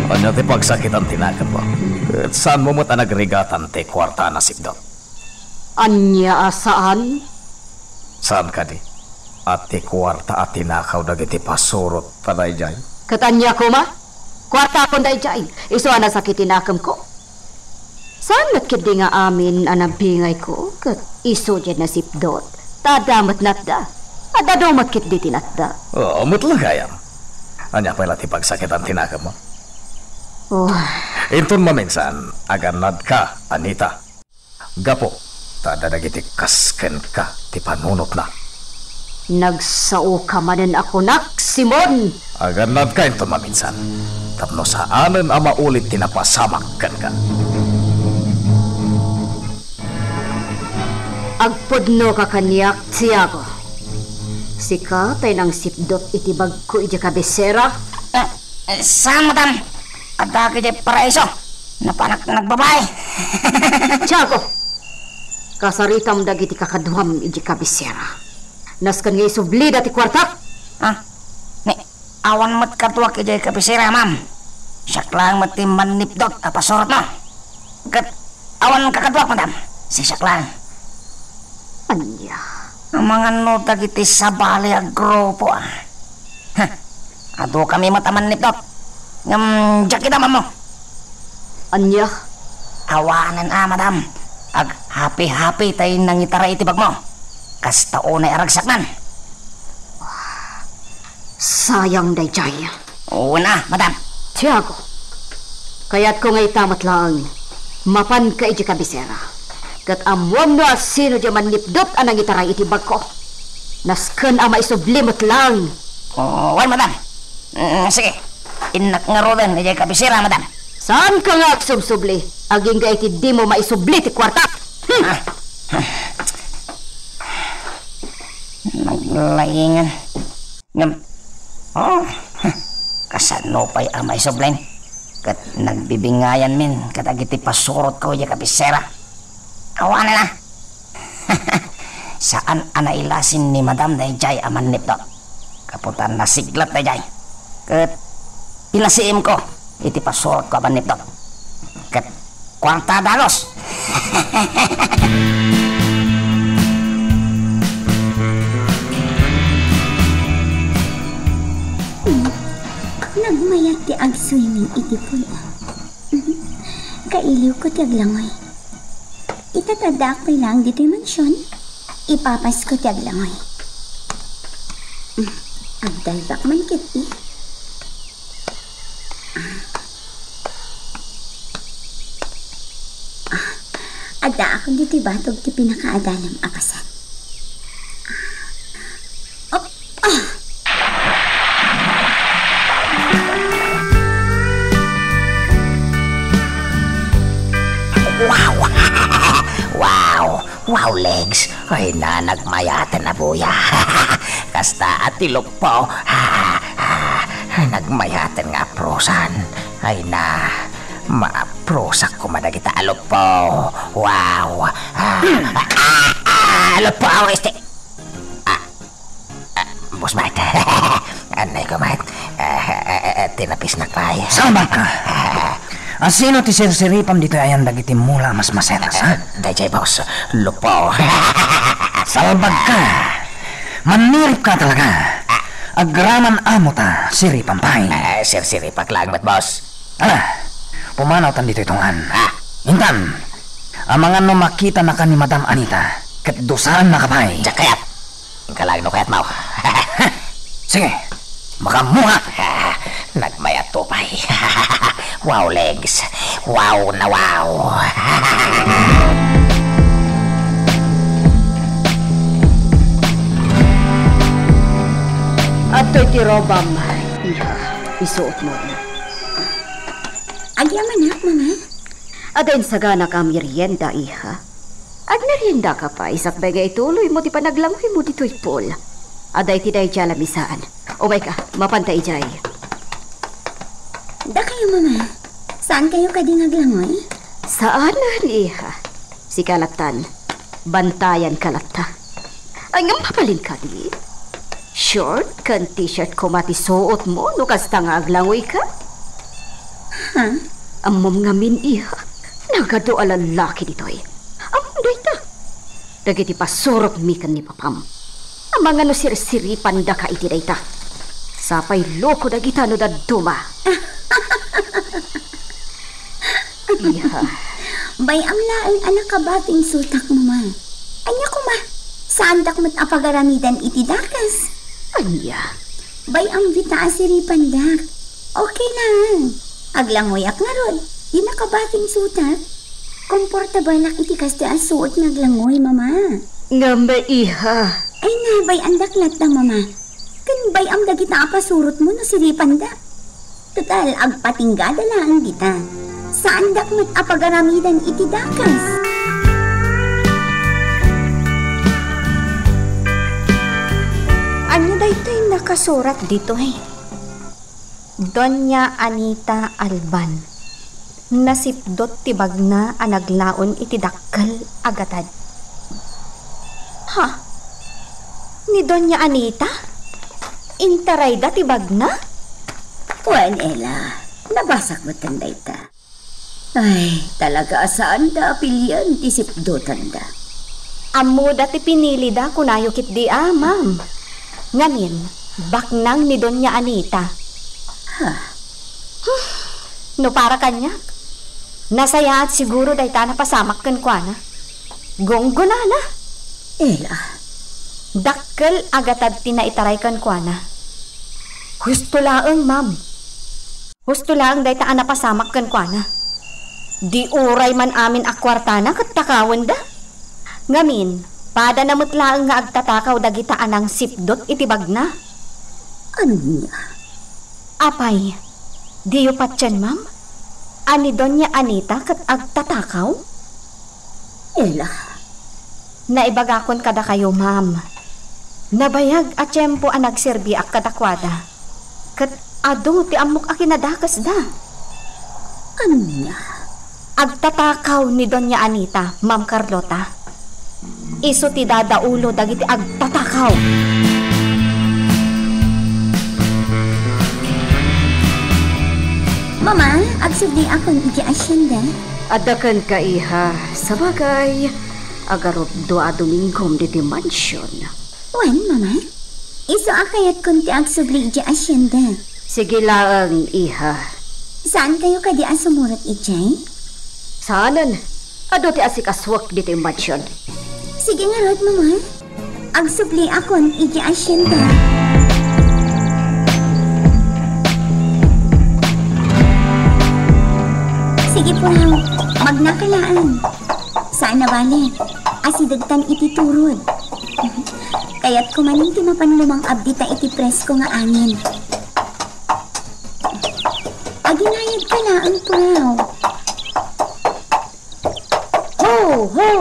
Ania ti pagsakitan ti nakemmo? Ket saanmo met a nagrigatan ti kuarta a nasipdut? Ania a saan? Saan kadi a ti kuarta a tinakaw dagiti pasurot ta daydiay? Ket ania koma? Kuartakon daydiay, isu a nasakit ti nakemko. Saan met ketdi nga amin a nabingayko ket isu diay nasipdut, ta adda met natda. Adda dumet ketdi ti natda. Oo, met la gayam. Ania pay la ti pagsakitan ti nakemmo? Oh. Inton maminsan, agannadka, Anita. Gapu ta adda dagiti kas kenka ti panunotna. Nagsaoka manen a kunak, Simon! Agannadka inton maminsan, tapno saanen a maulid ti napasamak kenka. Agpudnoka kaniak, Tiago. Sika tay nangsipdut iti bagko idiay kabisera? Eh, eh, saan, madam? Adda idiay paraiso. Napanak nagbabai. Tiago, kasaritam dagiti kakaduam idiay kabisera. Nasken nga isublida ti kuartak. Ah, ni, awan met kaduak idiay kabisera, ma'am. Siak laeng met ti mannipdut a pasurotmo. Ket awan kakaduak, madam. Sisiak laeng. Ania? Amangan no dagiti sabali a grupo, ah. Heh, adu kami met a mannipdut. Ngem diak ida, ma'am, no? Ania? Awanen a, madam. Aghapi-hapi tay nangitaray iti bagmo. Kasta unay a ragsaknan. Sayang daydiay. Wen a, madam. Tiago, kayatko nga ita met laeng, mapanka idiay kabisera. Ket ammoam no asino diay mannipdut a nangitaray iti bagko. Nasken a maisubli met laeng. Oh, wen, madam. Mm, sige. Innak ngaruden idiay kabisera, madam. Saanka nga agsubsubli, agingga iti dimo maisubli ti kuartak. Hmm. Ah. Naglaingan. Ngem, oh, kasano pay a maisubli? Ket nagbibingayanmin kadagiti pasurotko idiay kabisera. Awanen a. Saan a nailasin ni madam daydiay a mannipdut. Gapu ta nasiglat daydiay. Ket pinasiimko iti pasurotko a mannipdut. Ket kuarta dagus. Nagmayat ti agswimming iti pool. Kailiwko ti aglangoy. Itataddaak pay laeng ditoy mansion. Ipapasko ti aglangoy. Agdaydak man ket i. Ah, addaakon ditoy batog ti pinakaadalem a paset. Ah, op-, ah! Wow! Wow! Wow, legs! Ay na, nagmayaten a buya. Kasta a ti luppo. Nagmayaten nga aprosan. Ay na, maaprusak koma dagita a luppo. Wow! Ah, ah, ah, luppo, este. Ah, Ah, Boss Mike. Anay ko, Mike. Ah, Tinapisnak pay. Salbagka! Asino ti sirsiripam ditoy ayan dagiti mula a masmasetas, ha? Daydiay, boss. Lupo. Salbagka! Manniripka talaga. Agraman amo ta, siripam pay. Eh, sirsiripak laeng met, boss. Ala, pumanawtan ditoy tungan. Ah. Intan, amangan no makitanaka ni Madam Anita, ket dusaennaka pay. Diak kayat. Inka laeng no kayatmo. Sige, makaammoka. Nagmayat to pay. Wow, legs. Wow na wow. Adtoy ti robam, iha. Isuot mo. Agyamanak, Mama. Adda insagana ka a merienda, iha. Agmeriendaka pay, sakbay nga ituloymo ti panaglangoymo ditoy pool. Adda iti daydiay a lamisaan. Umayka, mapanta idiay. Dakayo, Mama. Saan kayo kadi nga aglangoy? Saanen, iha. Sika lattan. Bantayanka latta. Ay, ngem mabalin kadi? Short ken t-shirt koma ti suotmo no kasta nga aglangoyka? Ha? Ammom ngamin, iha. Nagadu a lallaki ditoy. Ammom dayta. Dagiti pasurotmi ken ni papam. Amangan no sirsiripandaka iti dayta. Sapay loko dagita no dadduma. Iha. Bay-am laeng a naka-bathing suitak, Mama. Ania koma? Saandak met a pagaramidan iti dakes. Ania? Bay-am dita a siripandak. Okay lang. Aglangoyak ngarud. Di naka-bathing suitak. Komportablak iti kasta a suot nga aglangoy, Mama. Ngem, iha. Ay na, bay-andak latta, Mama. Ken bay-am dagita a pasurotmo no siripanda. Total, agpatinggada laeng dita. Saandak met a pagaramidan iti dakes. Ania daytoy nakasurat ditoy? Doña Anita Alban. Nasipdot ti bagna a naglaon iti dakkel a gatad. Ha? Ni Doña Anita? Intarayda ti bagna? Wen, Ella, nabasak metten dayta. Ay, talaga a saanda a pilien ti sipdotanda. Ammoda ti pinilida, kunayo ketdi a, ma'am. Ngamin, baknang ni Doña Anita. Ha? No para kaniak, nasayaat siguro dayta a napasamak kenkuana. Gunggonana. Ella. Dakkel a gatad ti naitaray kenkuana. Husto laeng, ma'am. Husto laeng dayta a napasamak kenkuana. Di uray man amin a kuartana ket takawenda. Ngamin, padana met laeng nga agtatakaw dagita a nangsipdot iti bagna. Ania? Apay, diyo patien, ma'am? A ni Doña Anita ket agtatakaw? Ella. Naibagakon kadakayo, ma'am. Nabayag a tiempo a nagserbiak kadakuada. Ket adu ti ammok a kinadakesda. Ania? Agtatakaw ni Doña Anita, Ma'am Carlota. Isu ti dadaulo dagiti agtatakaw. Mama, agsubliakon idiay hacienda. Adda kenka, iha. Sabagay, agarupdo a Domingom ditoy mansion. Wen, Mama? Isu a kayatkon ti agsubli idiay hacienda. Sige laeng, iha. Saan kayo kadi a sumurot idiay? Saanen. Adu ti asikasuek ditoy mansion. Sige ngarud, Mama. Agsubliakon idiay hacienda. Sige, Puraw. Magnaka laeng. Saan a bale. Asidegtan iti turod. Kayatko manen ti mapan lumang-ab dita iti presko nga angin. Aginayadka laeng, Puraw. Ho, ho!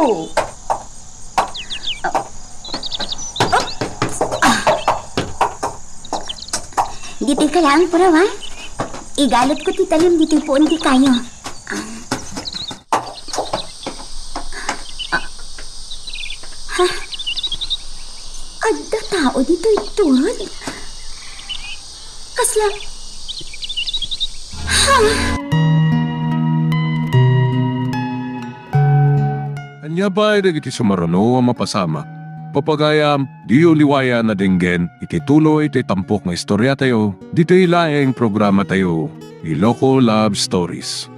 Ditoy ka laeng, Puraw, a. Igalotko ti talim ditoy puon ti kayo. Ha? Adda tao ditoy turod? Kasla, Ania pay dagiti sumaruno a mapasamak? Papagayam, diyo liwayan a denggen iti tuloy ti tampok nga istoriatayo, ditoy laeng programatayo, Iloko Love Stories.